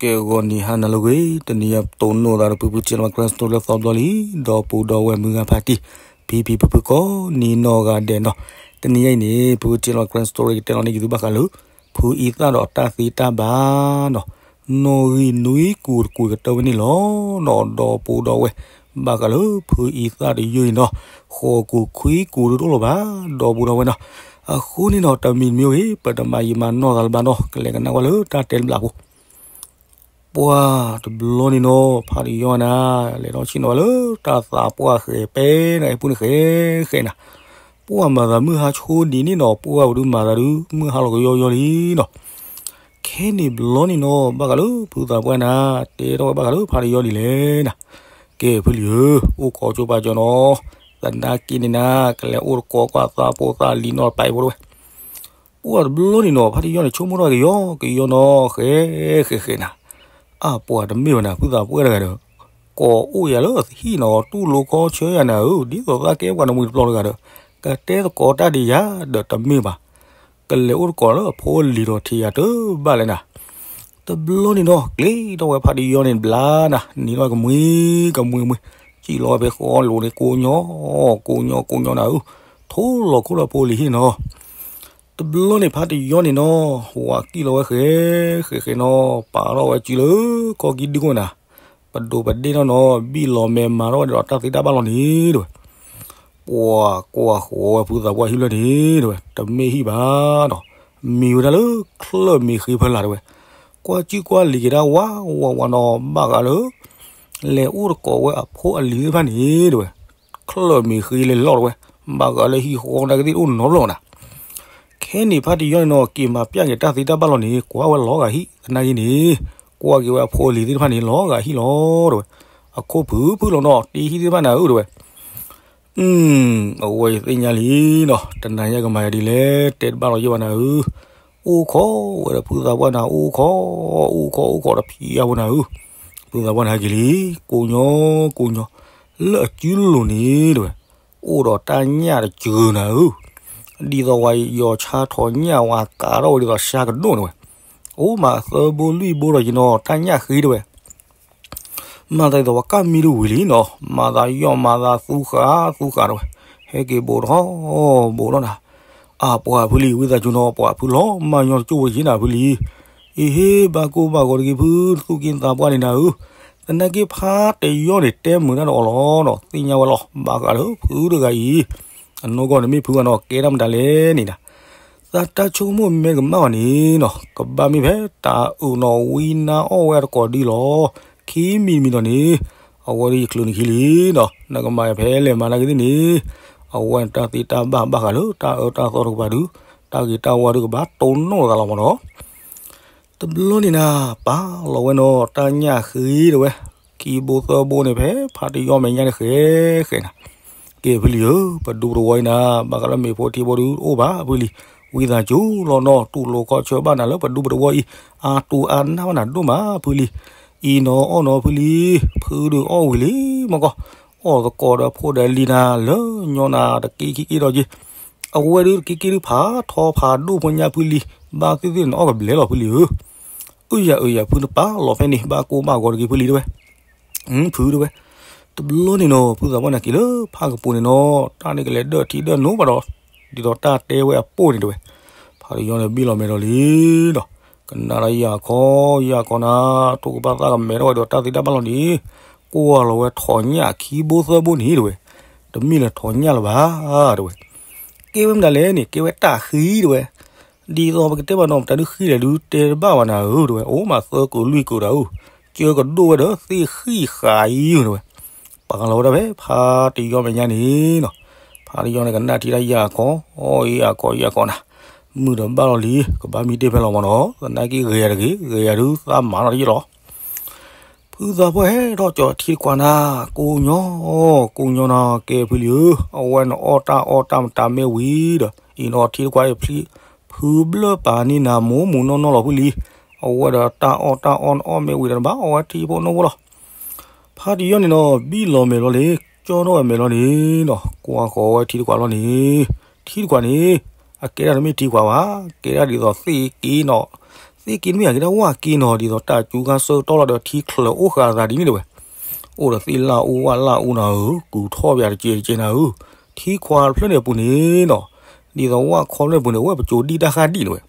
ကဲ ဂီၤနံၤဟါနၤလၢအဂ့ၤ, တနံၤအံၤပတိၢ်နီၣ်သးဒီး ဖုဖု channel ကျဲ story လၢသီဘျီလံ, ဒီပုၢ်ဒီဝဲၢ်မုၢ်ဂၤဖါတံၢ်, ဖံဖံဖုဖုကိးနံၤနီၢ်ဂၤဒဲးနီၤ, တနံၤအံၤန့ၣ် ဖုဖု channel ကျဲ story ကတဲလီၤန့ၢ်က့ၤသုဘၣ်ဃးလၢ ဖုအံသၣ်ဒီးတၢ်သ့တၢ်ဘၣ်နီၤ, နီၣ်ဂံၢ်နွံကူာ်တကူာ်ကတၢၢ်ဝဲန့ၣ်လီၤနီၤ, ဒီပုၢ်ဒီဝဲၢ်, ဘၣ်ဃးလၢဖုအံသၣ်တယုၢ်အံၤနီၤ, ဃိးကူာ်ခွံကူာ်ဒုးတအိၣ်လၢၤဘၣ်, ဒီပုၢ်ဒီဝဲၢ်နီၤ, အဃိန့ၣ်နီၤ တမံၤတမံၤဂ့ၤ ပတမၤယံာ်မၤနီၢ်သးလၢၤဘၣ်နီၤ, ကလဲၤကနၣ်ကွၢ်လၢတၢ်တဲတဘျီအပူၤ ပှၢ်တဘျီန့ၣ်နီၤ ဖါတယီၢ်နၤ, လဲၤထီၣ်ဆ့ၣ်နီၤဝဲလၢတၢ်သးပှၢ်ဃဲၤပဲနၤ, အဲၣ်ပူၤန့ၣ်ဃဲဃဲနၤ, ပှၢ်မၤသးမုၢ်ဟါဆိဒံးန့ၣ်နီၤ, ပှၢ်ပဒုးမၤသးဒုး မုၢ်ဟါလီၤကယီယီလံနီၤ, ခဲန့ၣ်ဘျီန့ၣ်နီၤ ဘၣ်ဃးလၢဖုသးပှၢ်နၤ, တဲထီၣ်ဝဲဘၣ်ဃးလၢဖါတယီၢ်ဒ်လဲၣ်နၤ, ကဲဖုလံၤဧၢ, အိၣ်ခိးကၠိပာ်ကၠီနီၤ, သနာ်က့န့ၣ်နၤ, ကလဲၤအိၣ်တကိးကွၢ်သးဖိသၣ်လံၤနီၤတပာ်အံၤဖိတဝဲ ပှၢ်တဘျီန့ၣ်နီၤ ဖါတယီၢ်န့ၣ် ဆိကမိၣ်ထီၣ်ကယီကယီနီၤ, ဃဲဃဲဃဲနၤ, အပှၤတမ့ၢ်ဘၣ်နၤ ဖုသးပှၢ်တဂၤဒီး, ကိးအိၣ်ယၤလၢအဟံၣ်နီၤ တူၢ်လိာ်ခီဆၢယၤနၤဧၢ, ဒ်သိးသးကဲပှၤနမှံၤတပျီတဂၤဒီး, ကတဲသကိးတၢ်ဒံးယၤဒီးတမ့ၢ်ဘၣ်, ကလဲၤအိၣ်တကိးလၢအဖိအလံၤဒီးထံၣ်ယၤတဘၣ်လဲၣ်နၤ တဘျီန့ၣ်နီၤ ကျ့ထီၣ်ဝဲဖါတယီၢ်န့ၣ်တဘျီနၤ, နံၤထီၣ်ဝဲကမှံကမှံမှံ, စံၣ်လီၤဝဲဖဲဃီလိၤန့ၣ် ကိးညီ, ကိးညီကိးညီနၤဧၢ, ထိလီၤခိၣ်လၢဖိလံၤဟံၣ်နီၤ, တဘျီန့ၣ်ဖါတယီၢ်န့ၣ်နီၤ, ဝၤကံၣ်လီၤဝဲဃဲဃဲဃဲနီၤ, ပာ်ထီၣ်ဝဲစုလၢခီၣ်ကံၢ်ဒုခိၣ်နၤ, ပဒိးပဒ့ၣ်ထီၣ်နီၤ, ဘံၣ်လီၤမဲာ်မၤထီၣ်ဝဲဒီးတၢ်သ့တၢ်ဘၣ်လီၤန့ၣ် တဲဝဲ ပှၤကွၢ်ဃီၤဝဲဖုသးပှၢ်ဟံၣ်ဖျၢၣ်န့ၣ် တဲဝဲ, တမ့ၢ်ဟံၣ်ဘၣ်ဒီး, မံၤဝဲဒၣ်လၢချၢၣ်မ့ၢ်ဃ့ဖၢလာ်တဲဝဲ, ကွၢ်ကၠံကွၢ်လံၤက့ၤဒၣ်ဝးဝးဝးနီၤ, ဘၣ်ဃးလၢ လဲၤအိၣ်တကိးဝဲအဖိအလံၤသ့ၣ်တဖၣ်န့ၣ် တဲဝဲ, ချၢၣ်မ့ၢ်ဃ့လဲၤလီၤတဲဝဲ, ဘၣ်ဃးလၢဟံၣ်ဃီနာ်က့သ့ၣ်တအိၣ်နီတဘျီနၤ ခဲန့ၣ်ဖါတယီၢ်န့ၣ်နီၤ က့ၤမၤပျၢ်က့ၤတၢ်သ့တၢ်ဘၣ်လီၤန့ၣ် ကွၢ်ဝဲလီၤဂာ်ဟံၣ်သနာ်က့န့ၣ်, ကွၢ်က့ၤဝဲအဖိအလံၤသ့ၣ်တဖၣ်န့ၣ် လီၤဂာ်ဟံၣ်လီၤတဲဝဲ, အခိၣ်ဖုဖုလီၤနီၤ တ့ဟံၣ်သ့ၣ်တဖၣ်နၤဧၢတဲဝဲ, အဝဲယသ့ၣ်ညါလံနီၤ, တနၤညါကမၤယၤဒ်လဲၣ် တဲတဘၣ်လီၤယဲၢ်ဘၣ်နၤဧၢ, အိၣ်ခိးဝဲဒီးဖုသးပှၢ်နၤ အိၣ်ခိး, အိၣ်ခိးအိၣ်ခိးတဖံးအါဖိနၤဧၢ, ဖုသးပှၢ်နၤဟဲက့ၤလံ, ကိးညီ, ကိးညီ, လၢအစုလိၤန့ၣ်တဲဝဲ, အိၣ်ဒီးတၢ်ညၣ်တစှၤနၤဧၢ, ဒ်သိးဝဲယီၤဆါထီၣ်ညၣ်ဝဲကးထီၣ်ဝဲဒ်သိးဆါကဒိၣ်န့ၣ်ဝဲ, အိၣ်မးအသၢဘိလွံၢ်ဘိဒီးယနီၤ တၢ်ညၣ်ဃ့တဲဝဲ မၤသးဒ်သိးပှၤကၢ်မံတဝံၤလံနီၤ, မၤသးယီၢ်မၤသးသူဃာ်သူဃာ်တဲဝဲ, ဟဲက့ၤဘိးထီၣ်ဘိးထီၣ်နၤ, အပှၤဖုလံၤ ဝံသးစူၤနီၤ ပှၤဖုလီၤမၢ်ညီတကၠိၢ်ဖိတယ့ၢ်နၤဖုလံၤ, အ့ဟ့ ဘၣ်ကိၢ်ဘၣ်ဂီၤတဂ့ၤဖု သူၣ်က့သးပှၢ်န့ၣ်နၤဧၢ, သနာ်က့ဖါတယီၢ်န့ၣ် တဲမုာ်တၢ်ဒီးအီၤလီၤနီၤ သ့ၣ်ညါဝဲလီၤ ဘၣ်ဃးလၢဖုတဂၤအံၤ, အနီၢ်ကီၢ်န့ၣ်မ့ၢ်ဖုဂၤနီၤ ကဲတၢ်မတၤလဲၣ်န့ၣ်နၤ သးတၢ်ဆိကမိၣ်မ့ၢ်ကမၣ်ဘၣ်န့ၣ်နီၤ ကဘၣ်မ့ၢ်ဖဲတၢ်အုးနီၤ ဝံနါအီၣ်ဝဲတကိးဒံးလီၤ. ခံမံၤတမံၤဒီးန့ၣ် အဝဲဒၣ်ယချုးန့ၣ်ခံလံနီၤ နကမၤဖဲလဲၣ်မၤနာ်က့သ့ၣ်န့ၣ် အဝဲန့ၣ်တၢ်သ့တၢ်ဘၣ်ဘၣ်ဃးလၢတၢ်အၢတၢ်သီတကပၤဒုး တၢ်ဂ့ၤတၢ်ဝါဒုးကဘၣ်တိၢ်နီၣ်သးလီၤမးနီၤ တဘျီန့ၣ်နၤ ပာ်လီၤဝဲနီၤ တၢ်ညၣ်ဃ့တဲဝဲ ခံဘိသၢဘိန့ၣ် ဖဲဖါတယီၢ်မဲာ်ညါန့ၣ် ဃဲဃဲနၤ, ကဲဖုလံၤဧၢ, ပဒူပတဝီအံၤနၤ ဘၣ်ဃးလၢမ့ၢ်ဖိထံဖိဒုးတအိၣ်ဘၣ်ဖုလံၤ, ဝံသးစူၤလီၤနီၤ တူၢ်လိာ်ခီဆၢဘၣ်နၤလၢပဒူပတဝီအံၤ အါတူၢ်အါနၢ်ဘၣ်နၤဒိၣ်မးဖုလံၤ, အံၤနီၤအီၣ်နီၤဖုလံၤ, ဖုဒုးအီၣ်ဝံၤလံမ့ၢ်ကီၢ်, အီၣ်သကိးဒီးဖိဒီးလံၤနၤ လၢညီနၤတက့ခံက့ဒီးက့ အဝဲဒုးတက့က့ဒုးဖးထီဖးဒိၣ်ဖိညါဖုလံၤ, ဘၣ်သ့ၣ်သ့ၣ်နအီၣ်ကဘျဲးလီၤဖုလံၤဧၢ, အုယၤအုယၤဖုနပာ်လီၤဖဲန့ၣ် ဘၣ်ကိၢ်ဘၣ်ဂီၤတဂ့ၤဖုလံၤတဲဝဲ, ဖုတဲဝဲ, တဘျီန့ၣ်နီၤ ဖုသးပှၢ်နၤက့ၤလၢဖးကပူၤန့ၣ်နီၤ တၢ်န့ၣ်ကလဲၤဒၢၣ်ထံဒၢၣ်နိဘၣ်ဒီး ဒ်သိးတၢ်တဲဝဲအပိၢ်န့ၣ်တဲဝဲ, ဖးတယီၢ်န့ၣ်ဘံၣ်လီၤမဲာ်ဒီးလံဒီး, ကနၣ်ဒီးယၤခီ, ယၤခီနၤ, ထိၣ်ကပၢ်သၣ်ကမဲထီၣ်ဝဲဒီးတၢ်သ့တၢ်ဘၣ်လီၤန့ၣ်, ကွၢ်လီၤဝဲထိးညၣ်ခံဘိသၢဘိန့ၣ်တဲဝဲ, တမ့ၢ်လၢထိးညၣ်လၢၤဘၣ်တဲဝဲ, ကဲဝဲမတၤလဲၣ်န့ၣ် ကဲဝဲတၢ်ဃံတဲဝဲ ဒ်သိးပကတဲဘၣ်နီၤ ပတၢ်ဒုးဃံလဲၣ်ဒုးတဲတဘၣ်ဘၣ်နၤဧၢ တဲဝဲ, အိၣ်မးသၢကုာ်လွံၢ်ကုာ်တၢ်ဧၢ, ကၢကဒိၣ်ဝဲဒီးသ့ၣ်ဃံၣ်ဃာ်အံၤတဲဝဲ, ပာ်လီၤဝဲဒၣ်ဖဲဖးတယီၢ်မဲာ်ညါန့ၣ်နီၤ, ဖးတယီၢ်န့ၣ်ကနၣ်ထံတၢ်ယၤခီ, အီၣ်ယၤခီယၤခီနၤ, မုၢ်ဒီးဘၣ်လီၤလံ ကဘၣ်မံတ့ၢ်ဖဲလီၤမးနီၤ, သနာ်က့ဂ့ၤယၤတဂ့ၤ ဂ့ၤယၤဒုးသးမၤနီတယ့ၢ်လီၤ ဖုသးပှၢ်ဟဲထီၣ်ကၠီထံတကွၢ်နၤ, ကိးညီ, ကိးညီနၤ ကဲဖုလံၤဧၢ, အဝဲန့ၣ်အီၣ်တၢ်အီတၢ်မတၤမ့ၢ်ဝံၤဒီး အံၤနီၤထံတကွၢ်အံၤ ဖုဘျၢၣ်ပာ်န့ၢ်နၤမိၢ်မိၢ်နီၢ်နီၢ်လီၤဖုလံၤ, အဝဲဒီးတၢ်အီၣ်တၢ်အီနအီၣ်မ့ၢ်ဝံၤဒီးနဘၣ်အီၣ်ဝဲထံဖိနိဖိလီၤ. ဖါတယီၢ်န့ၣ်နီၤ ဘံၣ်လီၤမဲာ်လီၤလံ, ကၠီထီၣ်ဝဲမဲာ်လီၤန့ၣ်နီၤ ကွၢ်ဃီၤဝဲထံတကွၢ်လီၤန့ၣ်, ထံတကွၢ်န့ၣ် အကဲဒၣ်တမ့ၢ်ထံတကွၢ်ဘၣ်, ကဲဒၣ်ဒ်သိးသ့ၣ်က့နီၤ, သ့ၣ်က့တမ့ၢ်အက့ၤတၢ်ဝၣ်က့နီၤ ဒ်သိးတၢ်စူၤခါဆၢကတီၢ်လီၤဒီးထံချၢးအိၣ်ဃာ်အသးဒ်န့ၣ်တဲဝဲ, အိၣ်ဒီးသ့ၣ်လၣ်အူဝၣ်လၣ်အူနီၤဧၢ, ကူၤထီၣ်ပၠးတကဲးတကဲးနၤဧၢ, ထံခွါတဖျၢၣ်န့ၣ်အပူၤန့ၣ်နီၤ, ဒ်သိးဝၣ်ခီဖျၢၣ်ပူၤန့ၣ် အိၣ်ဝဲပကၠိဒံၣ်တၢ်ဃၢ်ဒံၣ်တဲဝဲ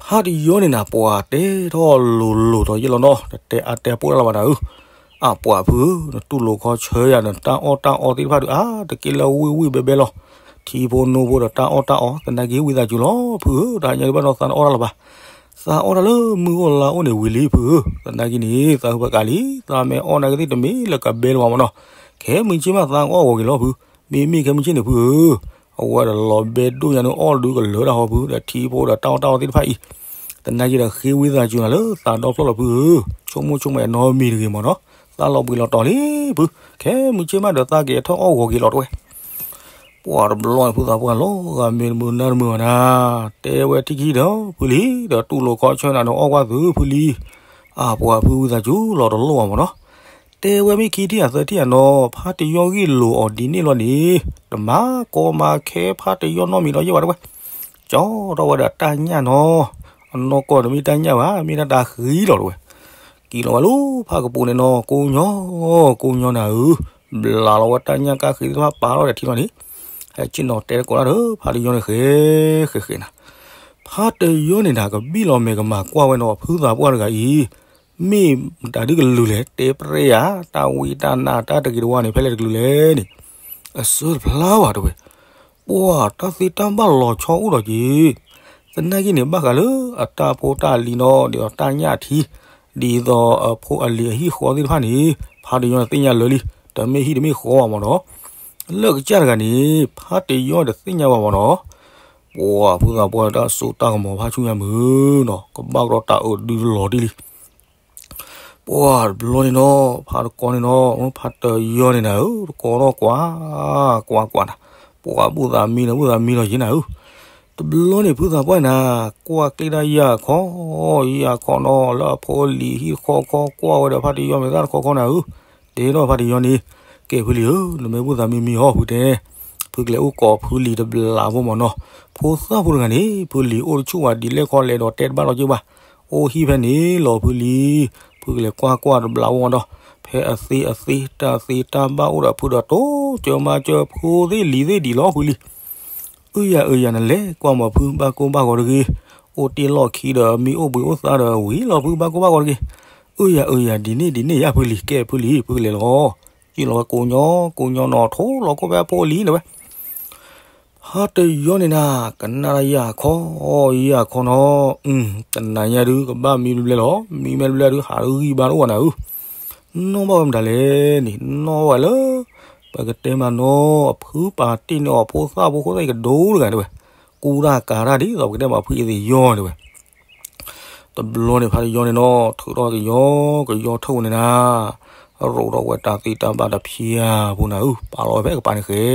ဖါတယီန့ၣ်နၤ ပှၤတဲထီၣ်လိၤလိၤဒီးယဲၢ်လီၤနီၤ, တတဲအါတဲပိၢ်တၢ်လၢၤဘၣ်နၤဧၢ, အပှၤဖုဧၢ, နတူၢ်လိာ်ခီဆၢယၤ နတၢ်အီၣ်တၢ်အီသ့ၣ်တဖၣ်ဒုး အါတက့ၢ်လၢဝံၣ်ဝံၣ်ဘဲဘဲလီၤ, ထံဖိနိဖိဒီးတၢ်အီၣ်တၢ်အီ သနာ်က့ဝံသးစူၤလီၤ ဖုဧၢ, တဟါညါဒုးဘၣ်နီၢ်သးတအီၣ်တၢ်လၢၤဘၣ်, သးအီၣ်တၢ်လၢမုၢ်အိၣ်လါအိၣ်န့ၣ်ဝံၤလံဖုဧၢ, သနာ်က့န့ၣ် သးဟူးပကးလံ, သးမ့ၢ်အီၣ်နာ်က့သ့ၣ်တမ့ၢ်လၢကဘဲလၢၤဘၣ်မနီၤ, ခဲမုၢ်ဆ့ၣ်မးသးကအီၣ်ဂီၤက့ၤလီၤဖု, မ့မ့ၢ်ခဲမုၢ်ဆ့ၣ်န့ၣ်ဖုဧၢ အဝဲဒီးလီၤဘဲဒိၣ်ညါန့ၣ်အီၣ်ဒုးကလၢၤတၢ်ဟီဖုဒီးထံဖိဒီးတၢ်အီၣ်တၢ်အီသ့ၣ်တဖၣ်အံၤ, သနာ်က့ဒီးဃ့ဝံသးစူၤနၤလၢသးဒီဖျၢၣ်လီၤဖုဧၢ, ဆိကမိၣ်ဆိကမးနီတမံၤတဂ့ၤမနီၤ, သးလီၤဘှံးလီၤတီၤလံဖု, ခဲမုၢ်ဆ့ၣ်မးဒီးသးက့ၤထီၣ်အီၣ်ဂီၤက့ၤလီၤတဲဝဲ ပှၤတဘျီန့ၣ် ဖုသးပှၢ်လီၤဂာ်မ့ၢ်တမုာ်နါတမုာ်ဘၣ်နၤ, တဲဝဲထံၣ်ခံဒီးဖုလံ, ဒီးတူၢ်လိာ်ခီဆၢနၤနီၤအီၣ်ကွၢ်သုဖုလံ, အပှၤဖုဝံသးစူၤလီၤတလိၣ်ဘၣ်မနီၤ, တဲဝဲမ့ၢ်ခံထံၣ်အသၢထံၣ်အနီၤ, ဖါတယီဂ့ၢ်လိာ်အီၤဒ်န့ၣ်လီၤန့ၣ်, တမၤကီမၤခဲဖါတယီနီတမံၤဒီးယဲၢ်ဘၣ်တဲဝဲ, ကၠီထီၣ်ဝဲဒီးတၢ်ညၣ်နီၤ, အနီၢ်ကီၢ်တမ့ၢ်တၢ်ညၣ်ဘၣ် မ့ၢ်ဒၣ်တၢ်ဃံလီၤတဲဝဲ က့ၤလီၤဝဲလၢဖါကပူၤန့ၣ်နီၤ, ကိးညီ, ကိးညီနၤဧၢ, ဘျးလီၤဝဲတၢ်ညၣ်ကၢ်ဃံသ့ၣ်တဖၣ်ပာ်ထီၣ်ဒီးထံလီၤန့ၣ်, ဟဲဆ့ၣ်နီၤတဲသကိးတၢ်ဒီး ဖါတယီန့ၣ်ဃဲ, ဃဲဃဲနၤ, ဖါတယီန့ၣ်နၤ ကဘံၣ်လီၤမဲာ်ကမၤကွၢ်ဝဲနီၤ ဖုသးပှၢ်တဂၤအံၤ, မ့ၢ်မတၤဒုကလုာ်လဲၣ် တဲပျဲယၤ, တၢ်ဝံတၢ်နါတၢ်တဂ့ၤတဝါန့ၣ် ဖဲလဲၣ်တကလုာ်လဲၣ်န့ၣ်, အစၢတဖျါဘၣ်တဲဝဲ ပှၤတၢ်သ့တၢ်ဘၣ်လီၤဆီအိၣ်ဒီးက့ၤ, သနာ်က့န့ၣ် ဘၣ်ဃးလၢအတၢ်ဖိတၢ်လံၤနီၤ ဒ်သိးတၢ်ညၣ်ထံ, ဒ်သိးအဖိအလံၤအဟံၣ်ဃီသ့ၣ်တဖၣ်န့ၣ်, ဖါတယီန့ၣ်သ့ၣ်ညါလၢာ်လံ, တမ့ၢ်ဟံၣ်တမ့ၢ်ဃီဘၣ်မနီၤ, လၢကစၢ်တဂၤန့ၣ် ဖါတယီတသ့ၣ်ညါဘၣ်မနီၤ, ပှၤဖုသးပှၢ်တၢ်စိတၢ်ကမီၤဖါဆူညါမုာ်နီၤ ကဘၣ်ကဒီးတၢ်အၢဒုလီၤတံၢ်လံ ပှၤတဘျီန့ၣ်နီၤ ဖါတကီန့ၣ်နီၤ ဖါတယီန့ၣ်နၤဧၢ တကီထီၣ်ကွၢ်, ကွၢ်ကွၢ်နၤ, ပှၤဘူၣ်သးမံနီၤ ဘူၣ်သးမံလီၤယဲၢ်နၤဧၢ, တဘျီန့ၣ်ဖုသးပှၢ်နၤ, ကွၢ်ကျ့ဒၣ်ယၤခီ, ယၤခီနီၤ လၢအဖိအလံၤဟံၣ်တခီခီ ကွၢ်ဝဲဒီးဖါတယီမဲာ်သၣ်တခီခီနၤဧၢ, တဲထီၣ်ဖါတယီန့ၣ်, ကဲဖုလံၤဧၢ နမ့ၢ်ဘူၣ်သးမံမံဟီဖုတဲ ဖုကလဲၤအိၣ်ကိးဖုလံၤတဘျးဖိမနီၤ, ဖိသၣ်ဖိတဂၤန့ၣ် ဖုလံၤအိၣ်တဆူၣ်ဘၣ်ဒ်လဲၣ်ခီလဲၣ်ဒီးတဲတဘၣ်လီၤက့ၤဘၣ်, အိၣ်ဟံၣ်ဖဲန့ၣ်လီၤဖုလံၤ, ဖုကလဲၤကွၢ်ကွၢ်တဘျးဖိမနီၤ, ဖဲအသ့အသ့ တၢ်သ့တၢ်ဘၣ်အိၣ်ဒီးဖုဒီးတိစၢၤမၤစၢၤ ဖိသ့ၣ်လံၤသ့ၣ်ဒံးလီၤဖုလံၤ အၢယၤအၢယၤ နလဲၤကွၢ်မီၤဖု ဘၣ်ကိၢ်ဘၣ်ဂီၤတဂ့ၤ, အိၣ်တ့ၢ်လီၢ်ခံဒီးမ့ၢ်အိၣ်ဘှံးအိၣ်သါဒီးဝံၤလီၤဖု ဘၣ်ကိၢ်ဘၣ်ဂီၤတဂ့ၤ, အၢယၤအၢယၤ ဒ်န့ၣ်ဒ်န့ၣ်ယၤဖုလံၤ ကဲဖုလံၤ ဖုကလဲၤလီၤ, က့ၤလီၤဝဲကိးညီ, ကိးညီနီၤ ထိလီၤကိၢ်ဖဲအဖိအလံၤတဲဝဲ ဖါတယီန့ၣ်နၤ, ကနၣ်ဒၣ်ယၤခီ, ယၤခီနီၤ, တနၤညါဒုး ကဘၣ်မံဘျဲၣ်လီၤ, မံမ့ၢ်ဘျဲၣ်ဒုး ဟးဂံၢ်ဘါတအိၣ်ဘၣ်နၤဧၢ, နီၣ်ဘၣ်ဝဲမတၤလဲၣ်န့ၣ် နီၣ်ဝဲလၢ ပကတဲမးနီၤ အဖုပာ်တ့ၢ်န့ၢ်အီၤဖိသၣ်ဖိ ဃိသၣ်အံၤကဒိတဂၤတဲဝဲ, ကူတၢ်ကၤတၢ်ဒ်သိးပကတဲမးဖုအသ့ၣ်ယီၤတဲဝဲ တဘျီန့ၣ် ဖါတယီန့ၣ်နီၤ ထုးထီၣ်ကယီကယီထၢၣ်ဝဲန့ၣ်နၤ, ရိးထီၣ်ဝဲတၢ်သ့တၢ်ဘၣ်တဖၠၣ်ဖိနၤဧၢ, ပာ်လီၤဝဲဖဲကပၤန့ၣ်ဃဲ,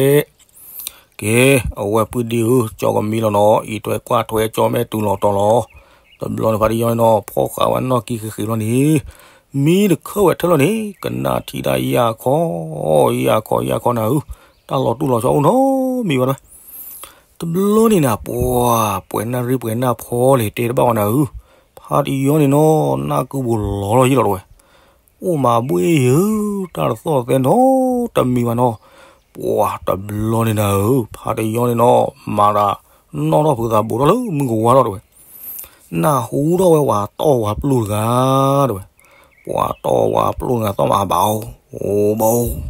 ကဲ, အဝဲပုၢ်ဒ့ဧၢ, ကၠီကမံလီၤနီၤ, အံးထွဲကွၢ်ထွဲကၠီမဲာ်တုၤလီၤတီၤလီၤ, တဘျီန့ၣ် ဖါတယီန့ၣ်နီၤ ဖီၣ်ဃာ်ဝဲနီၣ်ကံဃ့ဃ့လီၤန့ၣ်, မံတခၢၣ်ဝဲထၢၣ်လီၤန့ၣ် ကနၣ်ထံၣ်ဒၣ်ယၤခီ, ယၤခီ ယၤခီနၤဧၢ, တၢ်လီၤတူၢ်လီၤဆီအိၣ်နီတမံၤဘၣ်တဲဝဲ တဘျီန့ၣ်နၤ ပှၤပှဲၤနၣ်ရံၣ်ပှဲၤနၣ်ဖီလဲၣ် တဲတဘၣ်ဝဲနၤဧၢ, ဖါတယီန့ၣ်နီၤ နၢ်ကုပူၤလီၤလီၤယံလီၤတဲဝဲ, အိၣ်မးဘှ့ၣ်ဧၢ, တၢ်တသီၣ်သဲနီတမံၤဘၣ်နီၤ, ပှၤတဘျီန့ၣ်နၤဧၢ, ဖါတယီန့ၣ်နီၤ မၤတၢ်နီၣ်ထီၣ်ဖုသးဘိးထီၣ်လၢမုၢ်ကဝါထီၣ်တဲဝဲ နၢ်ဟူထီၣ်ဝဲပှၤတီၢ်ဝၤပျိၢ်တဂၤတဲဝဲ, ပှၤတီၢ်ဝၤပျိၢ်တဂၤသီၣ်မးဘၣ်အိၣ်, အိၣ်ဘၣ်အိၣ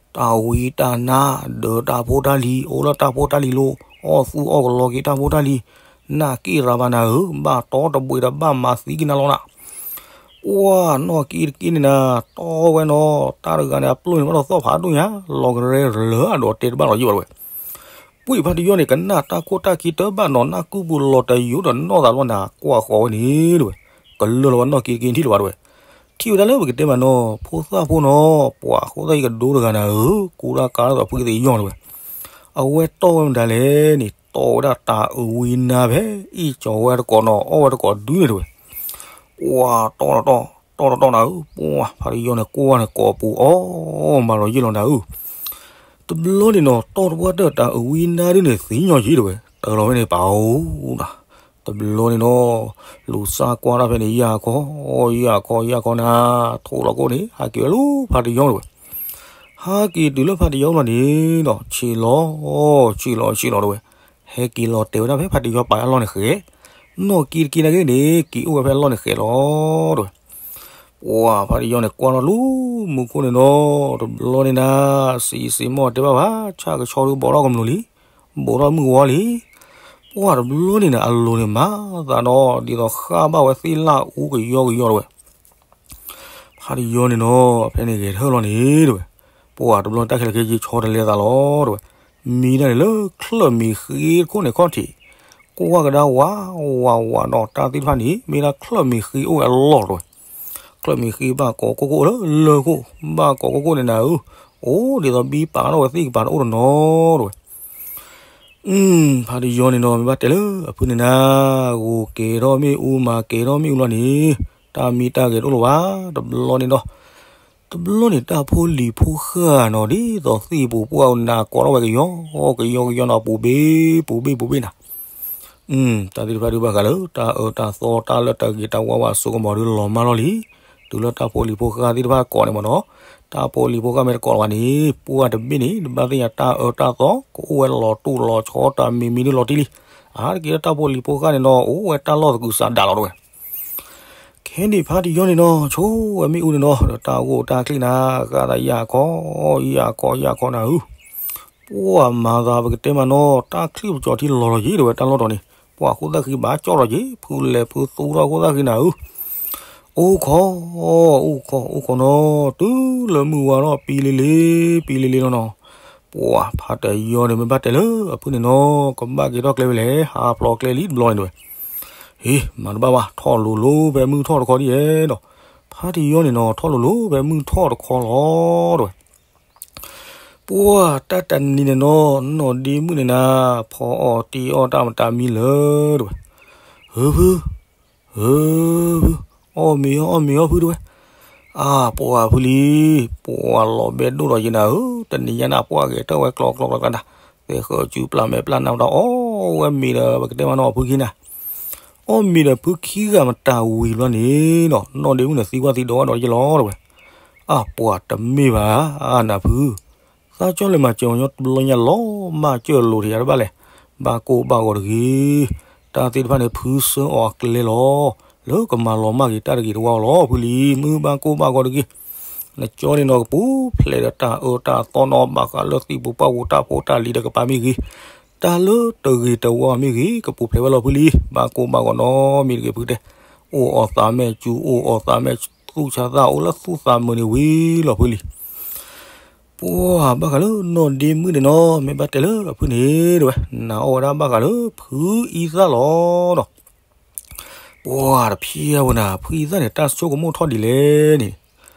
်, တၢ်ဝံတၢ်နါ ဒၢးတၢ်ဖိတၢ်လံၤ အိၣ်လၢတၢ်ဖိတၢ်လံၤလိၤ, အီၣ်သူၣ်အီၣ်ကလီက့ၤတၢ်ဖိတၢ်လံၤ, နၢ်က့ၢ်ရၤဘၣ်နၤဧၢ, ဘၣ်တီတဘှံးဒီးဘၣ်မၤသံက့ၤနၤလီၤနၤ ပှၤနီၢ်က့တက့ၢ်န့ၣ်နၤ, တီၢ်ဝဲနီၤ, တၢ်တဂၤန့ၣ် အပျိၢ်န့ၣ် ဘၣ်ဒီးသီၣ်ဖးဒိၣ်ညါ, လီၤကရဲလၢအဒိးတဲတဘၣ်လီၤယံၢ်ဘၣ်တဲဝဲ, ပှၤဖါတယီန့ၣ် ကနၣ်တၢ်ခိၣ်တၢ်ခံတဘၣ်နီၤ, နၢ်ကုပူၤလီၤတယိဒီးနီၢ်သးလီၤနၤ, ကွၢ်ဃီၤဝဲန့ၣ်တဲဝဲ, ကလၢာ်လီၤဝဲနီၢ်က့တက့ၢ် ထံၣ်လီၤဘၣ်တဲဝဲ, ထံၣ်ဝဲဒၣ်လၢပကတဲမးနီၤ, ဖိသၣ်ဖိနီၤ, ပှၤဃိသတးယံကဒိတဂၤနၤဧၢ, ကူတၢ်ကၤလၢသိးဖုသ့ၣ်ယီၤတဲဝဲ, အဝဲတီၢ်ဝဲမတၤလဲၣ်န့ၣ်, တီၢ်ဝဲဒၣ်တၢ်အုးဝံနါဖဲ အ့ၣ်ကၠီၤဝဲတကိးနီၤ, အီၣ်ဝဲတကိးဒုန့ၣ်တဲဝဲ ပှၤတီၢ်တတီၢ်, တီၢ်တတီၢ်နၤဧၢ, ပှၤဖါတယီန့ၣ် ကွၢ်န့ၣ်ကိးပူၤအီၣ်မးလီၤယံၢ်လီၤနၤဧၢ, တဘျီန့ၣ်နီၤ, တီၢ်တပှၢ်တၢၢ်တၢ်အုးဝံနါဒုန့ၣ် သံညီယံၤတဲဝဲ, တၢ်လီၤဝဲန့ၣ်ပာ်အိၣ်နၤ, တ တဘျီန့ၣ်ဒီး လူၤစၢ်ကွၢ်တၢ်ဖဲန့ၣ် ယၢ်ခီ, ယၢ်ခီ ယၢ်ခီနၤ, ထိၣ်လီၤကိၣ်န့ၣ် ဟးက့ၤဝဲလၢဖါတယီတဝဲ. ဟးက့ၤတုၤလၢဖါတယီလီၤန့ၣ်ဒီး ဆ့ၣ်လီၤ, ဆ့ၣ်လီၤ ဆ့ၣ်လီၤတဝဲ. ဟဲက့ၤလီၤတဲာ်ဝဲဒၣ်ဖဲဖါတယီပာ်အလီၢ်န့ၣ်ဃဲ, နီၢ်ကံတကံနာ်က့န့ၣ် က့ၤအိၣ်ဝဲဖဲအလီၢ်န့ၣ်ဃဲလီၤတဝဲ. ပှၤဖါတယီန့ၣ် ကွၢ်ထီၣ်လူၤမူခိၣ်န့ၣ်ဒီး တဘျီန့ၣ်နၤ, စံးစ့ၢ်မီၢ်တဲဘၣ်ဘၣ်, ဆၣ်ကဆီဒုးဘိးထီၣ်ကမျူၤလံ, ဘိးထီၣ်မုၢ်ဝီလံ. ပှၤတဘျီန့ၣ်နၤ အလိၤန့ၣ်မၤသးဒီး ဒ်သိးဃၣ်ဘၣ်ဝဲသ့ၣ်လၣ်အူကယီကယီတဝဲ. ဖါတယီန့ၣ်နီၤ ဖဲန့ၣ်ဂဲၤထၢၣ်လီၤန့ၣ်တဝဲ. ပှၤတဘျီတၢ်ခဲလၢာ်ခဲဆ့ဆီတလဲသးလီၤတဝဲ. မံဒၣ်န့ၣ်လၢချၢၣ်မံၤဃ့တခိၣ်န့ၣ်ခီၣ်ထံး, ကွၢ်ကဒါဝးဝးဝးဒီးတၢ်သ့ၣ်တဖၣ်န့ၣ် မ့ၢ်ဒၣ်ချၢၣ်မံၤဃ့အိၣ်ဝဲအလီၢ်တဝဲ. ချၢၣ်မံၤဃ့ဘၣ်ကိးကိၣ်ကိၣ်လၢလၢၢ်ခိၣ်, ဘၣ်ကိးကိၣ်ကိၣ်န့ၣ်နၤဧၢ, အိၣ်ဒ်သိးဘံပာ်ထီၣ်ဝဲသ့ၣ်ကပၤတအိၣ်တနီၤတဝဲ. ဖါတယီန့ၣ်နီၤ မ့ၢ်ဘၣ်တဲလၢအဖုန့ၣ်နၤ, ဂိၤကဲၤထီၣ်မ့ၣ်အူ မၤကဲၤထီၣ်မ့ၣ်အူလီၤန့ၣ်, တၢ်မံတၢ်ဂဲၤတအိၣ်လၢၤဘၣ်. တဘျီန့ၣ်ဒီး တဘျီန့ၣ် တၢ်ဖိလံၤဖိဃၢ်နီၤ ဒ်သိးသ့ၣ်ပူၤပှၢ်နၤကိးထီၣ်ဝဲကယီကယီကယီနီၤ ပူၤဘ့ၣ်ပူၤဘ့ၣ်ပူၤဘ့ၣ်နၤ. တၢ်သ့ၣ်တဖၣ်ဒုးဘၣ်ဃးလၢ တၢ်အၢတၢ်သီ တၢ်လၢတၢ်ဂ့ၤတၢ်ဝါဝးစိကမီၤဒုးလီၤမၢ်လီၤလံ. တုၤလၢတၢ်ဖိလံၤဖိဃၢ်သ့ၣ်တဖၣ်ကိးန့ၣ်မ့ၢ်နီၤ, တၢ်ဖိလံၤဖိဃၢ်မ့ၢ်တကိးလၢၤဘၣ်န့ၣ် ပှၢ်တဘ့ၣ်န့ၣ် တဘၣ်သ့ၣ်ညါတၢ်အၢတၢ်သီ ကအိၣ်ဝဲလီၤတူာ်လီၤဆီ တၢ်မံၤမံၤဒုးလီၤတံၢ်လံ. အါတက့ၢ်လၢတၢ်ဖိလံၤဖိဃၢ်န့ၣ်နီၤ အိၣ်ဝဲတၢ်လီၢ်သကုၤဆးဒးလီၤတဝဲ. ခဲန့ၣ်ဖါတယီန့ၣ်နီၤ ဆိဝဲမ့ၣ်အူန့ၣ်နီၤ ဒီးတၢ်ဂိၢ်တၢ်ကျ့ၣ်နၤ ဃၣ်သးယၢ်ခီ, ယၢ်ခီ ယၢ်ခီနၤဧၢ. ပှၢ်မၤသးပကတဲမးနီၤ တၢ်ချံၣ်ပကၠီၤထံလီၤလီၤယံၤတဝဲ တၢ်လီၢ်တီၤန့ၣ် ပှၢ်ဃိၣ်သၣ်ဃံဘၣ်ကၠီၣ်လီၤယံၤ ဖုလဲၤဖုသူထီၣ်ဃိၣ်သၣ်ဃံနၤဧၢ. အိၣ်ခိး, အိၣ်ခိး အိၣ်ခိးနီၤ တုၤလၢမုၢ်ဝါထီၣ်ပံလ့လ့, ပံလ့လ့လီၤနီၤ. ပှၢ်ဖါတယီန့ၣ် မ့ၢ်ဘၣ်တဲလၢအဖုန့ၣ်နီၤ ကဘၣ်က့ၤထီၣ်ကျဲဝဲလဲၣ် ဟးဖျိးကျဲလံတဘျီန့ၣ်တဝဲ. ဟ့ၣ် မၤတဘၣ်ဘၣ် ထီၣ်လိၤလိၤဖဲမုၢ်ထီၣ်တခီဒ်ယဲဒီး ဖါတယီန့ၣ်နီၤ ထီၣ်လိၤလိၤဖဲမုၢ်ထီၣ်တခီလီၤတဝဲ. ပှၢ်တၢ်တနံၤန့ၣ်နီၤ နီၢ်ဒ့မုၣ်န့ၣ်နၤ ဖီအီၣ်တ့အီၣ်တၢ်မတၤမံလၢာ်တဝဲ. ဧၢဖု, ဧၢဖု, အီၣ်မ့ၤအီၣ် အီၣ်မ့ၤအီၣ်ဖုတဝဲ. အါ ပှၢ်ဖုလံ, ပှၢ်လီၤဘဲဒိၣ်ဒီးယနၤဧၢ, တနံၤညါနၤပှၢ်ဂဲၤထၢၣ်ဝဲကျီကျီကျီကျီနၤ, သဲဃၢၤစုပျၢ်မဲာ်ပျၢ်နၤဒီးအီၣ်ဝဲမ့ၤဒီး ပကတဲမးနီၤဖုခံနၤ အီၣ်မ့ၤဒီးဖုခံဂၤမတၤဝံၤဘျီန့ၣ်နီၤ နီၢ်ဒ့မုၣ်န့ၣ်သံကွၢ်သံဒိးဝဲဒီးယလီၤတဝဲ. အါ ပှၢ်တမ့ၢ်ဘၣ် အါနၤဖု, သးကၠီၣ်လဲၤမၤစၢၤအီၤညီတဘျီညါလီၤ မၢ်ကၢၢ်လိာ်ထံးယၤတဘၣ်လဲၣ်, ဘၣ်ကိၢ်ဘၣ်ဂီၤတဂ့ၤ, တၢ်သ့ၣ်တဖၣ်န့ၣ် ဖုဆှၢအီၤအကျဲလီၤ, လၢကမၤလီၤမၢ်က့ၤတၢ်တဂ့ၤတဝါလီၤ ဖုလံ, မုၢ်ဘၣ်ကိၢ်ဘၣ်ဂီၤတဂ့ၤ. နကၠီန့ၣ်နီၤ ကပူၤဖျဲးဒီးတၢ်အၢတၢ်သီနီၤ ဘၣ်ဃးလၢသံၣ်ပူၤပှၢ်ပူၤ တၢ်ဖိတၢ်လံၤဒီးကပၤမ့ၢ်ဂ့ၤ, တၢ်လၢတဂ့ၤတဝါမ့ၢ်ဂ့ၤ ကပူၤဖျဲးဝဲလီၤဖုလံ, ဘၣ်ကိၢ်ဘၣ်ဂီၤနီတမံၤတဂ့ၤဖုတဲ, အိၣ်အီၣ်သးမဲာ်စူၤ အိၣ်အီၣ်သးမဲာ်သူၣ်ဆါသၣ် အိၣ်လၢသူၣ်သးမုာ်န့ၣ်ဝံၤလီၤဖုလံ. ပှၢ်ဘၣ်ဃးလၢနီၢ်ဒ့မုၣ်န့ၣ်နီၤ မ့ၢ်ဘၣ်တဲလၢအဖုန့ၣ်တဝဲ နာ်အီၣ်ဝဲဒၣ်ဘၣ်ဃးလၢဖုအံသၣ်လီၤဒီး ပှၢ်တဖျဲဝဲနၤ ဖုအံသၣ်န့ၣ် တၢ်ဆိကမိၣ်ထီၣ်ဒ်လဲၣ်န့ၣ်,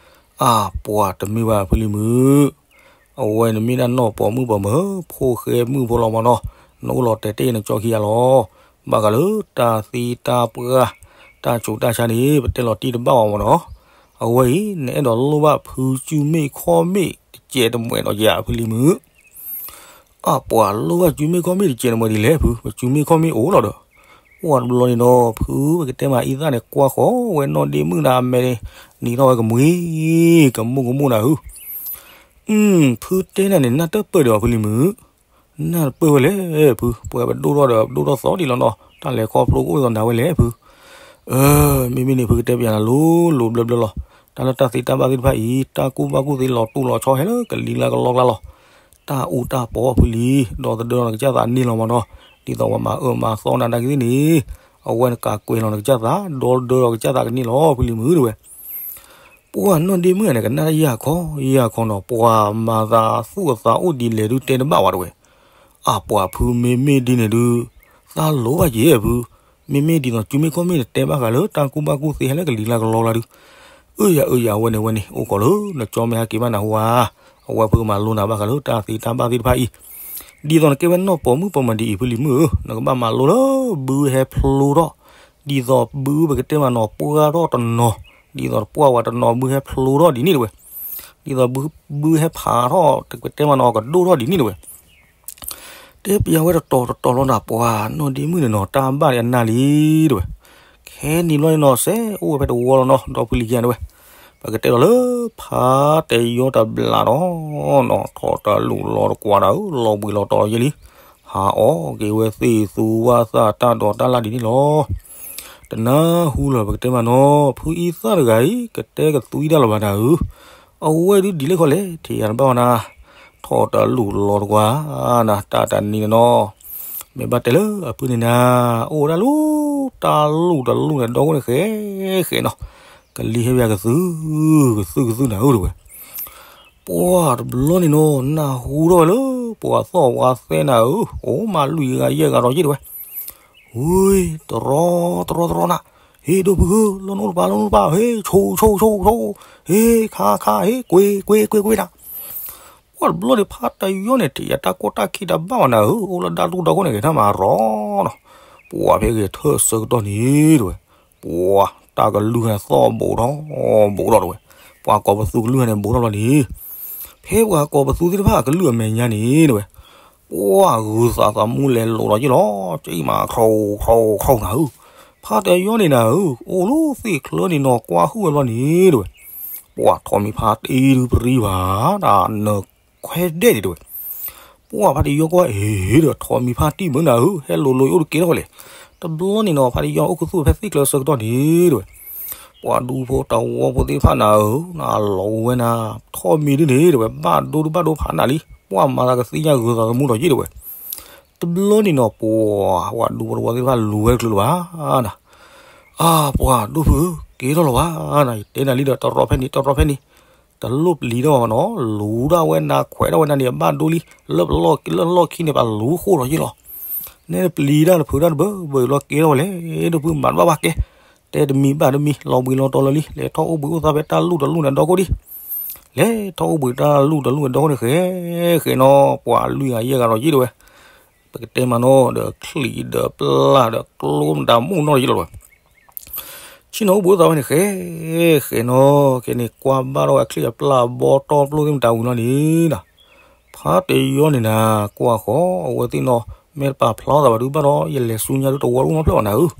အါ ပှၢ်တမ့ၢ်ဘၣ်ဖုလံမုၣ်, အဝဲန့ၣ်မ့ၢ်ဒၣ်နီၢ်ပိာ်မုၣ်ပိာ်မၢၤ ဖိၣ်ဃဲမုၣ်ဖိလီၤမးနီၤ, နအိၣ်လီၤတဲာ်တ့ၢ်နကၠီခံဂၤလီၤ. ဘၣ်ဃးလၢတၢ်သံတၢ်ပှၢ် တၢ်ဆူးတၢ်ဆါန့ၣ် ပတဲလီၤတံၢ်တဘၣ်အီၤမးနီၤ, အဝဲအံၤ နအဲၣ်ဒိးလိၣ်ဘၣ်ဖုစုမ့ၣ်ခီၣ်မ့ၣ်တစဲးတမှဲးဒီးယၤဖုလံမုၣ် အါ ပှၢ်လိၣ်ဘၣ်စုမ့ၣ်ခီၣ်မ့ၣ်တစဲးတမှဲးဒ်လဲၣ်ဖု, ပစုမ့ၣ်ခီၣ်မ့ၣ်အိၣ်လီၤဒီး, ပှၢ်တဘျီန့ၣ်ဒီး ဖုပကတဲမးအံသၣ်န့ၣ် ကွၢ်ဃီဝဲနီၢ်ဒ့မုၣ်နၤအမဲာ်န့ၣ် နံၤထီၣ်ဝဲကမှံ ကမူၣ်ကမူၣ်နၤဧၢ, ဖုတဲနၤန့ၣ် နၢ်တပၢၢ်ဒီးဖုလံမုၣ်, နၢ်တပၢၢ်ဝဲလဲၣ်ဖု, ပှၤပဒိၣ်ထီၣ်ဒီးပဒိၣ်ထီၣ်သီဒံးလီၤနီၤ, တၢ်လဲၤခီဖျိကအိၣ်ဒ်သိးနၤဝဲလဲၣ်ဖု မ့မ့ၢ်န့ၣ် ဖုကတဲပျးနၤလိၤလိၤဘျၢဘျၢလီၤ. တၢ်လၢတၢ်သ့တၢ်ဘၣ်သ့ၣ်တဖၣ်အံၤ တၢ်ကူၣ်ဘၣ်ကူၣ်သ့လီၤတူာ်လီၤဆီဟဲလၢကလံၤလၢကလီကျါလီၤ. တၢ်အူတၢ်ပီဖုလံ, ဒီသဒၢလီၤနကစၢ်သးန့ၣ်လီၤမးနီၤ. ဒ်သိးပှၤမၤအၢမၤသီနၤနာ်က့ၤသ့ၣ်န့ၣ်, အဝဲနကးကွဲးလီၤနကစၢ်သး, ဒီသဒၢလီၤကစၢ်သးကန့ၣ်လီၤဖုလံမုၣ်တဝဲ. ပှၢ်နီၢ်ဒ့မုၣ်န့ၣ် ကနၣ်တၢ်ယၢ်ခီယၢ်ခီနီၤ, ပှၤမၤသးသူၣ်အသးအိၣ်ဒ်လဲၣ်ဒုးတဲတဘၣ်ဝဲတဝဲ. အါ ပှၢ်ဖုမ့မ့ၢ်ဒ်န့ၣ်ဒုး, သးလိၤဘၣ်က့ၤဖု, မ့မ့ၢ်ဒ်သိးစုမ့ၢ်ခီၣ်မ့ၢ်နတဲဘၣ်ဃးလၢတၢ်ကူၣ်ဘၣ်ကူၣ်သ့ဟဲလၢကလံၤလၢကလီကျါဒုး, အၢယၤအၢယၤ အဝဲန့ၣ်ဝဲန့ၣ် အိၣ်ခိးလၢနကၠီမ့ၢ်ဟဲက့ၤဘၣ်နၢ်ဟူဧါ, အဝဲဖုမၤလိနၤဘၣ်ဃးလၢတၢ်သ့တၢ်ဘၣ်သ့ၣ်တဖၣ်အံၤ, ဒ်သိးနကဲဝဲနီၢ်ပိာ်မုၣ်ပိာ်မၢၤဒ်အံၤဖုလံမုၣ်ဧၢ, နကဘၣ်မၤလိလၢဘုဟဲဖျိထီၣ်, ဒ်သိးဘုပကတဲမးနီၤ ပှၢ်ထီၣ်တနီၤ, ဒ်သိးပှၢ်ဝဲတနီၤဘုဟဲဖျိထီၣ်ဒ်န့ၣ်တဝဲ, ဒ်သိးဘုဟဲဖးထီၣ် ပကတဲမးနီၤ ကဒိၣ်ထီၣ်ဒ်န့ၣ်တဝဲ. တဲပျးဝဲတတီၤတတီၤလီၤနၤ ပှၤနီၢ်ဒ့မုၣ်န့ၣ်နီၤ တၢ်ဘၣ်န့ၣ်အနၢ်လံတဲဝဲ. ခဲနံၤဘျီန့ၣ်နီၤ စဲးအိၣ်ဝဲဖဲတဝီလီၤနီၤ ဒီဖုလံၤခံဂၤတဲဝဲ. ပကတဲဒီးလၢဖါတယီတဘျီဒီးနီၤ ထီၣ်တလူၢ်လီၤတကွၢ်နၤဧၢ လီၤဘှံးလီၤတီၤလီၤယဲလံ. ဟးအီၣ်က့ၤဝဲသ့ၣ်သူဝါသၣ်တၢ်ဒိးတၢ်လၢ်ဒ်န့ၣ်လီၤ. တနၢ်ဟူလၢၤ ပကတဲမးနီၤ ဖုအံသၣ်တဂၤအံၤ ကတဲကသွံတၢ်လၢၤဘၣ်နၤဧၢ. အဝဲဒုးဒ်လဲၣ်ခီလဲၣ် ထံၣ်ယၤတဘၣ်ဝဲနၤ, ထီၣ်တလူၢ်လီၤတကွၢ်နၤ တၢ်တနံၤန့ၣ်နီၤ. မ့ၢ်ဘၣ်တဲလၢအဖုန့ၣ်နၤ အိၣ်ဒၣ်လူၤ တၢ်လူၢ်တလူၢ်န့ၣ် ဒီခိၣ်န့ၣ်ဃဲဃဲနီၤ, ကလံၤဟဲပၠးကသု ကသုကသုနၤဧၢ တဲဝဲ. ပှၢ်တဘျီန့ၣ်နီၤ နၢ်ဟူထီၣ်ဝဲလၢ ပှၤသီၣ်ဝါသဲနၤဧၢ အိၣ်မးလွံၢ်ဂၤယဲၢ်ဂၤဒီးယဲၢ်တဲဝဲ. ဝ့ တရီ တရီတရီနၤ, ဟ့ၣ်ဒိၣ်ဖုဧၢ လီၤနအိၣ်တပၤ လီၤနအိၣ်တပၤ ဟ့ၣ်ဆိဆိဆိဆိ, ဟ့ၣ်ခါခါ ဟ့ၣ်ကွ့ကွ့ကွ့ကွ့နၤ. ပှၢ်တဘျီန့ၣ် ဖါတယီန့ၣ် ထံၣ်ယၤတၢ်ကိၢ်တၢ်ခံးတဘၣ်ဘၣ်နၤဧၢ အိၣ်လၢဒၣ်တူၢ်ဒီခိၣ်န့ၣ် ဂဲၤထၢၣ်မၤရီနီၤ. ပှၢ်ဖဲဂဲၤထၢၣ်ဆၢကတီၢ်န့ၣ်တဲဝဲ ပှၢ်တၢ်ကလုၢ်ဟဲသီၣ်ဘူးထီၣ်ဘူးထီၣ်တဲဝဲ, ပှၤကိးပသူကလုၢ်ဟဲန့ၣ်ဘူးထီၣ်ဘျီန့ၣ်, ဖဲပှၤကိးပသူသ့ၣ်တဖၣ်အကလုၢ်အမဲာ်ညါန့ၣ်တဲဝဲ ပှၢ်ဂုၤသးသမူလဲၤလိာ်ဒီးယ့ၣ်လီၤ ကံၣ်မးခီခီခီနၤဧၢ. ဖါတယီန့ၣ်နၤဧၢ အိၣ်လၢသ့ၣ်ချၢန့ၣ်နီၤ ကွၢ်ဟုၣ်ဝဲဘျီန့ၣ်တဲဝဲ, ပှၢ်ထိးမံၤဖါတံၢ်ဒုးပရံဘၣ် တၢ်နၢၤခွဲဒဲးန့ၣ်တဲဝဲ. ပှၢ်ဖါတယီကွၢ်အံၤဒီး ထိးမံၤဖါတံၢ်မုၢ်နၤဧၢ ဟဲလိၤလိၤယအိၣ်တကဲထီၣ်ဝဲလဲၣ်. တဘျီန့ၣ်နီၤ ဖါတယီအိၣ်ခူသူၣ်ဖဲသ့ၣ်ချၢဆၢကတီၢ်န့ၣ်တဲဝဲ ပှၤဒူဖိတဝီဖိသ့ၣ်တဖၣ်နၤဧၢ နလီၤဝဲနၤ ထိးမံၤဒုန့ၣ်တဲဝဲ ဘၣ်ဒိဒုးဘၣ်ဒိဖးနးလံ ပှၢ်မၤသးကသ့ၣ်ညါဂုၤသးသမူဒီးယ့ၣ်တဲဝဲ. တဘျီန့ၣ်နီၤ ပှၢ်ဝဲဒူဖိတဝီသ့ၣ်တဖၣ်လူၤဝဲတချုးလၢၤဘၣ်နၤ. အါ ပှၤဒိၣ်ဖုဧၢ ကဲထီၣ်လီၤဘၣ်နၤ ယတဲနၤလံဒီး တရီဖဲန့ၣ် တရီဖဲန့ၣ် တလိၣ်ပျံၤထီၣ်ဘၣ်နီၤ လူၤဒၣ်ဝဲနၤခွဲးဒၣ်ဝဲနၤန့ၣ် အဘၣ်ဒိလံ လၢပလီၢ်ခံလၢလီၢ်ခံန့ၣ် ပလူၤဃိၣ်ဒီးယ့ၣ်လီၤ. နဲနပျံၤတၢ်နဖုးတၢ်တဘၢဘၢအံၤလီၤ ကဲထီၣ်ဝဲလဲၣ် ဒိၣ်ဖုမၤတဘၣ်ဘၣ်ကဲ တဲတမံၤဘၣ်တမံၤ လီၤဘှံးလီၤတီၤလၢာ်လံ လဲၤထီၣ်အိၣ်ဘှံးအိၣ်သါဖဲတၢ်လူၢ်တလူၢ်န့ၣ်ဒီခိၣ်ဒံး လဲၤထီၣ်အိၣ်ဘှံးတၢ်လူၢ်တလူၢ်န့ၣ်ဒီခိၣ်န့ၣ် ဃဲဃဲနီၤ ပှၤလွံၢ်ဂၤယဲၢ်ဂၤဒီးယ့ၣ်တဲဝဲ. ပကတဲမးနီၤ ဒီးချံးဒီးပျၢ်ဒီးကျိမတၤမူနီၢ်ဒီးယ့ၣ်လီၤတဲဝဲ. ဆ့ၣ်နီၤအိၣ်ဘှံးအိၣ်သါဝဲန့ၣ် ဃဲဃဲနီၤ ခဲန့ၣ် ကွၢ်ဘၣ်ထီၣ်ဝဲအချံးအပျၢ်အဘီတီၢ်ပျိၢ်သ့ၣ်မတၤဝံၤလီၤန့ၣ်ဒီး ဖါတယီန့ၣ်နၤ ကွၢ်ဃီ အဝဲသ့ၣ်နီၤ မ့ၢ်တပာ်ဖျါထီၣ်သးဘၣ်ဒုးဘၣ်ဒီး ယလဲၤဆူညါဒုးတဝီတအိၣ်နီတဖျၢၣ်ဘၣ်နၤဧၢ.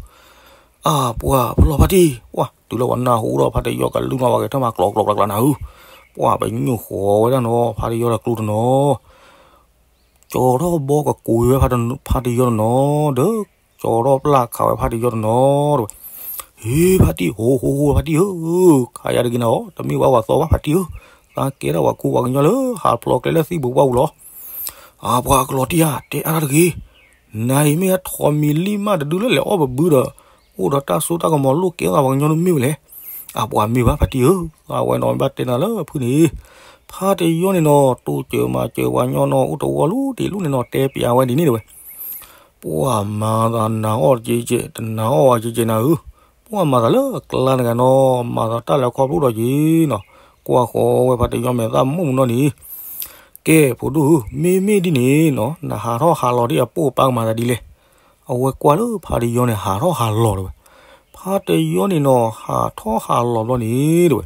အါ ပှၤဖုလီၤဖါတံၢ် ပှၢ်တုၤလၢပှၤနၢ်ဟူဒီး ဖါတယီကလုၢ်နီၢ်ဝဲဂဲၤထၢၣ်မၤကျီကျီကျီကျီနၤဧၢ. ပှၢ်ပညိၣ်ဃီဝဲဒၣ်နီၤ ဖါတယီဒီးကျိတနီၤ ကၠီထီၣ်ဘီကကိးဝဲဖါတယီတနီၤ ဒီး ကၠီထီၣ်ပျၢ်ခးဝဲဖါတယီတနီၤ တဲဝဲ. ဟ့ ဖါတံၢ် ဟိဟိဟိ ဖါတံၢ်ဧၢ, ခးယၤတဂ့ၤနၤအီၤ တမ့ၢ်ဝဲပှၤသီဘၣ် ဖါတံၢ်ဧၢ, သးကဲထီၣ်ပှၤကူပှၤကညီလၢဟးဖျိးကျဲလၢသံၣ်ဘိပှၢ်ပူၤလီၤ. အါ ပှၤကလီၤတံၢ်ဧါ တဲအါတၢ်တဂ့ၤ, နၤအံၤမ့ၢ်ဟဲထိးမံၤလံၢ်မးတဒုလၢလဲၤအီၣ်ပဘုဒီး အိၣ်ဒီးတၢ်စိတၢ်ကမီၤလိၣ်ကဲထီၣ်ပှၤကညီတမ့ၢ်ဝဲလဲၣ်. အါ ပှၤမ့ၢ်ဘၣ်ဖါတံၢ်ဧၢ, သးဝဲနီၤဘၣ်တဲနၤလၢဖုန့ၣ်, ဖါတယီန့ၣ်နီၤ တိၢ်စၢၤမၤစၢၤပှၤကညီနီၤ အိၣ်တဝီလူၤတံၢ်လူၤန့ၣ်နီၤ တဲပျးဝဲဒ်န့ၣ်တဲဝဲ. ပှၤမၤသးနၤအီၣ်ကဲကဲ တနၤအီၣ်ဝဲကဲကဲနၤဧၢ, ပှၤမၤသးလၢအကျါတဂၤနီၤ မၤသးတၢ်လဲၤခီဖျိဒီးက့ၤနီၤ, ကွၢ်ဃီဝဲဖါတယီမဲာ်သၣ်မုၢ်မုၢ်နီၢ်န့ၣ်, ကဲ ဖိဒိၣ်ဧၢ, မ့မ့ၢ်ဒ်န့ၣ်နီၤ နဟးထီၣ်ဟးလီၤဒ်အပိာ်ပၢ်ကမၤသးဒ်လဲၣ်. အဝဲကွၢ်လၢဖါတယီန့ၣ် ဟးထီၣ်ဟးလီၤတဲဝဲ. ဖါတယီန့ၣ်နီၤ ဟးထီၣ်ဟးလီၤဘျီန့ၣ်တဲဝဲ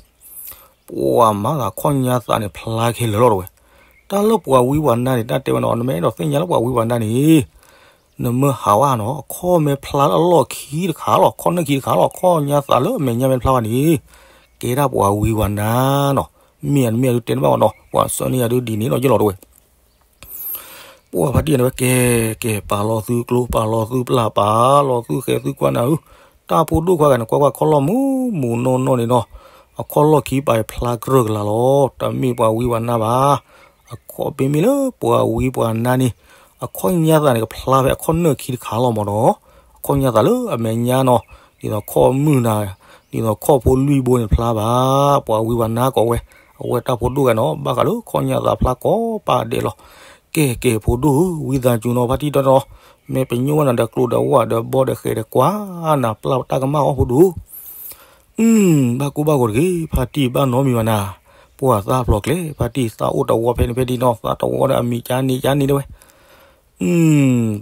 ပှၤမၤသးခီၣ်ညါသးန့ၣ် ဖျါခဲလၢာ်လီၤတဲဝဲ. တၢ်လၢပှၤဝံပှၤနါန့ၣ် တၢ်တဲဝဲနီၤ နမ့ၢ်အဲၣ်ဒိးသ့ၣ်ညါလၢပှၤဝံပှၤနါန့ၣ် နမ့ၢ်ဟးဝဲနီၤ အခီၣ်မ့ၢ်ဖျါလၢအလီၢ်ခံတခါလီၤ ခီၣ်နၢၣ်ခံတခါလီၤ ခီၣ်ညါသးလၢအမဲာ်ညါမ့ၢ်ဖျါဘၣ်န့ၣ် ကဲဒၣ်ပှၤဝံပှၤနါနီၤ. မ့ၢ်အမ့ၢ်အဒုးတဲတဘၣ်ဘၣ်နီၤ ပှၤဆၢန့ၢ်ယၤဒုးဒ်န့ၣ်လီၤယ့ၣ်လီၤတဲဝဲ. ပှၤဖါတံၢ်န့ၣ်ဝဲ ကဲ ကဲ ပာ်လီၤသုကျိ ပာ်လီၤသုပျၢ် ပာ်လီၤသုဃဲသုကွၢ်နၤဧၢ, တၢ်ဖိဒိၣ်ခွါဂၤန့ၣ် ကွၢ်ကွၢ်ခီၣ်လီၢ်မုၢ်မုၢ်နီၢ်နီၢ်န့ၣ်နီၤ, အခီၣ်လီၢ်ခံပာ်ဖျါကြၢးကလာ်လီၤ. တမ့ၢ်ပှၤဝံပှၤနါဘၣ်, အခီၣ်ပ့ၤမ့ၢ်လၢပှၤဝံပှၤနါန့ၣ် အခီၣ်ညါသးန့ၣ် ကဖျါဖဲအခီၣ်နၢၣ်ခံတခါလီၤမးနီၤ. အခီၣ်ညါသးလၢအမဲာ်ညါနီၤ, ဒ်သိးခီၣ်မုၢ်နၤ, ဒ်သိးခီၣ်ဖိလွံၢ်ဘိန့ၣ်ဖျါဘၣ်, ပှၤဝံပှၤနါကိးဝဲ, အဝဲတၢ်ဖိဒိၣ်ဂၤနီၤ ဘၣ်ဃးလၢခီၣ်ညါသးဖျါကိးပာ်ဒဲးလီၤ. ကဲ ကဲ ဖိဒိၣ်ဧၢ, ဝံသးစူၤနီၤ ဖါတံၢ်ဒီးနီၤ, မ့ၢ်ပညိၣ်ဝဲနၤဒီးကျိဒီးဝၣ်ဒီးဘီဒီးဃဲဒီးကွၢ်နၤ ပျၢ်တၢ်ကမၣ်အီၣ်ဖိဒိၣ်ဧၢ. အု ဘၣ်ကိၢ်ဘၣ်ဂီၤတဂ့ၤ, ဖါတံၢ်ဘၣ်နီတမံၤဘၣ်နၤ, ပှၤသးဖျိးကျဲ, ဖါတံၢ်သးအိၣ်တဝီဖဲန့ၣ်ဖဲဒ်နီၤ, သးတဝီဒီးအမံၤကါန့ၣ်ကါန့ၣ်တဲဝဲ. အု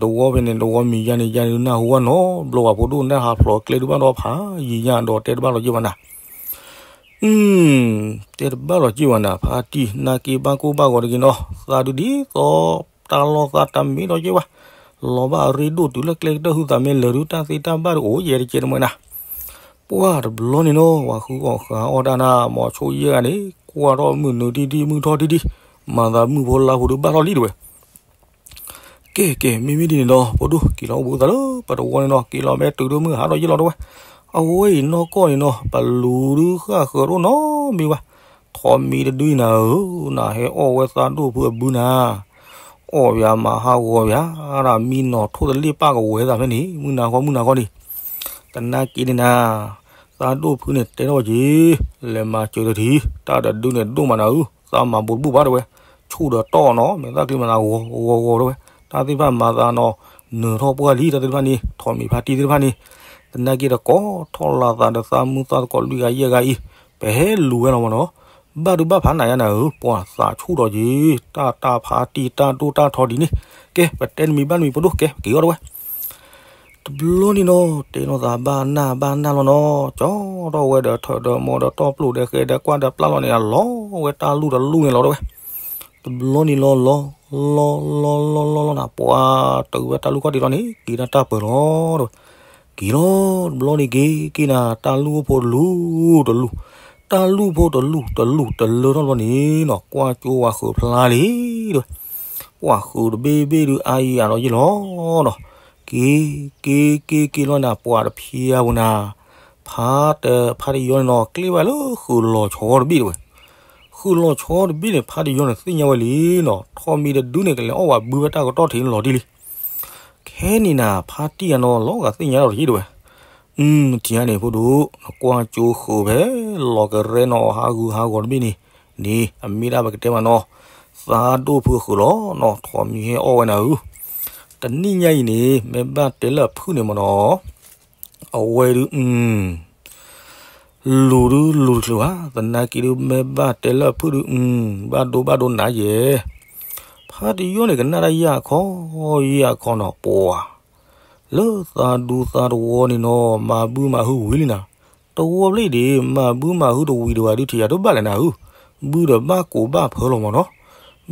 တဝီဖဲန့ၣ်တဝီမံၤယါန့ၣ်ယါန့ၣ် နၢ်ဟူဝဲနီတဘျီဘၣ် ဖိဒိၣ်နတၢ်ဟးဖျိးကျဲဒုးဘၣ်ဒီးဖးယံာ်ညါဒီးတဲတဘၣ်လီၤက့ၤဘၣ်နၤ. အု တဲတဘၣ်လီၤက့ၤဘၣ်နၤ ဖါတံၢ် နာ်က့ဘၣ်ကိၢ်ဘၣ်ဂီၤတဂ့ၤနီၤ, သးဒုးဒ်သိး တၢ်လီၢ်သးတမ့ၢ်ဒီးကဲဝဲ, လီၤဘၣ်အရ့ဒိၣ်တုၤလၢကျဲကတၢၢ်ဟုသးမဲလၢာ်ဒုး တၢ်သ့တၢ်ဘၣ်ဒုးအိၣ်ယဲၢ်တကဲတမံၤနၤ. ပှၢ်တဘျီန့ၣ်နီၤ ပှၤဃုအီၣ်ဃုအီၣ်တၢ်နၤ မိၤဆိယဲၢ်ဂၤန့ၣ် ကွၢ်ထီၣ်မုၢ်နုာ်ထံထံ မုၢ်ထီၣ်ထံထံ, မၤသးမုၢ်ဖိလါဖိဒုးဘၣ်ထီၣ်လံတဝဲ. ကဲကဲ မ့မ့ၢ်ဒ်န့ၣ်ဒီး ဖိဒိၣ်က့ၤလီၤအိၣ်ဘူးသးလၢ ပတဝီန့ၣ်နီၤ က့ၤလီၤမ့ၢ်တုၤဒိၣ်မုၢ်ဟးထီၣ်ယ့ၢ်လီၤတဝဲ. အဝဲအံၤနီၢ်ကီၢ်န့ၣ်နီၤ ပလူၤဒုးဃၣ်ဃၢၤတအိၣ်နီတမံၤဘၣ်. ထိးမံၤတဒုအံၤနၤဧၢ, နဟဲအီၣ်ဝဲသးဒိၣ်ဖုအဘုနၤ အီၣ်ယၤမၤဟးဂီၤယၤ, မံနီၤထိၣ်တလ့ၣ်ပၢ်ကဝဲၤသးဖဲန့ၣ် မုၢ်နၤဃီမုၢ်နၤဃီန့ၣ်, သနာ်က့န့ၣ်နၤ, သးဒိၣ်ဖုန့ၣ်တဲထီၣ်က့ၤ, လဲၤမၤစၢၤတထံၣ်, တၢ်တဒုန့ၣ်ဒိၣ်မးနၤဧၢ, သးမၤဘူးတဘူၣ်ဘၣ်တဝဲ, ဆူၣ်ဒီးတီၢ်နီၤ မဲာ်သၣ်ချံမၤသးဂီၤဂီၤဂီၤတဝဲ, တၢ်သ့ၣ်တဖၣ်မၤသးနီၤ, နၢၤထီၣ်ပှၢ်လံ တၢ်သ့ၣ်တဖၣ်န့ၣ် ထိးမံၤဖါတံၢ်သ့ၣ်တဖၣ်န့ၣ်, သနာ်က့ဒီးကိးထီၣ်လၢသးဒီးသးမုၢ်သးသကိးလွံၢ်ဂၤယဲၢ်ဂၤအံၤ, ပဟဲလူၤဝဲလီၤမးနီၤ ဘၣ်ဒုးဘၣ်ဖးနၤယါနၤဧၢ, ပှၤသးဆူၣ်ထီၣ်က့ၤ, တၢ်တၢ်ဖါတံၢ်တၢ်ဒိၣ်တၢ်ထီဒ်န့ၣ်, ကဲ ပတဲတမံၤဘၣ်တမံၤဖိဒိၣ် ကဲ ပက့ၤအီၣ်တဝဲ. တဘျီန့ၣ်နီၤ တဲလိာ်သးဘၣ်နၢ်ဘၣ်နၢ်လီၤနီၤ, ကၠီထီၣ်ဝဲဒီးထၢၣ်ဒီးမိၢ်ဒီးတီၢ်ပျိၣ်ဒီးဃဲဒီးကွၢ်ဒီးပျၢ်လီၤန့ၣ် အလီၤဝဲတၢ်လူၢ်တလူၢ်န့ၣ်လီၤတဝဲ. တဘျီန့ၣ်လီၤလီၤ လီၤလီၤလီၤလီၤလီၤနၤ ပှၤတုၤဝဲတၢ်လူၢ်ခီၣ်ထံးလီၤန့ၣ် က့ၤတၢ်တၢ်ပၢၤလီၤတဝဲ. က့ၤလီၤတဘျီန့ၣ်က့ၤက့ၤနၤ တၢ်လူၢ်အိၣ်ဖိတလူၢ်တလူၢ်, တၢ်လူၢ်ဖိတလူၢ်တလူၢ်တလၢထီၣ်ဘျီန့ၣ်နီၤ ကွၢ်ကၠိဝၤဃုာ်ဖျါလံတဝဲ. ပှၤဃုာ်တဘ့ၣ်ဘ့ၣ်ဒုးအါယံၤအါဒီးယ့ၢ်လီၤနီၤ. က့ၤ က့ၤ က့ၤ က့ၤလီၤနၤ ပှၤတဖျါဝဲနၤ, ဖါတ ဖါတယီန့ၣ်နီၤ ကျ့ဝဲလၢဃုာ်လီၤဆီတဘ့ၣ်တဝဲ. ဃုာ်လီၤဆီတဘ့ၣ်န့ၣ် ဖါတယီန့ၣ်သ့ၣ်ညါဝဲလံနီၤ, ထိးမံၤတဒုန့ၣ် ကလဲၤအီၣ်ဝဲဘုဖဲတၢ်ကတီၢ်ထံးန့ၣ်လီၤတံၢ်လံ. ခဲန့ၣ်နၤ ဖါတံၢ်အနီၤ လီၤဂာ်သ့ၣ်ညါဒီးတယံာ်တဝဲ. အၢ နထံၣ်ဧါန့ၣ် ဖိဒိၣ်, နကွၢ်ကၠိဃုာ်ဖဲလီၤကရဲနီၤ ဟးဂူာ်ဟးဂီၤတဘ့ၣ်န့ၣ်, န့ၣ် အမ့ၢ်ဒၣ်ပကတဲမးနီၤ, သးဒိၣ်ဖုအဃုာ်လီၤနီၤ, ထိးမံၤဟဲအီၣ်ဝဲနၤဧၢ. တနံၣ်ညါအံၤန့ၣ် မ့ၢ်ဘၣ်တဲလၢအဖုၣ်န့ၣ်မးနီၤ, အဝဲဒုး လူၤဒုးလူၤတချုးဘၣ်, သနာ်က့ဒုး မ့ၢ်ဘၣ်တဲလၢအဖုၣ်ဒုး ဘၣ်ဒိဘၣ်ဒိနၤယဲၢ်. ဖါတယီန့ၣ် ကနၣ်တၢ်ယၢ်ခီ ယၢ်ခီနီၤ ပှၤ လၢသးဒူသးတဝီန့ၣ်နီၤ မၤဘုမၤဟုဝံၤလံနၤ. တဝီဘျီဒံး မၤဘုမၤဟုတဝံၤဒီးဝဲဒုးထံၣ်ယၤတဘၣ်လဲၣ်နၤဧၢ, ဘုဒီးဘၣ်ကိးဘၣ်ဖၢလီၤမးနီၤ.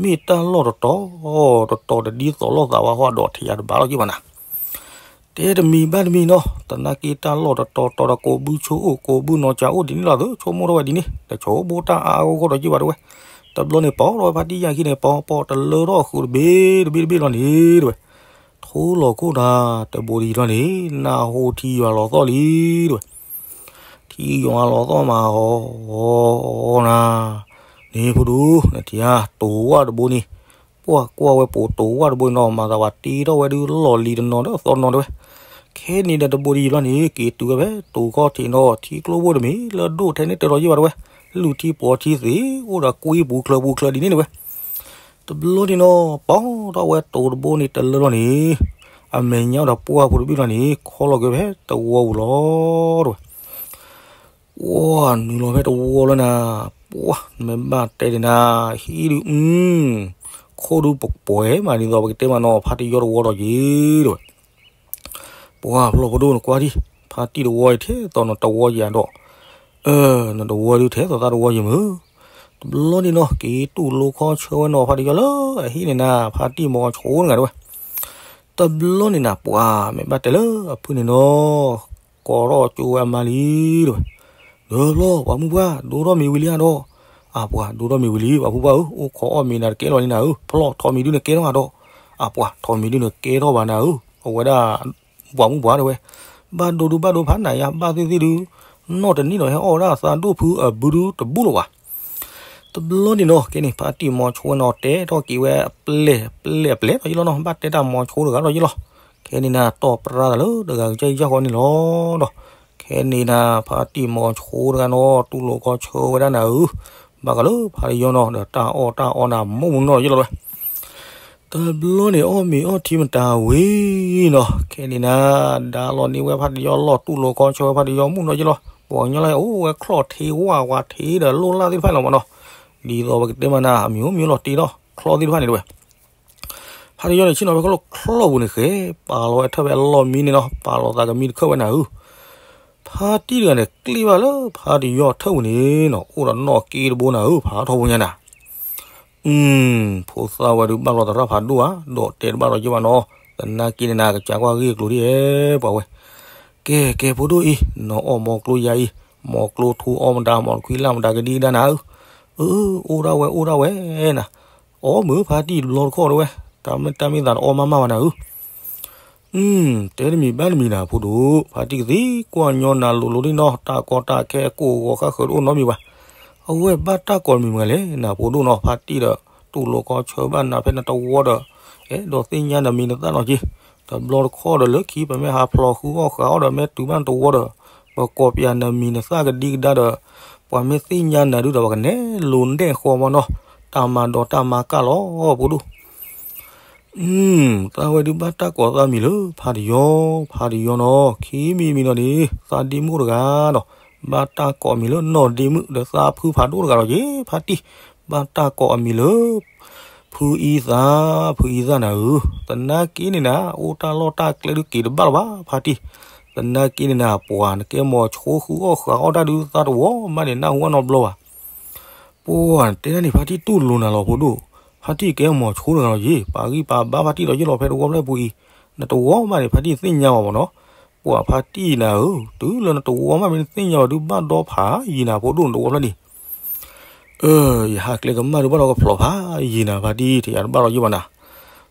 မ့ၢ်တၢ်လီၢ်တတီၤ တတီၤတဒ်သိးလိာ်သးဝဲဃီဒီးထံၣ်ယၤတဘၣ်လီၤက့ဘၣ်နၤ. တဲတမံၤဘၣ်တမံၤနီၤ, သနာ်က့တၢ်လီၢ်တတီၤတီၤဒီးကိးဘုဆိအိၣ် ကိးဘုနီၤကၠးအိၣ်ဒ်န့ၣ်လီၤသု ဆိကမိၣ်ထီၣ်ဝဲဒ်န့ၣ် တဆိကမိၣ်တၢ်အါအါဂီၢ်ဂီၢ်ဒီးက့ဘၣ်တဝဲ. တဘျီန့ၣ် ပိာ်ထီၣ်ဝဲဖါတံၢ်ယၢ်ခံန့ၣ် ပိာ်ပိာ်တလၢထီၣ်ဃုာ်တဘ့ၣ်တဘ့ၣ်တဘ့ၣ်လီၤန့ၣ်တဝဲ. ထိလီၤခိၣ်တၢ်တဘိဒံးလီၤန့ၣ် နၢ်ဟူထံယွၤလီၤသီၣ်လံတဝဲ. ထံယွၤလီၤသီၣ်မးအီၤနၤ, န့ၣ်ဖိဒိၣ် နထံၣ်ဧါ တိၤဝၣ်တဘိန့ၣ်, ပှၢ်ကွၢ်ဝဲပိာ်တိၤဝၣ်တဘိန့ၣ်နီၤ မၤသးပှၤတ့ထီၣ်ဝဲဒုးလီၢ်လံၤတနီၤဒီးသီတနီၤတဝဲ. ခဲန့ၣ်ဒီးတဘိဒံးလီၤန့ၣ် က့ၤတုၤဝဲဖဲတိၤခီၣ်ထံးနီၤ ထံကျိဖိတမ့ၢ်လၢဒိၣ်ထဲန့ၣ်တၢ်ဒီးယ့ၢ်ဘၣ်တဝဲ, လူၢ်ထံပှီၤထံသ့ၣ် အိၣ်ဒီးကွံပူၤချၢပူၤချၢဒ်န့ၣ်တဝဲ. တဘျီန့ၣ်နီၤ ပိာ်ထီၣ်ဝဲတိၤတဘိန့ၣ်တလၢလီၤန့ၣ်, အမဲာ်ညါဒီးပှၢ်ဖိတဘ့ၣ်လီၤန့ၣ် ခီလီၤက့ၤဖဲတဝီပူၤလီၤတဝဲ. ပှၢ်နုာ်လီၤဖဲတဝီလီၤနၤ, ပှၢ်မ့ၢ်ဘၣ်တဲဒ်နၤ, ဟံၣ်ဒုး အု ခိၣ်ဒုးပှဲၤမးဒ်သိးပကတဲမးနီၤ ဖါတံၢ်ယီတဝီဒီးက့ၤတဝဲ. ပှၢ်ဖျီၣ်ဖိဒိၣ်နကွၢ်ဒံး, ဖါတံၢ်တဝီအံၤထဲသိးနတဝီယၤဒီး, အၢ နတဝီဒုးထဲသိးသးတဝီယၤမုၢ်. တဘျီန့ၣ်နီၤ က့ၤတူၢ်လိာ်ခီဆၢဝဲနီၤ ဖါတံၢ်ယီလၢအဟံၣ်န့ၣ်နၤ ဖါတံၢ်မိၤဆိတဂၤတဝဲ. တဘျီန့ၣ်နၤ ပှၢ်မ့ၢ်ဘၣ်တဲလၢအဖုၣ်န့ၣ်နီၤ ကိးထီၣ်ကၠိဝဲအမါလံတဝဲ. ဒီးဖျီၣ် ပှၤမုၣ်ပှၢ် ဒိထီၣ်မ့ၤဝံၤလံဧါဒီး, အၢ ပှၢ်ဒိထီၣ်မ့ၤဝံၤလံ ပှၤဖုပှၢ်ဧၢ, အိၣ်ခိးအီၣ်မ့ၤနၤတကဲလီၤန့ၣ်နၤဧၢ, ဖျီၣ်ထိးမံၤဒုးနကဲထီၣ်ဧါဒီး, အၢ ပှၢ်ထိးမံၤဒုးနကဲထီၣ်ဘၣ်နၤဧၢ, အဝဲဒၣ် ပှၤမုၣ်ပှၢ်တဝဲ. ဘၣ်ဒိဒုးဘၣ်ဒိဖးနၤယါ ဘၣ်သ့ၣ်သ့ၣ်ဒုး, နီၢ်တနံၣ်ဒီးဟဲအီၣ်ဝဲဒၣ်သးဒိၣ်ဖုအဘုဒုးတဘူၣ်လၢၤဘၣ်. တဘျီန့ၣ်နီၤ ခဲန့ၣ် ဖါတံၢ်မိၤဆိဝဲနီၤ တဲထီၣ်က့ၤဝဲအပျဲၢ်အပျဲၢ်အပျဲၢ်ဒီးယ့ၢ်လီၤနီၤ, ဘၣ်တဲတၢ်မိၤဆိတဂၤဒီးယ့ၢ်လီၤ. ခဲန့ၣ်နၤ တီၢ်ပြၢတၢ်လၢတဂၤကစၢ်ယၢ်ဃီန့ၣ်လီၤဒီး, ခဲန့ၣ်နၤ ဖါတံၢ်မိၤဆိတဂၤနီၤ တူၢ်လိာ်ခီဆၢဝဲဒၣ်နၤဧၢ, ဘၣ်ဃးလၢဖါတံၢ်ယီနီၤ ဒီးတၢ်အီၣ်တၢ်အီနၤ မိၢ်မုၢ်နီၢ်ယ့ၢ်လီၤဝဲ. တဘျီန့ၣ် အီၣ်မ့ၤအီၣ်ထံမတၤဝံၤနီၤ ခဲန့ၣ်နၤ ဒါလီၤန့ၢ်ဝဲဖါတံၢ်ယီလီၢ် တူၢ်လိာ်ခီဆၢဝဲဖါတံၢ်ယီမုၢ်နီၢ်ယ့ၢ်လီၤ. ပှၤကညီလၢအအိၣ်ဝဲချီၣ်ထံဝၣ်ဝါထံဒီးလိၣ်လၢ်သ့ၣ်တဖၣ်လီၤမးနီၤ, ဒ်သိးပကတဲမးနၤ အမံၤအိၣ်မံၤလီၤတ့ထီၣ်ချီၣ်သ့ၣ်တဖၣ်န့ၣ်တဝဲ. ဖါတံၢ်ယီန့ၣ် ဆ့ၣ်နီၤဖဲခီၣ်လိာ်ချီၣ်ပူၤန့ၣ်ဃဲ ပာ်လီၤဝဲထၢၣ်ဖဲအလီၢ်မံန့ၣ်နီၤ, ပာ်လီၤသးကမံတခၢၣ်ဝဲနၤဧၢ. ဖါတံၢ်တဂၤန့ၣ် ကျ့ၣ်ဘၣ်လၢဖါတံၢ်ယီထၢၣ်ပူၤန့ၣ်နီၤ အိၣ်ဒီးနီၣ်က့တဘိနၤဧၢ ဖးထီဖိညါနၤ. ဖိသၣ်ဝဲဒုးဘၣ်လီၤသရၣ်ဖးဒိၣ်ဧါ, ဒီးတဲတဘၣ်ဒီးယဲၢ်ဘၣ်နီၤ, သနာ်က့န့ၣ်နၤ ကစၢ်ကွၢ်ဂ့ၢ်ကျိၤဒ်အဲၣ်ပှၤဝဲ. ကဲ ကဲ ဖိဒိၣ်အံၤ, နအီၣ်မီၤကျိယါအံၤ, မီၤကျိထူအီၣ်မတၤ မီၤခွံလၢ်မတၤကဒံကဒါနၤဧၢ. အၢ အိၣ်ဒၣ်ဝဲ အိၣ်ဒၣ်ဝဲနၤ. အီၣ်မုာ်ဖါတံၢ်တဘျီတခီၣ်ဒၣ်ဝဲ, တၢ်မ့ၢ်တၢ်မ့ၢ်သးတအီၣ်မးမးဘၣ်နၤဧၢ. တဲတမံၤဘၣ်တမံၤနၤဖိဒိၣ်, ဖါတံၢ်ကသံကွၢ်ညီနၤလိၤလိၤဒ်နီၤ, တၢ်ကီတၢ်ခဲကိၢ်ဂီၤဃၣ်ဃၢၤတအိၣ်နီတမံၤဘၣ်. အဝဲဘၣ်တၢ်ကိးတမံၤမးလဲၣ် နၤဖိဒိၣ်နီၤ, ဖါတံၢ်ဒီး တူၢ်လိာ်ခီဆၢဘၣ်နၤဖဲနတဝီဒီး, အဲၣ်ဒိးသ့ၣ်ညါနမံၤနသၣ်နီၤက့. တဘျီတခီၣ်ဒီးလၢခံ ပမ့ၢ်ဟးဖျိးဃုအီၣ်ဃုအီၣ်ဒီး မ့ၢ်တုၤဘၣ်နတဝီဒီး, ပကိးပၠးနမံၤနသၣ်ကဒံကဒါဒီး, ပှၤမ့ၢ်သ့ၣ်ညါနၤဒုဒီး ပှၤကနဲလိၤနဲၣ်ဃီမးနီၤ, တၢ်မၤဒီးတၢ်မၤကၢ်လီၤ ဖိဒိၣ်. သးဝဲဒုးဘၣ်တၢ်ကိးသးမံၤလၢဖါတယီ, ဖါတယီနီၤ, ခံမံၤမံၤနီၤန့ၣ် သးဒ့မုၣ်တဂၤနီၤ, ဘၣ်တၢ်ကိးမံၤလၢနီၢ်ဒ့မုၣ် ဒီးသးဖုဖးဒိၣ်တဂၤလီၤက့ၤ ဖါတံၢ်, ဘၣ်တၢ်ကိးအမံၤလၢ ဖုအံသၣ်, ဖုအံသၣ်နၤဧၢ, သနာ်က့န့ၣ်နၤ အိၣ်တၢ်လီၢ်တၢ်ကျဲဒုးက့ၤတဘၣ်လၢၤဘၣ် ဖါတံၢ်, သနာ်က့န့ၣ်နၤ ပှၤနကဲမီၤဆိဃုအီၣ်ဃုအီၣ်တၢ်ဒုးသးတဝီမးန့ၣ် နၢ်ဟူအနီတဘျီဘၣ်. ပှၤတဲဒၣ်န့ၣ် ဖါတံၢ်တူၢ်လိာ်နၤလီၤဖိဒိၣ်, ဖါတံၢ်ကဲမီၤဆိတဂၤလီၤယ့ၤ, ပာ်ဂံၢ်ပာ်ဘါဖါတံၢ်ဒီးယ့ၢ်လီၤ ဖဲတဝီဖျၢၣ်ပူၤအံၤ, နတဝီမးန့ၣ် ဖါတံၢ်သ့ၣ်ညါဘၣ်မးနီၤ, ပှၤဖါတံၢ်နၤဧၢ, တုၤလၢနတဝီမးမ့ၢ်နသ့ၣ်ညါဘၣ်ဒုးဘၣ်ဒီဖးယံၤနၤဖိဒိၣ် နတဝီဖျၢၣ်န့ၣ် အၢ ယဟးကျဲကမၣ်ဒုးဘၣ်ဒီးကဖျိးဖးယံၤနၤဖါတံၢ် တယၤတဘၣ်လီၤယ့ၢ်ဘၣ်နၤ.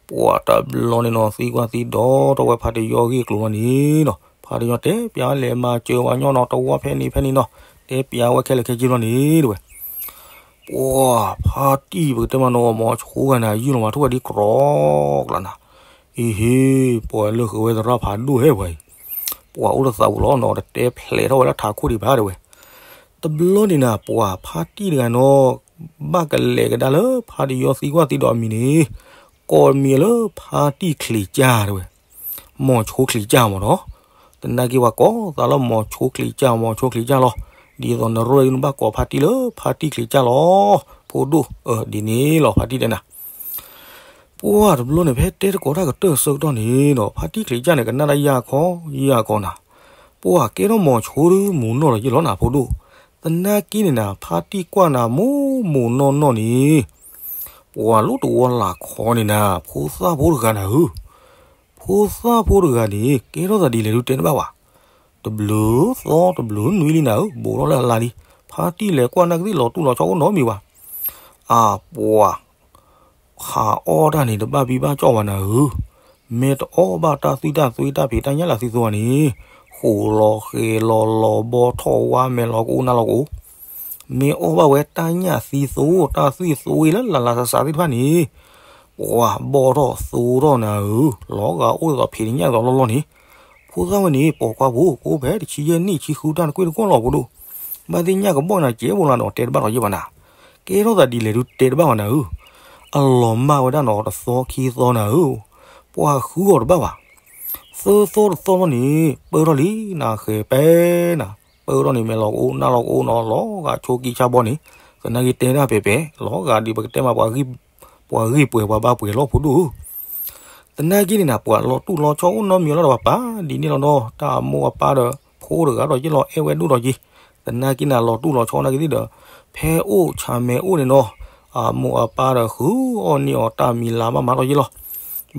ပှၤတဘျီန့ၣ်နီၤ သံကွၢ်သံဒိးထီၣ်ဝဲဖါတယီဂ့ၢ်ကျိၤလီၤန့ၣ်နီၤ, ဖါတယီတဲပၠးလဲၤမၤစၢၤဝဲညီနီၤ တဝီဖဲန့ၣ်ဖဲန့ၣ်နီၤ, တဲပၠးဝဲခဲလၢာ်ခဲဆ့လီၤန့ၣ်တဝဲ ပှၤဖါတံၢ်ပကတဲမးနီၤ မီၤဆိဂၤန့ၣ် ယုၢ်လီၤမၤထူၣ်ဝဲဒ်ကြီကျါနၤ, အံၤဟ့ ပှၤလၢဃုာ်ဝဲသရၣ်ဖးဒိၣ်ဟဲပှၤအံၤ, ပှၤအိၣ်တသးပူၤလီၤနီၤ တတဲဖျဲးထီၣ်ဝဲလၢထးခိၣ်ဒံးဘၣ်တဝဲ တဘျီန့ၣ်နၤ ပှၤဖါတံၢ်တဂၤနီၤ, ဘၣ်ကလဲၤကဒါလၢဖါတယီသံကွၢ်သံဒိးအမံၤန့ၣ်, ကိးမံၤလၢဖါတံၢ်ချံးကၢ်တဝဲ, မီၤဆိချံးကၢ်မးနီၤ, သနာ်က့ပှၤကိးသးလၢမီၤဆိချံးကၢ် မီၤဆိချံးကၢ်လီၤ, ဒ်သိးနရၢၣ်အံၤနဘၣ်ကိးဖါတံၢ်လၢဖါတံၢ်ချံးကၢ်လီၤ, ဖိဒိၣ်, အၢ ဒ်န့ၣ်လီၤ ဖါတံၢ်တဲနၤ ပှၤတဘျီန့ၣ် ဖဲတဲတကိးတၢ်ကတၢၢ်ဆၢကတီၢ်န့ၣ်နီၤ ဖါတံၢ်ချံးကၢ်န့ၣ် ကနၣ်တၢ်ယၢ်ခီယၢ်ခီနၤ, ပှၤကဲထီၣ်မီၤဆိဒုးမူးနီၢ်လီၤယ့ၢ်လီၤနၤဖိဒိၣ်, သနာ်က့န့ၣ်နၤ ဖါတံၢ်ကွၢ်နၤမိၢ်မိၢ်နီၢ်နီၢ်န့ၣ်, ပှၤလၢတဝီလၢ်ခီန့ၣ်နၤ ဖိသၣ်ဖိတဂၤနၤဧၢ, ဖိသၣ်ဖိတဂၤန့ၣ် ကဲထီၣ်သးဒ်လဲၣ်ဒုးတဲတဘၣ်ဘၣ်, တဘျုးသီတဘျုးနွံလံနၤဧၢ ဘူးထီၣ်လၢအလါလံ, ဖါတံၢ်လဲၤကွၢ်နာ်ကသ့ၣ်လီၤတူၢ်လီၤဆီအိၣ်နီတမံၤဘၣ်, အပှၤ ဟးအီၣ်တၢ်န့ၣ် တဘၣ်ဘံၣ်ဘၣ်ကၠီၣ်ဘၣ်နၤဧၢ, မ့ၢ်တအီၣ်ဘၣ်တၢ်သွံၣ်တၢ်သွ့တၢ်ဖံးတၢ်ညၣ်လၢသံသိဘၣ်န့ၣ်, ဃိးလီၤဃဲၤလီၤလီၤဘီထီၣ်ဝါမဲာ်လီၤကအိၣ်နၢ်လီၤကအိၣ်, မ့ၢ်အီၣ်ဘၣ်ဝဲတၢ်ညၣ်သံသိ တၢ်သွံၣ်သိအံၤလၢလၢ်လၢ်စးစးသ့ၣ်တဖၣ်န့ၣ်, ပှၤဘီထီၣ်သိထီၣ်နၤဧၢ, လီၤဂာ်အိၣ်ဒ်သိးဖံးတၢ်ညၣ်သိးလီၢ်လီၢ်န့ၣ်, ဖိသၣ်ဝဲန့ၣ် ပိာ်ခွါဖိ ကိးဖဲတဆံယဲၢ်နံၣ်ဆံဃုတၢ်နကွ့ၢ်တကွီၢ်လီၤဖိဒိၣ်, ဘၣ်သ့ၣ်ညၣ်ကဘီၣ်နၤကဲဘိလီၤနီၤ တဲတဘၣ်လီၤယ့ၢ်ဘၣ်နၤ, ကဲထီၣ်သးဒ်လဲၣ်ဒုးတဲတဘၣ်ဘၣ်နၤဧၢ, အလီၤမၢ်ဝဲဒၣ်နီၤ တသီခံသီနၤဧၢ, ပှၤဃုအီၤတဘၣ်ဘၣ်, သၢသီတသီလီၤန့ၣ် ပၢၢ်ထီၣ်လံနၤဃဲၤပဲနၤ, ပၢၢ်ထီၣ်န့ၣ် မဲာ်လီၤကအိၣ်နၢ်လီၤကအိၣ်နီၤ လီၤဂာ်ဆိးကံဆါဘီန့ၣ်, သနာ်က့တဲဒၣ်ပဲၤပဲၤ လီၤဂာ်ဒ်ပကတဲမး ပှၤဂ့ၢ်ပှဲၤပှၤဘါပှဲၤလီၤဖိဒိၣ်ဧၢ သနာ်က့န့ၣ်နၤ ပှၤလီၤတူၢ်လီၤဆီအိၣ်နီတမံၤလီၤဒီးပှၤပာ်ဒ်န့ၣ်လီၤနီၤ, တၢ်အမိၢ်အပၢ်ဒီး ဖိတဂၤဒီးယ့ၢ်လီၤအဲၣ်ဝဲဒိၣ်ဒီးက့ၤ, သနာ်က့နၤလီၤတူၢ်လီၤဆီနာ်က့သ့ၣ်ဒီး, ဖဲအိၣ်ဆၣ်မဲာ်အိၣ်န့ၣ်နီၤ, အမိၢ်အပၢ်ဒီးဃုအီၣ်န့ၢ်အီၤတၢ်မံၤလၤဘၣ်မးဒီးယ့ၢ်လီၤ,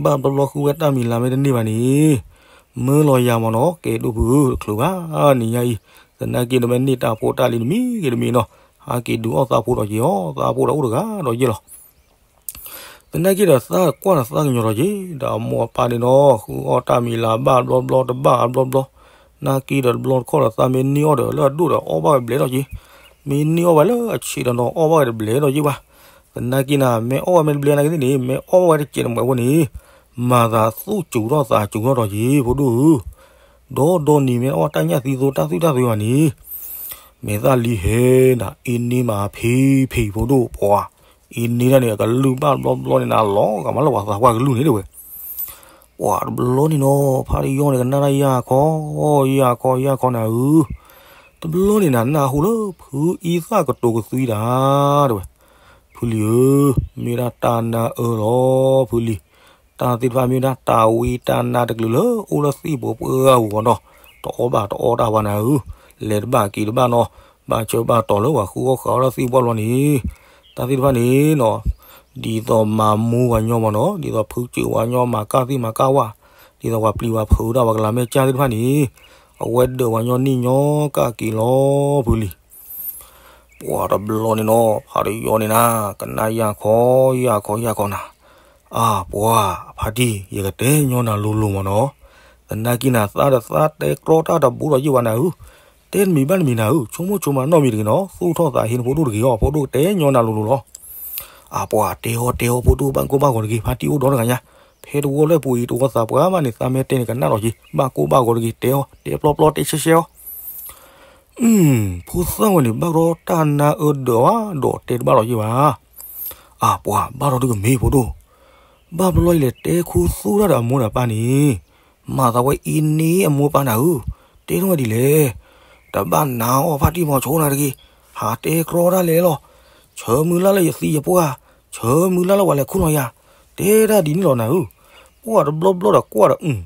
ဘၣ်ဘျီဘျီဃုဝဲတၢ်မံၤလၤမ့ၢ်တန့ၢ်ဘၣ်န့ၣ်, မၢလီၤယၤမးနီၤ ကဲဒိၣ်ဖုဧၢ တချုးဘၣ်နံၤညါအံၤ, သနာ်က့ဒီးမ့ၢ်န့ၢ်တၢ်ဖိတၢ်လံၤတမံၤဂ့ၤတမံၤနီၤ, ဟးက့ၤဒုးအီၣ်သးဖိဒီးက့ၤအီၤ သးဖိဒီးအိၣ်တဂၤဒီးယ့ၢ်လီၤ သနာ်က့ဒီးသးကွၢ်ဒီးသးကညီၤထီၣ်က့ၤ, ဒီးအမိၢ်အပၢ်န့ၣ်နီၤ ဃုအီၣ်တၢ်မံၤလၤဘၣ်ဘျီဘျီတဘၣ်အဘျီဘျီ, နာ်က့ဒီးတဘျီတခီၣ်ဒီးသးမ့ၢ်န့ၢ်အီၣ်ဒီးလၢအဒိၣ်ဒီးအီၣ်ဘၣ်ဝဲဘျဲၣ်ထီၣ်က့ၤ, မ့ၢ်န့ၢ်အီၣ်ဝဲလၢအဆံးဒီးနီၤ အီၣ်ဘၣ်ဝဲတဘျဲၣ်ထီၣ်က့ၤဘၣ်, သနာ်က့နၤ မ့ၢ်အီၣ်ဝဲမ့ၢ်တဘျဲၣ်နာ်က့သ့ၣ်န့ၣ် မ့ၢ်အီၣ်ဘၣ်ဝဲတစဲးတမှဲးဖိန့ၣ်, မၤသးသူၣ်စူၤထီၣ်သးစူၤထီၣ်ဒီးက့ၤ ဖိဒိၣ်ဧၢ ဒီဒီနံၤမ့ၢ်အီၣ်တၢ်ညၣ်သံသိတၢ်သွံၣ်တၢ်သွံၣ်ဘၣ်န့ၣ်, မဲာ်သၣ်လံဟဲနၤ အ့န့မးဖံဖံဖိဒိၣ်ပှၤ, အ့န့ဒၣ်န့ၣ် အကလုၢ်ဘၣ်ဘျီဘျီန့ၣ်နၤ လီၤဂာ်မးလၢပှၤသးပှၢ်ကလုၢ်န့ၣ်တဝဲ, ပှၤတဘျီန့ၣ်နီၤ ဖါတယီန့ၣ် ကနၣ်တၢ်ယၢ်ခီ, ယၢ်ခီ ယၢ်ခီနၤဧၢ, တဘျီန့ၣ်နၤ နၢ်ဟူလၢဖုအံသၣ်ကတိၤကသွံတၢ်တဝဲ, ဖုလံၤဧၢ, မ့ၢ်ဒၣ်တၢ်နါအၢလီၤ ဖုလံၤ, တၢ်သ့ၣ်တဖၣ်မ့ၢ်ဒၣ်တၢ်ဝံတၢ်နါတကလုာ်လၢအိၣ်လၢသ့ၣ်ပှၢ်ပှၢ်ပူၤနီၤ, တအီၣ်ဘၣ်တအီတၢ်ဘၣ်နၤဧၢ, လဲၤတဘၣ်က့ၤတဘၣ်နီၤ, ဘၣ်ဆၢဘၣ်တီၤလၢပှၤဃုအီၣ်ဃုအီလၢသ့ၣ်ပှၢ်လီၤန့ၣ်, တၢ်သ့ၣ်တဖၣ်န့ၣ်နီၤ, ဒ်သိးမၤမူပှၤညီမ့ၢ်နီၤ, ဒ်သိးဖုကၠုးပှၤညီ မၤကၢ်သ့ၣ်မၤကၢ်ဝၣ်, ဒ်သိးပှၤပျံၤပှၤဖုးတၢ် ပှၤကလၤမဲာ်ကၢ်သ့ၣ်တဖၣ်န့ၣ်, အဝဲဒၢးပှၤညီန့ၢ်ညီကၢ်က့ၤလီၤဖုလံ. ပှၤတဘျီန့ၣ်နီၤ, ဖးတယီန့ၣ်နၤ, ကနၣ်ယၢ်ခီယၢ်ခီယၢ်ခီနၤ, အါပှၤဖါတံၢ် ယကတဲညီနၤလိၤလိၤမ့ၢ်နီၤ, သနာ်က့နၤ သးဒီးသးတဲကြီတၢ်တဘူးဒီးယ့ၢ်ဝဲနၤဧၢ, တဲတမံၤဘၣ်တမံၤနၤဧၢ, ဆိကမိၣ်ဆိကမးနီတမံၤတဂ့ၤနီၤ, သူၣ်ထီၣ်သးဟ့နဖိဒိၣ်တဂ့ၤအီၤ, ဖိဒိၣ်တဲညီနၤလိၤလိၤလီၤ. အါပှၤတဲအီၤတဲအီၤ ဖိဒိၣ်ဘၣ်ကိၢ်ဘၣ်ဂီၤတဂ့ၤ, ဖါတံၢ်အိၣ်ဒီတဂၤညါ, ဖဲတဝီလၢပူၤအံၤ တဝီသးပှၢ်မးန့ၣ် သးမဲာ်တဲန့ၣ် ကနၣ်လီၤက့ၤ, ဘၣ်ကိၢ်ဘၣ်ဂီၤတဂ့ၤ, တဲအီၤတဲပျီပျီတဲရှဲရှဲအီၤ အုမ်, ဖိသၣ်ဝဲန့ၣ် ဘၣ်ဒီးတၢ်နါအၢဒၢးဝဲဒီးတဲတဘၣ်လီၤယ့ၢ်ဘၣ်. အါပှၤဘၣ်ဒီးတကမ့ၢ်ဖိဒိၣ်, ဘၣ်ဘျီအံၤလဲၤတဲခူသူၣ်တၢ်ဒီးအမိၢ်ဒီးပၢ်န့ၣ်, မၤသးဝဲအံၤန့ၣ်အမိၢ်ပၢ်နၤဧၢ, တဲထီၣ်ဝဲဒ်လဲၣ်, တဘၣ်နၤအီၤ ဖါတံၢ်မီၤဆိနၤတဂ့ၤ, ဟးတဲကြီတၢ်လဲာ်လီၤ, ဆၢမုၢ်လၢ်လၢယသံယပှၢ်, ဆၢမုၢ်လၢ်လၢပှၤလဲၤခူၣ်လီၤယၤ, တဲဒၣ်ဒ်န့ၣ်လီၤနၤဧၢ, ပှၤတဘျီဘျီဒီးကွၢ်ဒီး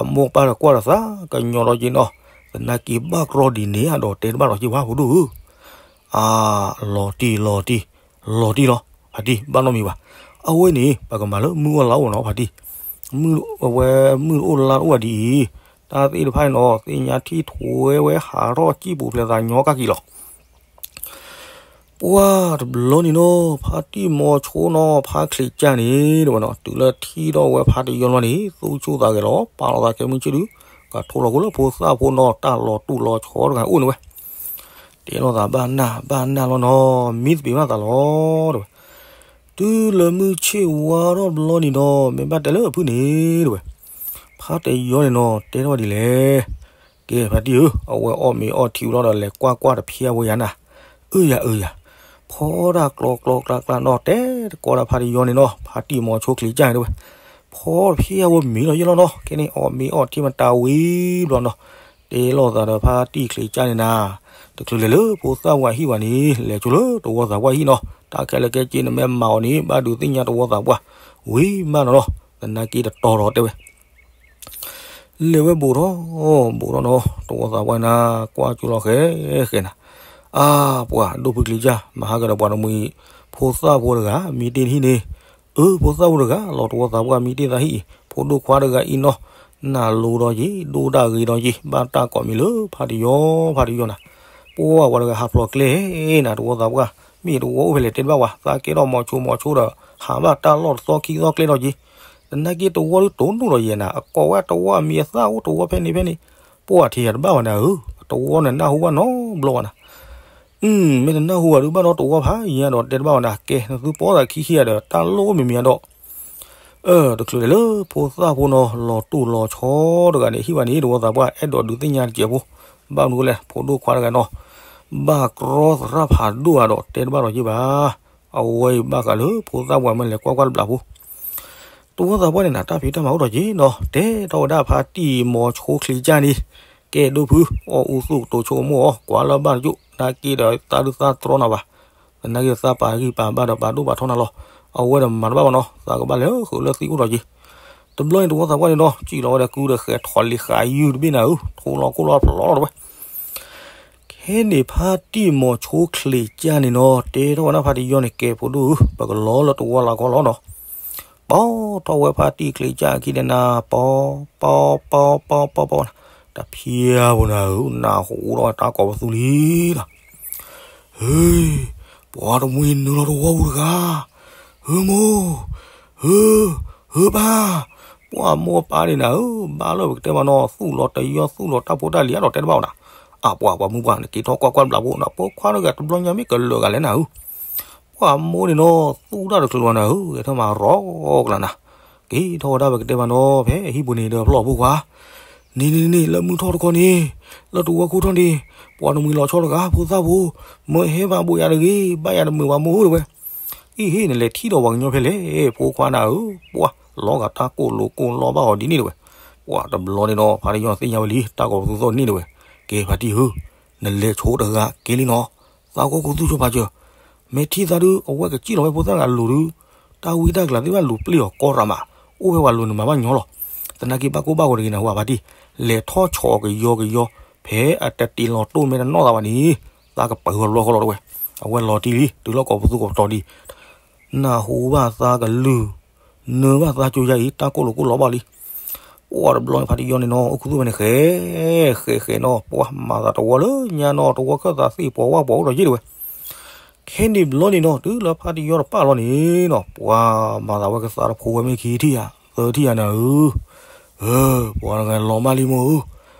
အမိၢ်ပၢ်ဒီးကွၢ်ဒီးသးကညီၤဒီးက့ၤနီၤ, သနာ်က့ဘၣ်ကြီဒ်န့ၣ်အဒိးတဲတဘၣ်ဒီးက့ၤဘၣ်ဖိဒိၣ်ဧၢ, အါ, လီၤတံၢ်လီၤတံၢ်, လီၤတံၢ်လီၤ, ဖါတံၢ်ဘၣ်နီတမံၤဘၣ်, အဝဲန့ၣ် ပကမၤလၢမုၢ်အိၣ်လါအိၣ်နီၤ ဖါတံၢ်, မုၢ်အဝဲမုၢ်အိၣ်လါအိၣ်ဝဲဒ်အံၤ, တၢ်သ့ၣ်တဖၣ်နီၤ သ့ၣ်ညါထံၣ်ထွဲဝဲဟးထီၣ်စံၣ်ပူၤဖျဲးသးညီကၢ်က့ၤလီၤ ပှၤတဘျီန့ၣ်နီၤ ဖါတံၢ်မီၤဆိနီၤ ဖါချံးကၢ်န့ၣ် တဲဝဲနီၤ တုၤလၢထံၣ်ထီၣ်ဝဲဖါတယီလီၤန့ၣ် သူၣ်ဆူၣ်သးဂဲၤလီၤ ပာ်လီၤသးခဲမုၢ်ဆ့ၣ်ဒုး ကထိၣ်လီၤခိၣ်လၢဖိသၣ်ဖိနီၤ တၢ်လီၤတူၢ်လီၤဆီတဂၤအိၣ်န့ၣ်ဝဲ တဲလိာ်သးဘၣ်နၢ်ဘၣ်နၢ်လီၤနီၤ မံသပ့ၤဘၣ်သးလီၤ တဲဝဲ တုၤလၢမုၢ်ဆ့ၣ်ဝါထီၣ်ဘျီန့ၣ်ဒီး မ့ၢ်ဘၣ်တဲလၢဖုၣ်န့ၣ် တဲဝဲ ဖါတယီန့ၣ်နီၤ တဲထီၣ်ဝဲဒ်လဲၣ် ကဲဖါတံၢ်ဧၢ အဝဲအီၣ်မ့ၤအီၣ်ထံဝံၤလီၤဒီး လဲၤကွၢ်ကွၢ်တဖျၢၣ်ဖိယၤနၤ အၢယၤအၢယၤ ဖီတၢ်ကျီကျီကျါကျါနီၤ တဲတကီတၢ်ဖါတယီန့ၣ်နီၤ ဖါတံၢ်မီၤဆိချံးကၢ်န့ၣ်တဲဝဲ ဖီတဖျၢၣ်ဖိမ့ၤလီၤယဲၢ်လီၤနီၤ ခဲန့ၣ်အီၣ်မ့ၤအီၣ်ထံမတၤဝံၤဘျီနီၤ တဲလိာ်သးဒီးဖါတံၢ်ချံးကၢ်န့ၣ်နၤ တချုးလဲၤလၢဖိသၣ်ဝဲဟံၣ်ဝဲန့ၣ် လဲၤဆိလၢတဝီသးပှၢ်ဟံၣ်နီၤ တၢ်ခဲလၢာ်ခဲဆ့နမ့ၢ်မၤအီၤန့ၣ် ဘၣ်ဒုးသ့ၣ်ညါတဝီသးပှၢ် ဝံၤမးနီၤနီၤ သနာ်က့တတီၤဒီးတဲဝဲ လဲၤဝဲဘူးထီၣ် ဘူးထီၣ်နီၤ တဝီသးပှၢ်နၤ ကွၢ်ကၠူလီၤဃဲဃဲနၤ အါပှၤဒိၣ်ဖုချံးကၢ် မၤဟါကဒီးပှၤတမှံၤ ဖိသၣ်ဖိတဂၤ မံတ့ၢ်နဟံၣ်န့ၣ် အၢ ဖိသၣ်ဖိတဂၤ လီၤတဝီသးပှၢ်မံတ့ၢ်သးဟံၣ်အံၤ ဖိဒိၣ်ခွါတဂၤအံၤနီၤ နၢ်လိၤဒီးယံၤ ဒိၣ်ဒၣ်ဂ့ၤဒီးယံၤ ဘၣ်တၢ်ကိးမံၤလၢဖါတယီ ဖါတယီနၤ ပှၤဝဲတဂၤဟးဖျိးကျဲနၤ တဝီသးပှၢ် မ့ၢ်တဝီအိၣ်ဖဲလဲၣ်တဲတဘၣ်ဝဲ သးကဲထီၣ်မီၤဆိမီၤဆိဒီး ဟးဘၣ်တၢ်လီၢ်တသီခံသီကျဲဒီးယံၤ သနာ်က့တဝီဒုးတိၢ်နီၣ်ဒီးယဲနၤ အကိးဝဲတဝီအမံၤအသၣ်အိၣ်တဝီဖဲန့ၣ်ဖဲန့ၣ် ပှၤထံၣ်ယၤတဘၣ်ဝဲနၤဧၢ တဝီန့ၣ်နၢ်ဟူဘၣ်နီတဘျီဝဲနၤ မ့ၢ်တနၢ်ဟူဘၣ်ဒုးဘၣ်ဒီးတဝီဖးယံၤဒီးတဲတဘၣ်ဝဲနၤ ကဲ နသုပီသးခံခံဂၤဒီး တၢ်လိၣ်အိၣ်မံၤမံၤဒီး တချုးလဲၤလၢဖိသၣ်ဖိနီၤ လီၤတူၢ်လီၤဆီတဂၤန့ၣ် ဟံၣ်ဝဲန့ၣ် တဝီသးပှၢ် အဲၣ်ဒိးဒုးသ့ၣ်ညါတစဲးဖိ ဘၣ်မနုၤလဲၣ် ဖိဒိၣ်ခွါတဂၤနီၤ ဘၣ်ကြီသရၣ်ဖးဒိၣ်ဧါဒီး တဲတဘၣ်ဒီးယ့ၢ်ဘၣ် အဝဲအံၤဘၣ်ဃးလၢဖိသၣ်ပှၢ်မ့ၢ်လဲၤကွၢ်ကွၢ်တဘျီဖိ တဝီသးပှၢ်န့ၣ်နၤ တၢ်ဖံးတၢ်မၤအိၣ်ဒီးက့ၤနီၤ တဲထီၣ်ဝဲဒၣ်ဖါတံၢ်မီၤဆိချံးကၢ်န့ၣ် ကဲဒိၣ်ဖု အီၣ်အူသူၣ်ကတိၤဆိကမိၣ်အီၤ ကွၢ်လၢဘၣ်တကၠိၣ် နာ်က့ဒီးသးဒုးသးတြီနၤဘၣ် သနာ်က့သးပာ်ဂံၢ်ပာ်ဘါဒီးပာ်ဒိၣ်ပာ်ထီနၤလီၤ အဝဲဒီးမၤတဘၣ်ဘၣ်နီၤ သးကဘၣ်လဲၤဃုာ်လၢသံအိၣ်ဒီးက့ၤ တဘျီန့ၣ်တဝီသးပှၢ်န့ၣ်နီၤ စံၣ်လီၤဝဲဒီးကုဒီးဃဲၤထီၣ်လံၤဃာ်ယုၢ်တဘ့ၣ်နၤဧၢ ထိၣ်လီၤခိၣ်လီၤဖျိးလီၤတဝဲ ခဲန့ၣ်ဖါတံၢ်မီၤဆိချံးကၢ်န့ၣ်နီၤ တဲထီၣ်ဝဲဒၣ်ဖါတယီန့ၣ် ကဲဖိဒိၣ်ဧၢ ပကလီၤလၢတဝီလၢ်ကီလီၤနီၤ ပီထီၣ်ဝဲဖါတံၢ်ချံးကၢ်အခံန့ၣ်နၤ ပီ ပီ ပီ ပီ ပီ ပီ ပီ တဖျၢၣ်ဖိနၤဧၢ နၢ်ဟူထီၣ်ဝဲတၢ်ကိးပသူလံလီၤ ဟ့, ပှၤတမှံၤနုာ်လီၤတဝီပူၤတဂၤ, ဟ့မိၢ်, ဟ့, ဟ့ပၢ်, ပှၤမိၢ်ပၢ်န့ၣ်နၤဧၢ, ဘၣ်လၢပကတဲမးနီၤ သူၣ်လီၤတယီသူၣ်လီၤတၢ်ဖိတၢ်လံၤအါဒီးတဲတဘၣ်ဝဲနၤ, အပှၤပှၤမုၢ်ပှၢ် နက့ၤထီၣ်ကွၢ်ကွၢ်တဘျီဖိနၤ ဖိခွါတဂၤတဘျီညါမ့ၢ်ကလၢာ်ဂၤလဲၣ်နၤဧၢ, ပှၤမိၢ်န့ၣ်နီၤ သူၣ်တၢ်တချုးလီၤနၤဧၢ, ဂဲၤထီၣ်မၤရီကလၤနၤ, က့ၤထီၣ်ဝဲဒၣ်ပကတဲမးနီၤ ဖဲဟံၣ်ပူၤန့ၣ်ဒီးဖျီၣ်ဖိခွါ န့ၣ်န့ၣ်န့ၣ် လၢမုၢ်ထီၣ်တခီန့ၣ်, လၢတဝီခိၣ်ထီၣ်န့ၣ်, ပှၤတမှံၤလီၤဆီတဂၤ ဖိသၣ်ဖိ, မၢဟဲဘၣ်ဘိးယၤတဂ့ၤ, ဘၣ်ယၤတမုာ်ဘၣ်မိၢ်ဧၢတဝဲ. အံၤဟ့ၣ် နလဲၤထံၣ်ဒီးပှၤကညီဖဲလဲၣ်, ဖိခွါနၤဧၢ, ပှၤလီၤဂာ်တၢ်ကိၢ်လိာ်ကိၢ်လီဘၣ်အီၤဒ်န့ၣ်တဝဲ. ပှၤတဘျီန့ၣ်ဒီး ဖါတယီၢ်သ့ၣ်ညါဝဲလံ တၢ်ကိးပသူသီၣ်န့ၣ်တဝဲ. ကဲဖါတံၢ်ဧၢ, နလဲၤဆိတဂၤက့ၤလံနီၤ, သးကီၢ်ခူသူၣ်ဆိပာ်စၢၤ, မ့ၢ်ထံၣ်သးဒုး အဝဲကစံၣ်လီၤဝဲဖိသၣ်တဂၤလိၤဒုး, တၢ်ဝံတၢ်ကလၤသ့ၣ်တဖၣ်လူၤပျံၤအီၤကီရၤမး, အိၣ်ဖဲပှၤလိၤနမၤဘၣ်ညီလီၤ. သနာ်က့ဘၣ်ကိၢ်ဘၣ်ဂီၤတဂ့ၤနၤဟူဘၣ်ဖါတံၢ်, လဲၤထီၣ်ဆီးကယီကယီ, ဖဲအတတ့ၤလီၤတိၢ်မဲတနီၢ်သးဘၣ်န့ၣ်, သးကပၢၤဝဲလီၢ်ဃီလီၤတဝဲ. အဝဲလီၤတံၢ်လံ တုၤလီၢ်ကိးပသူကိးပတီၤဒံး, နၢ်ဟူဘၣ်သးကလုၢ်, နၢဘၣ်သးကၠိယါအံၤ တၢ်ကိၢ်လိာ်ကိၢ်လီၤဘၣ်လံ. ပှၢ်တဘျီန့ၣ် ဖါတံၢ်ယီၢ်န့ၣ်နီၤ အိၣ်ခူသူၣ်ဖဲန့ၣ် ဃဲ ဃဲဃဲနီၤ ပှၢ်မၤသးတဝီလၢညါနီၤ တဝီခၢၣ်သးသ့ၣ်ပှၤဝၣ်ပှၤအိၣ်ဒီးယ့ၢ်တဝဲ. ခဲန့ၣ်ဘျီန့ၣ်နီၤ တုၤလၢဖါတံၢ်ယီၢ်တပၣ်လီၤန့ၣ်နီၤ ပှၢ်မၤသးဝဲကသးတဖိဝဲမ့ၢ်ခံထံၣ်ဧါ သၢထံၣ်ဧါနၤဧၢ, ပှၤတဂၤလီၤမၢ်လံမိၢ်ဧၢ,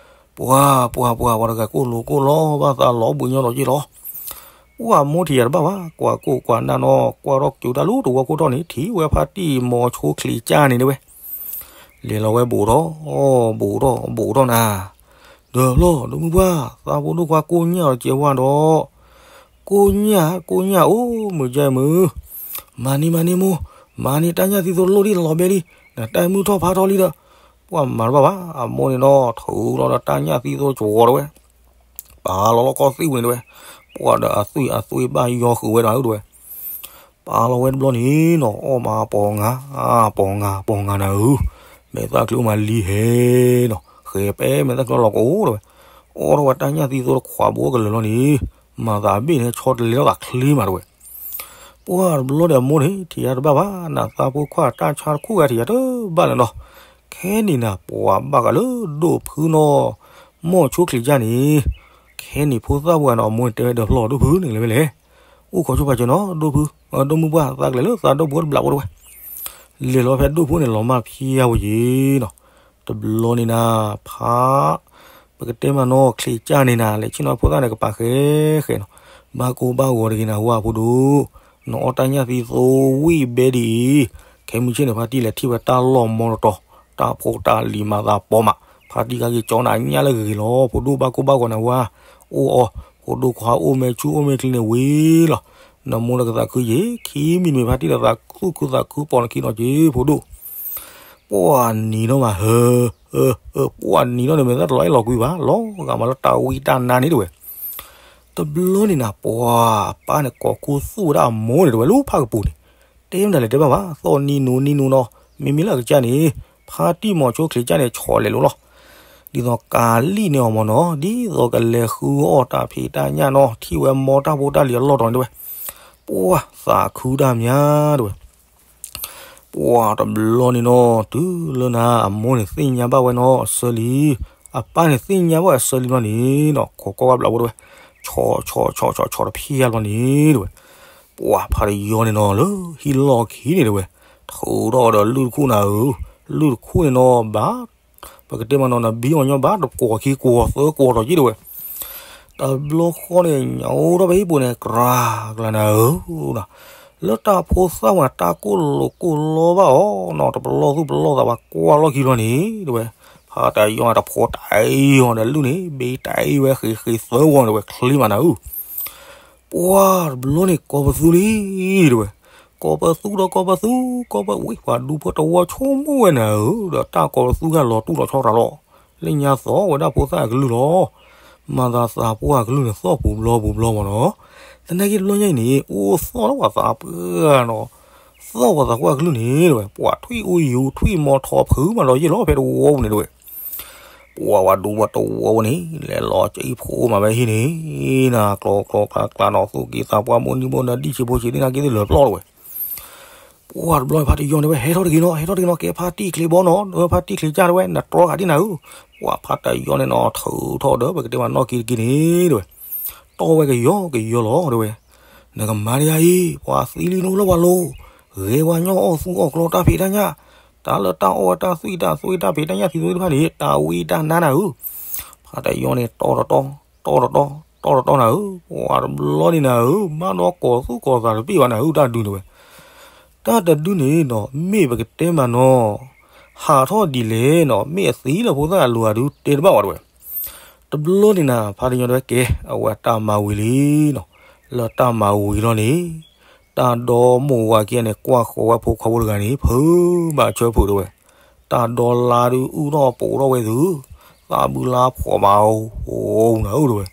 ပှၢ် ပှၢ် ပှၢ် ပှၤတဂၤကိၢ်လိာ်ကိၢ်လီၤဘၣ်သးလီၤဘှံးညီဒီးယ့ၢ်လီၤ. ပှၢ်မိၢ်ထံၣ်ယၤတဘၣ်ဘၣ် ကွၢ်ကိၢ်ကွၢ်နၢ်နီၤ ကွၢ်ထီၣ်ကၠိတၢ်လၢတဝီခိၣ်ထီၣ်န့ၣ် ထံၣ်ဝဲဖါတံၢ်မီၤဆိချံးကၢ်န့ၣ်တဝဲ လဲၤလီၤဝဲဘူးထီၣ် ဘူးထီၣ် ဘူးထီၣ်နၤ, ဒီးဖျီ ဒိၣ်မုၢ်ပှၢ် သးဖိဒိၣ်ခွါကိၢ်ညၣ်အီၤကဲဝါဒီး, ကိၢ်ညၣ် ကိၢ်ညၣ်အိၣ်မုာ်ကဲမုာ်, မၤန့ၢ် မၤန့ၢ်မိၢ်, မၤန့ၢ်တၢ်ညၣ်သံသိတလိၣ်ဒ်လီၤဘဲလံ, နတၢ်မုၢ်ထီၣ်ဖးထီလံဒီး, ပှၢ်မၤတဘၣ်ဘၣ် အမိၢ်န့ၣ်ဒီး ထုးလီၤဒီးတၢ်ညၣ်သံသိကၠီၤတဝဲ ပာ်လီၤလီၢ်ကီၢ်သ့ၣ်ဝံၤန့ၣ်တဝဲ, ပှၢ်ဒီးအသွံၣ်အသွံၣ်ဘၣ်ယီၤဃုာ်ဝဲဒီးတဝဲ, ပာ်လီၤဝဲတဘျီန့ၣ်နီၤ အီၣ်မးပီၤငါ, ပီၤငါ ပီၤငါနၤဧၢ, မဲာ်သၣ်ချံအိၣ်မးလံဟဲနီၤ, ဃဲၤပဲမဲာ်သၣ်ချံလီၤကအိၣ်တဝဲ, အီၣ်ထီၣ်ဝဲတၢ်ညၣ်သံသိတခွးဘိကလၢာ်လီၤန့ၣ်, မၤသးဘ့ၣ်န့ၣ်ဆီတလဲထီၣ်သးချ့မးတဝဲ ပှၢ်တဘျီဒီးအမိၢ်န့ၣ် ထံၣ်ယၤတဘၣ်ဘၣ် နသးဖိခွါတၢ်ဆါတခူၣ်ဂၤထံၣ်ယၤတဘၣ်လၢၤနီၤ, ခဲန့ၣ်နၤ ပှၤဘၣ်ဃးလၢဒိၣ်ဖုနီၤ, မီၢ်ဆိချံးကၢ်န့ၣ်, ခဲန့ၣ်ဖိသၣ်ပှၢ်နီၤ အမိၢ်န့ၣ်တဲဝဲဒီးဖျီ ဒိၣ်ဖုန့ၣ်လဲၤဝဲလဲၣ်, အိၣ်ခိးဆိဖးစၢၤနီၤ ဒိၣ်ဖု, ဒိၣ်မုၢ်ပှၢ် သးကလဲၤလၢသးဒိၣ်ဖုတဘျးဖိတဝဲ လဲၤလီၤဖဲဒိၣ်ဖုန့ၣ်လီၤမၢ်ဖျါဝဲယ့ၤနီၤ, တဘျီန့ၣ်နၤ, ဖး, ပကတဲမးနီၤ ချံးကၢ်န့ၣ်နၤ လဲၤဆ့ၣ်နီၤဖိသၣ်န့ၣ်ကပၤဃဲဃဲနီၤ, ဘၣ်ကိၢ်ဘၣ်ဂီၤတဂ့ၤနၤဝဲဖိဒိၣ်, နအီၣ်တၢ်ညၣ်သံသိဝံၣ်ဘဲဒ်အံၤ, ခဲမုၢ်ဆ့ၣ်န့ၣ် ဖါတံၢ်လဲၤထံၣ်ဝဲတၢ်လီၢ်မီတတီၤ, တၢ်ဖိတၢ်လံၤမၤသးပီၤမး, ဖါတံၢ်ကက့ၤကၠီနၤညၣ်လၢဂ့ၤဂ့ၤလီၤ ဖိဒိၣ် ဘၣ်ကိၢ်ဘၣ်ဂီၤနၤဝဲ, အိၣ်အီၤ, ဖိဒိၣ်ခွါအိၣ်မဲာ်ဆူၣ်အိၣ်မဲာ်ချံန့ၣ်ဝံၤလီၤ, နမိၢ်လၢကသးခုယ့ၤ ခံမံၤတမံၤ ဖါတံၢ်ဒီးသးသူၣ်ခုသးခုပိာ်နခံနီၤက့ၤဖိဒိၣ် ပှၢ်နံၤနီၣ်မးဟၢ, ပှၢ်နံၤနီၣ်န့ၣ် မဲာ်သၣ်တလီၤအဲၣ်လီၤကွံဘၣ် လီၤဂာ်မးလၢတၢ်ဝံတၢ်နါန့ၣ်တဝဲ, တဘျီန့ၣ်နၤ ပှၢ်အပၢ်န့ၣ် ကိးခူသူၣ်ဝဲဒၣ်အမိၢ်န့ၣ်တဝဲလၢဖးကပူၤန့ၣ်, တဲမတၤလဲၣ်တဲဘၣ်ဘၣ် သီၣ်နံၤနူၤနံၤနူၤနီၤ, မ့မ့ၢ်လၢအကစၢ်န့ၣ်, ဖါတံၢ်မီၤဆိချံးကၢ်န့ၣ် ဆီလဲၤလိၤလီၤ ဒ်သိးကးလံၣ်န့ၢ်အီၤမးနီၤ ဒ်သိးကလဲၤဃုအီၣ်တၢ်ဖံးတၢ်ညၣ်နီၤ ထံၣ်ဝဲမီတၢ်ဖိတၢ်လံၤအလီၢ်တီၤန့ၣ်တဝဲ, ပှၢ်သးခုတၢ်မးတဝဲ, ပှၢ်တဘျီန့ၣ်နီၤ တုၤလၢနၤအမိၢ်န့ၣ်သ့ၣ်ညါဘၣ်ဝဲနီၤအဆၢလံ, အပၢ်န့ၣ်သ့ၣ်ညါဘၣ်အဆၢလံဘျီန့ၣ်နီၤ ခိးကွၢ်ဝဲဘျးဘိတဝဲ, ဆီဆီဆီဆီဆီတဖျၢၣ်ဘျီန့ၣ်တဝဲ, ပှၢ်ဖါတယီန့ၣ်နီၤ လၢဟံၣ်လီၢ်ခံန့ၣ်တဝဲ, ထုးထီၣ်ဒီးလုၢ်တခူၣ်နၤဧၢ, လုၢ်တခူၣ်န့ၣ်နီၤ ဘၣ် ပကတဲမးနီၤ နဘံအီၤညီဘၣ်တကွီၢ်ခံကွီၢ်သၢကွီၢ်ဒီးက့ၤတဝဲ, တဘျီဃီန့ၣ် ညၣ်အိၣ်ထီၣ်ဖဲဟံၣ်ပူၤန့ၣ် ကြၢးကြၢးနၤဧၢ, လၢတၢ်ဖိသၣ်ဝဲတၢ်ကိၢ်လိာ်ကိၢ်လီဘၣ်အီၤနီၤ တပလီၢ်သူၣ်ပလီၢ်သးဝဲကွၢ်လီၢ်ခံလီၤန့ၣ်တဝဲ, ဖါတယီန့ၣ်တဖိတၢ်အံၤအီၤဒီးလုၢ်န့ၣ် ဘ့တၢ်အံၤဝဲဃ့ဃ့သၢဝီၤတဝဲ ချ့မးနၤဧၢ ပှၢ်တဘျီန့ၣ် ကိးပသူလံတဝဲ, ကိးပသူဒီးကိးပသူ, ကိးပဝံၣ်ပှၤဒူဖိတဝီဆိကမိၣ်ဝဲနၤဧၢ, ဒီးတၢ်ကိးပသူဂၤလီၤတူၢ်လီၤဆီတၢ်လီၤ, လၢညါသီၣ်ဝဲဒၣ်ဖိသၣ်အကလုၢ်လီၤ, မၤသးသးပှၢ်အကလုၢ်န့ၣ်သီၣ်ပူၤဘျီပူၤဘျီမးနီၤ, သနာ်က့တဘျီညါအံၤန့ၣ် အိၣ်သီၣ်လၢပှၤသးပှၢ်နီၤ, သီၣ်ပှၤသးပှၢ်အကလုၢ်န့ၣ်တဝဲ ပှၤထွံၣ်အူယူၤထွံၣ်မီၤထီၣ်ဖုးမးဒီးယ့ၢ်လီၤဖဲတဝီပူၤန့ၣ်တဝဲ ပှၢ်ဝဲဒူဖိတဝီပူၤန့ၣ် လဲၤလီၤကအံၣ်ဖိမးဝဲဟံၣ်န့ၣ်, နၤကျီကျီကျါကျါနီၤ သူၣ်က့သးပှၢ်မိၢ်နံၣ်မိၢ်နၤဒံၣ်ဆံးဖိဆံးသ့ၣ်နၤက့သ့ၣ်လၢာ်ပျီတဝဲ, ပှၢ်တဘျီဖါတယီန့ၣ်ဝဲ ဟဲထီၣ်တဂ့ၤနီၤ ဟဲထီၣ်တဂ့ၤနီၤ ကဲဖါတံၢ်ချံးဘီနီၤ ဖါတံၢ်ချံးကၢ်တဝဲ နတြီဂၤဒ်နၤဧၢ, ပှၢ်ဖါတယီန့ၣ်နီၤ ထုးထီၣ်ဒီးပကတဲမးနီၢ်ကံတက့ၢ်န့ၣ်တဝဲ, တီၢ်ဝဲကယီကယီလီၤတဝဲ, နကမၤဒ်အံၤ ပှၤသံလံနအိၣ်လၢပှၤလိၤ, ဂဲၤပှၤညီအီၣ်သူအီၣ်ကျီတၢ်ဖံးတၢ်ညၣ်, တၢ်လၢတၢ်အီၣ်ဝဲတၢ်သွံၣ်တၢ်သွံၣ်တၢ်ဖံးတၢ်ညၣ်သံသိသ့ၣ်တဖၣ်န့ၣ် တၢ်ဝံတၢ်နါနၤဧၢ, ဖါတယီန့ၣ် တီၢ်တတီၢ်, တီၢ်တတီၢ်, တီၢ်တတီၢ်နၤဧၢ, ပှၢ်တဘျီန့ၣ်နၤဧၢ, ဘၣ်ဒီးကိးသူၣ်ကိးသးတပ့ၢ်ဘၣ်နၤဧၢ တၢ်ဒုန့ၣ်ဝဲ, တၢ်တဒုန့ၣ်နီၤ မ့ၢ်ပကတဲမးနီၤ, ဟးထီၣ်ဒ်လဲၣ်နီၤ မ့ၢ်အသံလၢဖိသၣ်အလိၤအဒုတဲတဘၣ်ဝဲတဝဲ တဘျီန့ၣ်နၤ ဖါတယီတဲဝဲကဲ အဝဲတၢ်မၤဝံၤလံနီၤ, လၢတၢ်မၤဝံၤလီၤန့ၣ်, တၢ်ဒီမိၢ်ဝၤခံဂၤန့ၣ် ကွၢ်ဃီၤဝဲဖိခွါဖိတဂၤန့ၣ် ဖုးဘၣ်ဆၢဖုးတဝဲ, တၢ်ဒီလါဒုးအုၣ်ထီၣ်ပိာ်ထီၣ်ဝဲသု, သးဘုလါဖှီၣ်မးအိၣ်နၤဧၢတဝဲ,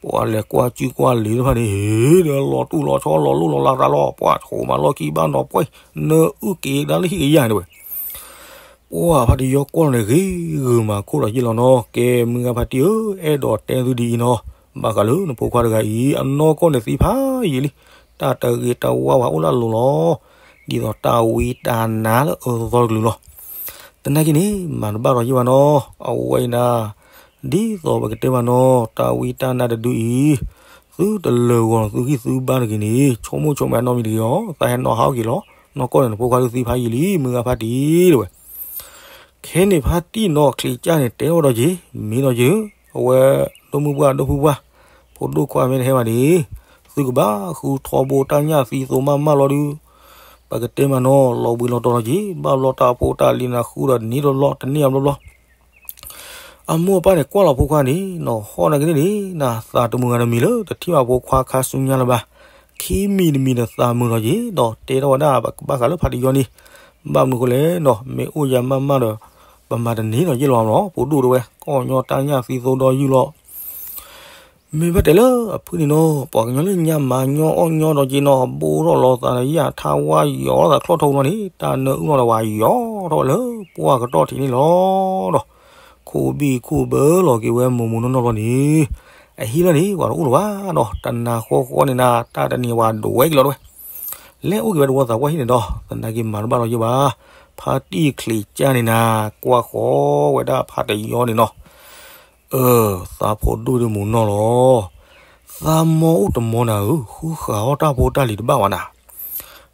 ပှၤလဲၤကွၢ်စုကွၢ်လံၤတဖၣ်န့ၣ် ဟ့ၣ်ဒီးလီၤတူၢ်လီၤဆီလီၤလိၣ်လီၤလးတၢ်လီၤ ပှၤဆိးမးလီၢ်ခံဘၣ်နီၤပှဲၤ, နအုၣ်က့ၤဒၣ်လၢဟံၣ်ကယၤန့ၣ်တဝဲ ပှၢ်ဖါတယီကွၢ်လီၤန့ၣ်ဂ့ၤဂ့ၤမးခိၣ်ဒီးယ့ၢ်လီၤနီၤ, ကဲမုၢ်ဂၤဖါတံၢ်ဧၢ, အဲၣ်ဒိးတဲသုဒ်အံၤနီၤ, ဘၣ်ဃးလၢနဖိခွါတဂၤအံၤ အနီၢ်ကီၢ်န့ၣ်သံဖးယံာ်လံ, တၢ်တဂ့ၤတဝါဝဲအိၣ်လၢအလိၤလီၤ. ဒ်သိးတၢ်ဝံတၢ်နါလၢအၢသီတကလုာ်လီၤ. သနာ်က့န့ၣ် မၤတဘၣ်ဒီးယ့ၢ်ဘၣ်နီၤ, အဝဲအံၤနၤ ဒ်သိးပကတဲမးနီၤ တၢ်ဝံတၢ်နါတဒုအံၤ သုတလၢာ်ဂီၤ သုဂံၢ်သုဘါတဂ့ၤန့ၣ် ဆိကမိၣ်ဆိကမးနီတမံၤတဂ့ၤအီၤ, သးဟဲနီၣ်ဟးဂ့ၤလီၤ. နီၢ်ကီၢ်န့ၣ် နဖိခွါဒုးသံဖးယံာ်လံ မုၢ်ဂၤဖါတံၢ်တဝဲ. ခဲန့ၣ်ဖါတံၢ်နီၤ ချံးကၢ်န့ၣ် တဲထီၣ်ဝဲဒီးက့ၤ မ့ၢ်ဒီးက့ၤဧၢ, အဝဲ ဒိၣ်မုၢ်ပှၢ်ဒိၣ်ဖုပှၢ် ဖိဒိၣ်ခွါမ့ၢ်တဟဲဘၣ်န့ၣ် သုကဘၣ်ဃုထီဘိတၢ်ညၣ်သံသိမးမးလီၤဒုး, ပကတဲမးနီၤ လီၤဘှံးလီၤတီၤလီၤက့ၤ ဘၣ်ဘျီတၢ်ဖိတၢ်လံၤနၤဃုဒီးတန့ၢ်တဘျီ တန့ၢ်အဘျီဘျီ အမိၢ်အပၢ်န့ၣ်ကွၢ်လီၤဖိခွါန့ၣ်နီၤ ဟီၣ်နာ်က့န့ၣ်န့ၣ် နသးတမုာ်ဂၤတမံၤလၢ တထံၣ်ဘၣ်ဖိခွါခါဆူညါလၢၤဘၣ်. ခံမံၤတမံၤဒီးသးမုာ်လီၤက့ၤ ဒီးတဲထီၣ်ဝဲဒၣ် ပကဘၣ်ဃးလၢဖါတံၢ်ယီၤန့ၣ် ဘၣ်မနုၤဃိလဲၣ်နီၤ မ့ၢ်အိၣ်ယၤမးမးဒီး ပမၤတန့ၢ်နီၤယ့ၢ်လီၤမးနီၤ ဖိဒိၣ်တဝဲ ကအီၣ်ညီတၢ်ညၣ်သံသိဒီယုၢ်လီၤ မ့ၢ်ဘၣ်တဲလၢအဖုၣ်န့ၣ်နီၤ ပှၤကညီလၢညါမၤညီအီၣ်ညီဒီးက့ၤနီၤ ဘိထီၣ်လီၤသးဒီးယၣ်ထါဝါယီၤထီၣ်သးချီၣ်ထီၣ်လီၤန့ၣ် တၢ်နၢအုၣ်လီၤဒီးဝဲယီၤထီၣ်ဝဲလၢပှၢ်ကတီၢ်ထံးန့ၣ်လီၤဒီး ခိၣ်ဘံၣ်ခိၣ်ဘၢလီၤက့ၤဝဲမိၢ်မိၢ်နီၢ်နီၢ်လီၤန့ၣ် အဟံၣ်လၢန့ၣ် ပှၤတအိၣ်လၢၤဘၣ်နီၤ တနၤဃီဃီန့ၣ်နၤ တၢ်တနံၤဝဲဒိးဝဲက့ၤလီၤတဝဲ လဲၤအိၣ်က့ၤဝဲတဝီသးပှၢ်ဟံၣ်န့ၣ်ဒီး သနာ်က့မၤတဘၣ်လီၤယ့ၢ်ဘၣ် ဖါတံၢ်ချံးကၢ်န့ၣ်နၤ ကွၢ်ဃီဝဲဒၣ်ဖါတံၢ်ယီၤန့ၣ်နီၤ အၢ သးဖိဒိၣ်ဒုးမိၢ်နီၢ်လီၤ သးမီအိၣ်တမီနၤဧၢ ဃုဃာ်အီၣ်တၢ်ဖိတၢ်လံၤတဘၣ်ဘၣ်နၤ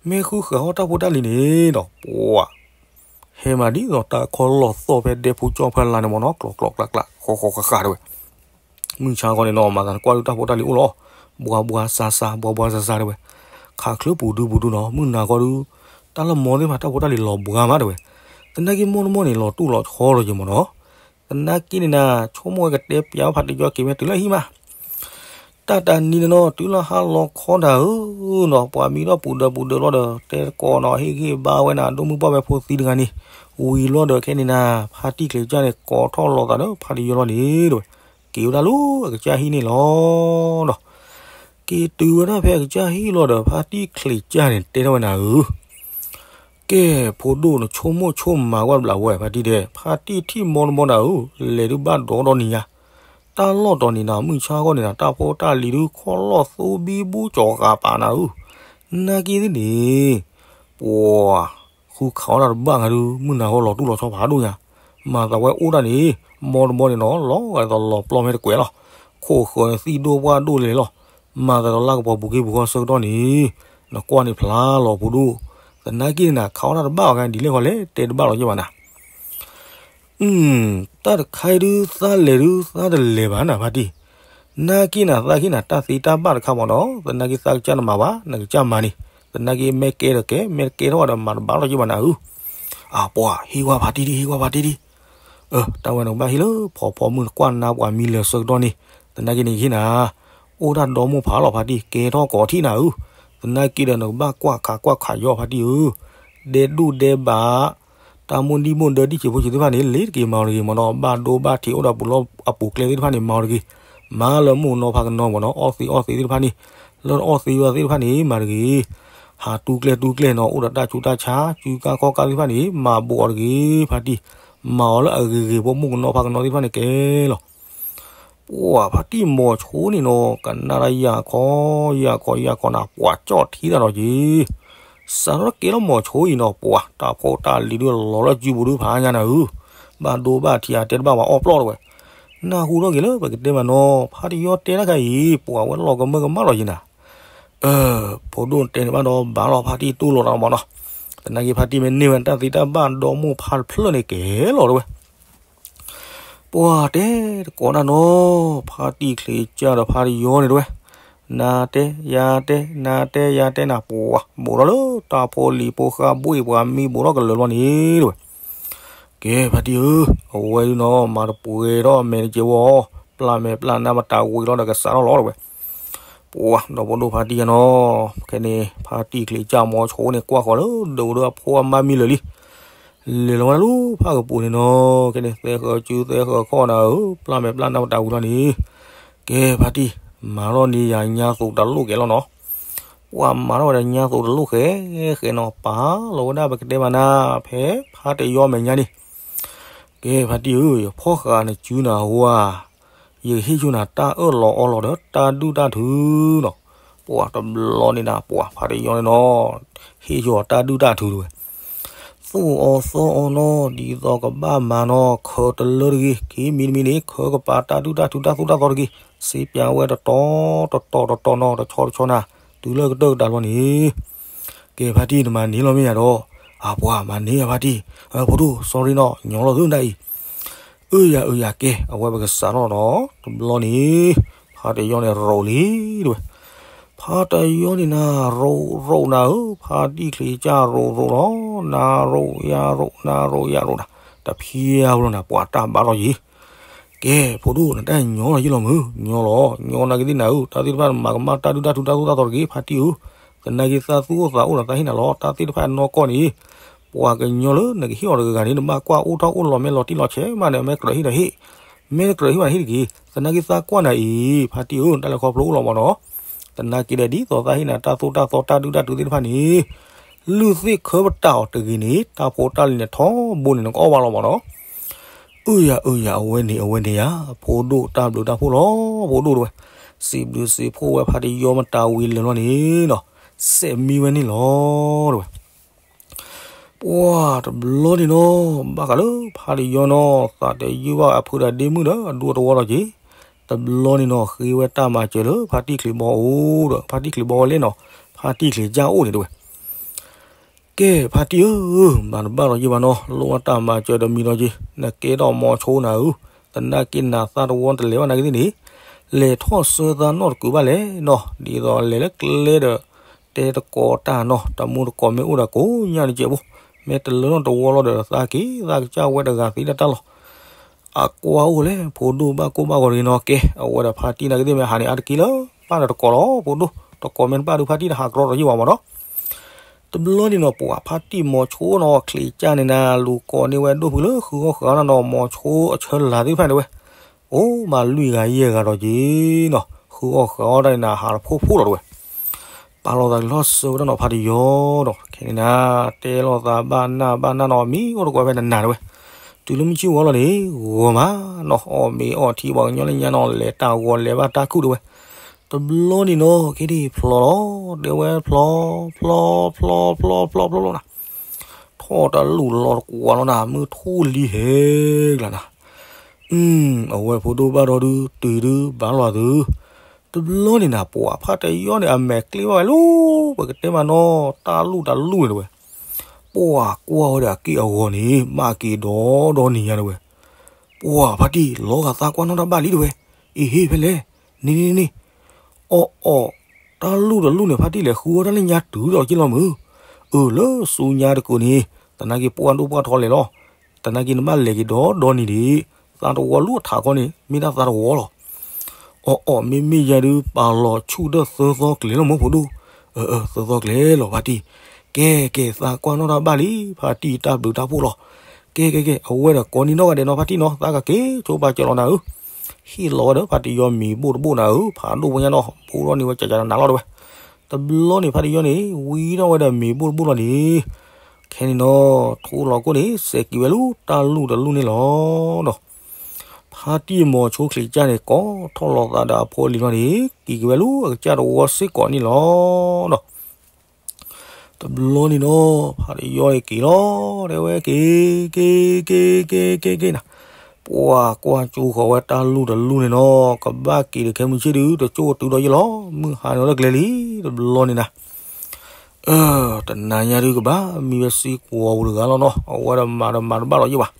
မ့ၢ်ဃုဃာ်အီၣ်တၢ်ဖိတၢ်လံၤန့ၣ်ဒီး ပှၤ ဟဲမၤဒ်သိးတၢ်ခီလီၤသီၣ်ဖဲဒဲဖိကၠီဖဲလါန့ၣ်မ့ၢ်နီၤ ကျီၤကျီၤကျးကျး ဃီဃီဃးဃးတဲဝဲ မုၢ်ဆါခီန့ၣ်နီၤ မၤသးနကွၢ်ဒုးတၢ်ဖိတၢ်လံၤအိၣ်လီၤ ဘှါဘှါဆါဆါ ဘှါဘှါဆါဆါတဲဝဲ ခးချၢပူၤဒုပူၤဒုနီၤ မုၢ်နၤခီဒုး တၢ်လၢမီသ့ၣ်တဖၣ် တၢ်ဖိတၢ်လံၤလီၤဘှါမးတဲဝဲ သနာ်က့မိၢ်တမိၢ်န့ၣ် လီၤတူၢ်လီၤဆီလီၤက့ၤမ့ၢ်နီၤ သနာ်က့န့ၣ်နၤ ဆိကမိၣ်ဝဲကတဲပျးဖါတံၢ်ယီၤက့ၤဝဲတုၤလၢဟံၣ်မး တၢ်တနံၤန့ၣ်နီၤ တုၤလၢဟါလီၤခီတၢ်ဧၢနီၤ ပှၤမံဒီးပူၤဒၢးပူၤဒၢးလီၤဒီး တဲတကိးနီၤ ဟ့ၣ်ဂံၢ်ဘါဝဲနၤ ဒိၣ်မုၢ်ပှၢ်ဝဲဖိသံတဂၤန့ၣ် ဝံၤလီၤဒီးခဲန့ၣ်နၤ ဖါတံၢ်ချံးကၢ်န့ၣ် ကိးထီၣ်လီၤသးဒီးဖါတံၢ်ယီၤလီၤန့ၣ်တဲဝဲ က့ၤဝဲဒၣ်လၢအကစၢ်ဟံၣ်န့ၣ်လီၤဒီး က့ၤတုၤဝဲဒၣ်ဖဲအကစၢ်ဟံၣ်လီၤဒီး ဖါတံၢ်ချံးကၢ်န့ၣ် တဲထီၣ်ဝဲနၤဧၢ ကဲ ဖိဒိၣ်နဆိကမိၣ်ဆိကမးကွၢ်ဘျးဝဲ ဖါတံၢ်ဒဲး ဖါတံၢ်ထံၣ်မိၢ်တမိၢ်နၤဧၢ လဲၤဒုးဘၣ်ဒီဒီနံၤညါ တၢ်လီၢ်တီၤန့ၣ်နၤ မုၢ်ဆါခီန့ၣ်နၤ တၢ်ဖိတၢ်လံၤဒုးခီလီၢ်သိဘံဘူကၠီၤဃာ်ပာ်နၤဧၢ နာ်က့သ့ၣ်န့ၣ် ပှၤ ဃုခးအီၣ်တၢ်တဘၣ်ဂၤဒုး မုၢ်နၤခီလီၤတူၢ်လီၤဆီဖးဒိၣ်ညါ မၤသးဝဲအိၣ်ဒၣ်န့ၣ် မိၢ်တမိၢ်န့ၣ်နီၤ လီၤဂာ်ဒ်သိးလီၤပျီမ့ၢ်တကွဲးလီၤ ခိၣ်ဃၢၤန့ၣ်သံၣ်ဒိၣ်ပှၢ်ဒိၣ်လဲၣ်လီၤ မၤသးဒီးလၢကပီၤပူၤက့ပူၤဃီဆၢကတီၢ်န့ၣ် နကွၢ်န့ၣ်ဖျါလီၤဖိဒိၣ် သနာ်က့န့ၣ်နၤ ခးအီၣ်တၢ်တဘၣ်အီၤဂၤဒ်လဲၣ်ဃီလဲၣ် တဲတဘၣ်လီၤယဲၢ်ဘၣ်နၤ တၢ်တခါအံၤဒုး သးလဲၤဒုး သးတလဲၤဘၣ်နၤဖါတံၢ်, နာ်က့နၤသးက့နၤ တၢ်သ့တၢ်ဘၣ်တခါမ့ၢ်နီၤ, သနာ်က့သးကစၢ်တမၤဘၣ် နကစၢ်မၤန့ၣ်, သနာ်က့မ့ၢ်ကဲဒီးကဲ မ့ၢ်တကဲထီၣ်ဒီးမၤတဘၣ်လီၤက့ဘၣ်နၤဧၢ, အပှၤဟ့ၣ်ဝဲဖါတံၢ်ဒံး ဟ့ၣ်ဝဲဖါတံၢ်ဒံး, တၢ်ဝဲနကဘၣ်ဟ့ၣ်လၢဖီဖီမုၢ် နကွၢ်နါပှၤမံလၢာ်ဆၢကတီၢ်န့ၣ်, သနာ်က့န့ၣ်ယဟ့ၣ်နၤ, အိၣ်တၢ်ဒီမိၢ်ဖးလီၤဖါတံၢ် ကဲထီၣ်ကီးထံၣ်နၤဧၢ, သနာ်က့ဒီးနကဘၣ်ကွၢ်ခးကွၢ်ခးယီၤဖါတံၢ်ဧၢ, ဒဲဒူၣ်ဒဲဘး တၢ်မိၢ်ဒံၣ်မိၢ်ဒၢဒံၣ်ဆံးဖိဆံးသ့ၣ်တဖၣ်န့ၣ် လ့ၤတက့ၤမၤအီၤတဂ့ၤမ့ၢ်နီၤ, ဘၣ်ဒိဘၣ်ထံးအိၣ်ဒီးပူၤလီၢ်အပူၤကျဲသ့ၣ်တဖၣ်န့ၣ် မၤအီၤတဂ့ၤ, မၤလၢမုၢ်နီၤဖးကနီၤမ့ၢ်နီၤ, အီၣ်သ့အီၣ်သ့သ့ၣ်တဖၣ်န့ၣ်, လၢအီၣ်သ့ယွၤသ့ၣ်တဖၣ်န့ၣ် မၤတဂ့ၤ, ဟးတူၢ်ကျဲတူၢ်ကျဲနီၤ, အိၣ်ဒီးတၢ်ဆူးတၢ်ဆါ စုကါခီၣ်ကါသ့ၣ်တဖၣ်န့ၣ် မၤဘူးအီၤတဂ့ၤ, ဖါတံၢ်, မၤအီၤလၢအဂ့ၤဂ့ၤ ဖိမုၣ်ကနီၤဖးကနီၤသ့ၣ်တဖၣ်န့ၣ်ကဲလီၤ. ပှၤဖါတံၢ်မိၤဆိန့ၣ်နီၤ ကနၣ်တၢ်ယၢ်ခီ, ယၢ်ခီယၢ်ခီနၤ ပှၤကၠီၣ်ထံတၢ်ဒီးက့ၤ, စးထီၣ်ကဲလၢမိၤဆိအံၤနီၤ ပှၤတၢ်ဖိတၢ်လံၤဒုးလီၤလၢစုပူၤဒုးဖးညါနၤဧၢ, ဘၣ်ဒိဘၣ်ထံးအတဲတဘၣ်ပှၤအီၣ်ပျီၢ်တဝဲ, နၢ်ဟူထီၣ်က့ၤလၢပကတဲမးနီၤ ဖါတံၢ်ယီၤတဲတၢ်ခါအံၤ ပှၤဝဲလီၤကမၢကမၣ်လီၤယံၤနၤ, အၢ ဖိဒိၣ်တဲန့ၣ်ဘၣ်ဒီးဘၣ်လီၤ ဖါတံၢ်တူၢ်လိာ်တၢ်မးနီၤ, သနာ်က့ဖါတံၢ်မ့ၢ်န့ၢ်ဝဲတၢ်သ့တၢ်ဘၣ်ဒီမိၢ်ဖးတဖျၢၣ်န့ၣ်ကဲလီၤတဝဲ ပှၤတဲတကိးဒၣ်နီၤ, ဖါတံၢ်ချ့ကၢ်ဒီးဖါတံၢ်ယီၤန့ၣ်တဝဲ, နၤတဲယၤတဲ နၤတဲယၤတဲနၤ ပှၤ ဘူးထီၣ်လၢတၢ်ဖိလံၤဖိဃါဘှ့ၣ် ပှၤမံဘူးထီၣ်ကလၢာ်လီၤန့ၣ်တဝဲ, ကဲဖါတံၢ်ဧၢ, အဝဲဒုးနီၤ မၤတပှဲၤထီၣ်အမဲာ်တကဲဝဲ, ပျၢ်မဲာ်ပျၢ်နါမတၤဝံၤလီၤဒီးကစးထီၣ်လီၤတဝဲ ပှၤဒီဖိဒိၣ်ဖါတံၢ်ယီၤနီၤ, ခဲန့ၣ် ဖါတံၢ်ချ့ကၢ်မိၤဆိန့ၣ် ကွၢ်ဃီၤလၢဒိးဒုးအဖိအမါမံလၢာ်လံ လဲၤလီၤဝဲဒၣ်လၢဖးကပူၤန့ၣ်နီၤ, ခဲန့ၣ် သဲဃၢၤစုသဲဃၢၤခီၣ်နၤဧၢ, ပျၢ်မဲာ်ပျၢ်နါမတၤဝံၤလီၤန့ၣ်, ကဲဖါတံၢ်, မၤထီၣ်န့ၢ်ယၤညါသိးတလိၣ်ကဲလီၤနီၤ, ပှၤမၤထီၣ်ဝဲဒၣ်ညါသိးတလိၣ်ဃဲဃဲနီၤ, ပာ်လီၤဝဲဒၣ်ပကတဲမးနၤ, ဖဲဖါတံၢ်ယီၤမဲာ်ညါန့ၣ် ကဲဖါတံၢ်ဧၢ, ယဖီၣ်ဃာ်နစုနၤဝါ, ယကဟ့ၣ်ဆူနၤတၢ်အၢၣ်လီၤအီလီၤဒီးတၢ်ဒုၣ်တၢ်ထုနီၤ, ပှၤတဘျီန့ၣ်နၤ ပှၤဖါတယီန့ၣ်နီၤ, ဟ့ၣ်ယီၤတၢ်ဒုၣ်တၢ်ထုတဝဲ, သူၣ်အီၤသီအီၤနီၤ, ဒ်သိးကဘၣ်မၤနီၤ ခၢတလၢတဂ့ၤ, ခံမံၤတမံၤန့ၣ် ခၢကပၤတၢ်ဒုၣ်တၢ်ထုတၢ်သိၣ်တၢ်သီတဂ့ၤ, စ့ပၠးဝဲတတီၤတတီၤတတီၤနီၤ, တဆီတဆီနၤ, တုၤလၢကတၢၢ်ကတၢၢ်လီၤန့ၣ် ကဲဖါတံၢ်နမၤန့ၢ်လီၤမ့ၢ်ယၤဒီး, အပှၤမၤန့ၢ်ယၤဖါတံၢ်, ဖိဒိၣ် sorry နီၤ ညီလီၤသုနတၢ်အံၤ, အၢယၤအၢယၤကဲ အဝဲပကစးထီၣ်ဒီး တဘျီန့ၣ် ဖါတယီန့ၣ်ရိးလံတဝဲ, ဖါတယီန့ၣ်နၤ ရိးရိးနၤဧၢ, ဖါတံၢ်ချံးကၢ်ရိးရိးလီၤ, နၤရိးယၤရိး နၤရိးယၤရိးနၤ, တဖျါဝဲလီၤနၤ ပှၤတၢ်ဘၣ်လီၤယံၤ ကဲ ဖိဒိၣ် နတၢ်ညီလီၤယံၤလီၤမုၢ်, ညီလီၤ, ညီနၤက့ၤသ့ၣ်နၤဧၢ, တၢ်သ့ၣ်တဖၣ်မၤကမၣ်တၢ်ဒုၣ်တၢ်ထုတၢ်သိၣ်တၢ်သီတဂ့ၤ ဖါတံၢ်ဧၢ, သနာ်က့သးသူၣ်အိၣ်သးအိၣ်ဒီးသးဟ့ၣ်နၤလီၤ, တၢ်သ့ၣ်တဖၣ်နီၢ်ကီၢ်န့ၣ် ပှၤကညီလၢနကဟ့ၣ်အီၤတဂၤဂၤန့ၣ် နဘၣ်ကွၢ်အိၣ်ထီၣ်အိၣ်လီၤ မ့ၢ်လီၤတံၢ်လီၤဆဲးမးန့ၣ် မ့ၢ်ကြၢးဟ့ၣ်ဒီးဟ့ၣ်, မ့ၢ်တကြၢးဟ့ၣ်ဘၣ်န့ၣ်ဟ့ၣ်တက့ၢ်, သနာ်က့သးကွၢ်နၤအံၤ ဖါတံၢ်ဧၢ တၢ်လဲၤခီဖျိအိၣ်လီၤမးနီၤ, သနာ်က့ဒီးဒ်သိးသးဟ့ၣ်နၤတၢ်သိၣ်တၢ်သီတၢ်ဒုၣ်တၢ်ထုသ့ၣ်တဖၣ်န့ၣ် လုၢ်သ့ၣ်ခၢပတာ်အီၤတဂ့ၤန့ၣ် တၢ်ဖိတၢ်လံၤန့ၣ်ထီဘိန့ၣ် နကအီၣ်ဘၣ်လီၤမးနီၤ, အၢယၤအၢယၤ အဝဲန့ၣ်အဝဲန့ၣ်ယၤ ဖိဒိၣ်တၢ်ဘျုးတၢ်ဖှိၣ်လီၤ ဖိဒိၣ်တဝဲ, စံးဘျုးစံးဖှိၣ်ဝဲဖါတယီမတၤဝံၤလၢာ်လီၤန့ၣ်နီၤ, စဲးမံဝဲန့ၣ်လီၤတဝဲ ပှၤတဘျီန့ၣ်နီၤ ဘၣ်ဃးလၢဖါတယီနီၤ သးတယုၢ်ဘၣ်အဖုဒီးဒ့မုၣ်ဒီးအဒူအတဝီလီၤက့ၤ, တဘျီန့ၣ်နီၤ ဃ့ဝဲတၢ်မၤစၢၤလၢ ဖါတံၢ်ချံးဘီအိၣ်ဒီး ဖါတံၢ်ချံးဘီဝဲလဲၣ်နီၤ, ဖါတံၢ်ချံးကၢ်အိၣ်န့ၣ်တဝဲ ကဲ ဖါတံၢ်ဧၢ, မၤတဘၣ်လီၤယံၤဘၣ်နီၤ, လိၣ်ဘၣ်တၢ်မၤစၢၤဒီးမံၤလီၤက့ၤ, နကဲထီၣ်မိၤဆိနၤဧၢ, သနာ်က့နၤသးတဝီတလဲၤဘၣ်နာ်က့သ့ၣ်န့ၣ်, လဲၤထီၣ်ဆၢသးနီၢ်တကုာ်ဘၣ်လဲၣ်နီၤ, ဒ်သိးလဲၤလၢကျဲဒီး တဲတကိးတၢ်နီၤ, တမူတကိးမ့ၢ်အိၣ်ဒီးကိးညါတကဲးဖိ, မ့ၢ်တလၢနီတဝီလီၤဒီးသးက့ၤ သးကစၢ်ဝဲတဂၤသ့တၢ်လီၤ အကွၢ်အိၣ်လဲၣ် ဖိဒိၣ်ဘၣ်ကိၢ်ဘၣ်ဂီၤတဂ့ၤနီၤ, ကဲ အဝဲဒီးဖါတံၢ်နာ်က့သ့ၣ်မ့ၢ်ဟးန့ၣ် အါတက့ၢ်လၢ ဘၣ်ဒီးတကိးလီၤ ဖိဒိၣ်, တကိးမ့ၢ်တဘၣ်ဒုးဖါတံၢ်တဟးကရီတယံာ်ဘၣ်မးနီၤ. တဘျီန့ၣ်နီၤ ပှၤဖါတံၢ်မိၤဆိနီၤ ချံးကၢ်န့ၣ်နၤ လူၤကိးန့ၢ်ဝဲဒိၣ်ဖုလၢဃုအီၣ်ဃုအီနီၤ မိၤဆိအဆၢလၤသ့ၣ်တဖၣ်န့ၣ်ဝဲ, အိၣ်မးလွံၢ်ဂၤယဲၢ်ဂၤဒီးက့ၤနီၤ ဃုအီၣ်ဃုအီတၢ်န့ၣ်နၤ ဟးတဖိးဖိးလီၤတဝဲ ပာ်လီၤသးလီၤစၢၤဝဲဒၣ်နီၤ ဖါတယီဒီး ခဲန့ၣ်နၤ တဲလိာ်သးဘၣ်နၢ်ဘၣ်နၢ်နီၤ မံအိၣ်တကိးဖဲနနၤတဝဲ, တုၤလၢမုၢ်ဆ့ၣ်ဂီၤလီၤန့ၣ် ဂီၤမးနီၤ အီၣ်မ့ၤအီၣ်ထံပှၤကညီလၢညါနီၤ လဲၤတၢ်ဂီၤလဲၤဘၣ်တၢ်ခုၣ်တဝဲ, တဘျီန့ၣ်နီၤ ခဲဒံးဖျီလီၤ တဲဝဲဖျီ ဖျီ ဖျီ ဖျီ ဖျီ ဖျီ ဖျီနၤ ထီၣ်တလူၢ်လီၤတကွၢ်လီၤနၤ မုၢ်ထူၣ်လံဟဲကျါနၤ အဝဲဖိဒိၣ်ဘၣ်ဒီးဒုး တုၤဒုးဘၣ်လီၤသု, တဘျီန့ၣ်နၤ ပှၤဖါတယီန့ၣ် အမဲာ်ကျ့ဘၣ်ဝဲလီၤ ပကတဲမးနီၤ တၢ်လူၢ်တၢ်လူၢ်န့ၣ်တဝဲ, ပှၤကွၢ်ဝဲဒၣ်အက့ၢ်အဂီၤန့ၣ် ဘၣ်က့ၤဒီဒီနံၤညါတဝဲ, ပှၤဖါတံၢ် လီၤဂာ်သးကွၢ်နီၣ်တၢ်ဘၣ်လံတဝဲ, အ့ဟ့ၣ်ဖဲလဲၣ်, န့ၣ်န့ၣ်န့ၣ် အီၣ်အီၣ် တၢ်လူၢ်တလူၢ်န့ၣ် ဖါတံၢ်လဲၤဃုအီၣ်တၢ်လၢညါတုၤဒီးက့ၤလီၤမုၢ်, အၢ လၢဆူညါတကုာ်န့ၣ် သနာ်က့ပှၢ်ဒိၣ်ပှၢ်ထီလဲၤလီၤ, သနာ်က့နဘၣ်လဲၤက့ၤဒီဒီနံၤဒံး, သးတဝီလူၢ်အထးခီန့ၣ် မ့ၢ်ဒၣ်သးတဝီလီၤ အီၣ်အီၣ်မ့မ့ၢ်ယၤဒုး ပာ်လီၤဆူၣ်ဒီးသၢသီကျဲၤလီၤမုၢ်ဖိဒိၣ်, အၢ အၢ သၢသီကျဲၤလီၤဖါတံၢ်, ကဲ ကဲ သးကွၢ်နီၣ်တၢ်ဘၣ်လံ ဖါတံၢ်တၢ်ဘျုးတၢ်ဖှိၣ်လီၤ, ကဲ ကဲ ကဲ အဝဲဒီးကိးနံၤနီၣ်ဂၤဒဲးနီၤ ဖါတံၢ်နီၤ သးကက့ၤဆိပာ်စၢၤလီၤနၤဧၢ, ဟ့ၣ်လီၤဝဲဒီးဖါတံၢ်ယီမံၤဘိၣ်တဘိၣ်နၤဧၢ, ဖးဒိၣ်ဝဲညါနီၤ ဘိၣ်ထီၣ်န့ၢ်ဝဲကကနးနးလီၤတဝဲ, တဘျီန့ၣ် ဖါတံၢ်ယီန့ၣ် ဝံထီၣ်ဝဲဒီးမံၤဘိၣ်တဘိၣ်လီၤန့ၣ်, ခဲန့ၣ်နီၤ ထိၣ်လီၤခိၣ်န့ၣ် စဲးက့ၤဝဲလၢတၢ်လူၢ်တလူၢ်န့ၣ်လီၤနီၤ ဖါတံၢ်မိၤဆိချံးကၢ်န့ၣ် ကိးထီၣ်လီၤသးဒီးအဖိအလံၤလီၤန့ၣ် က့ၤက့ၤဝဲလၢအကစၢ်တဝီစ့ၢ်ကီးန့ၣ်လီၤနီၤ. တဘျီန့ၣ်နီၤ ဖါတံၢ်ယီန့ၣ်က့ၤလီၤ တဲဝဲက့ၤ က့ၤ က့ၤ က့ၤ က့ၤ က့ၤ က့ၤနၤ, ပှၤကွၢ်ကၠိဃီၤဝဲတၢ်လူၢ်တလူၢ်န့ၣ်နီၤ ကဘၣ်က့ၤဒီးခဲမုၢ်ဆ့ၣ်ဒုး တကၠိၣ်တုၤဒီးယလီၤ မုၢ်ဟါန့ၣ်လီၤတကျဲလံ တဘျီန့ၣ်နၤ အၢ တနၤညါဒုးကဘၣ်မံဝဲစ့ၢ်ကီးပူၤတဂၤလီၤနီၤ အဝဲဒီးမၤဒီးမၤတဘၣ်လီၤယံၤဘၣ်.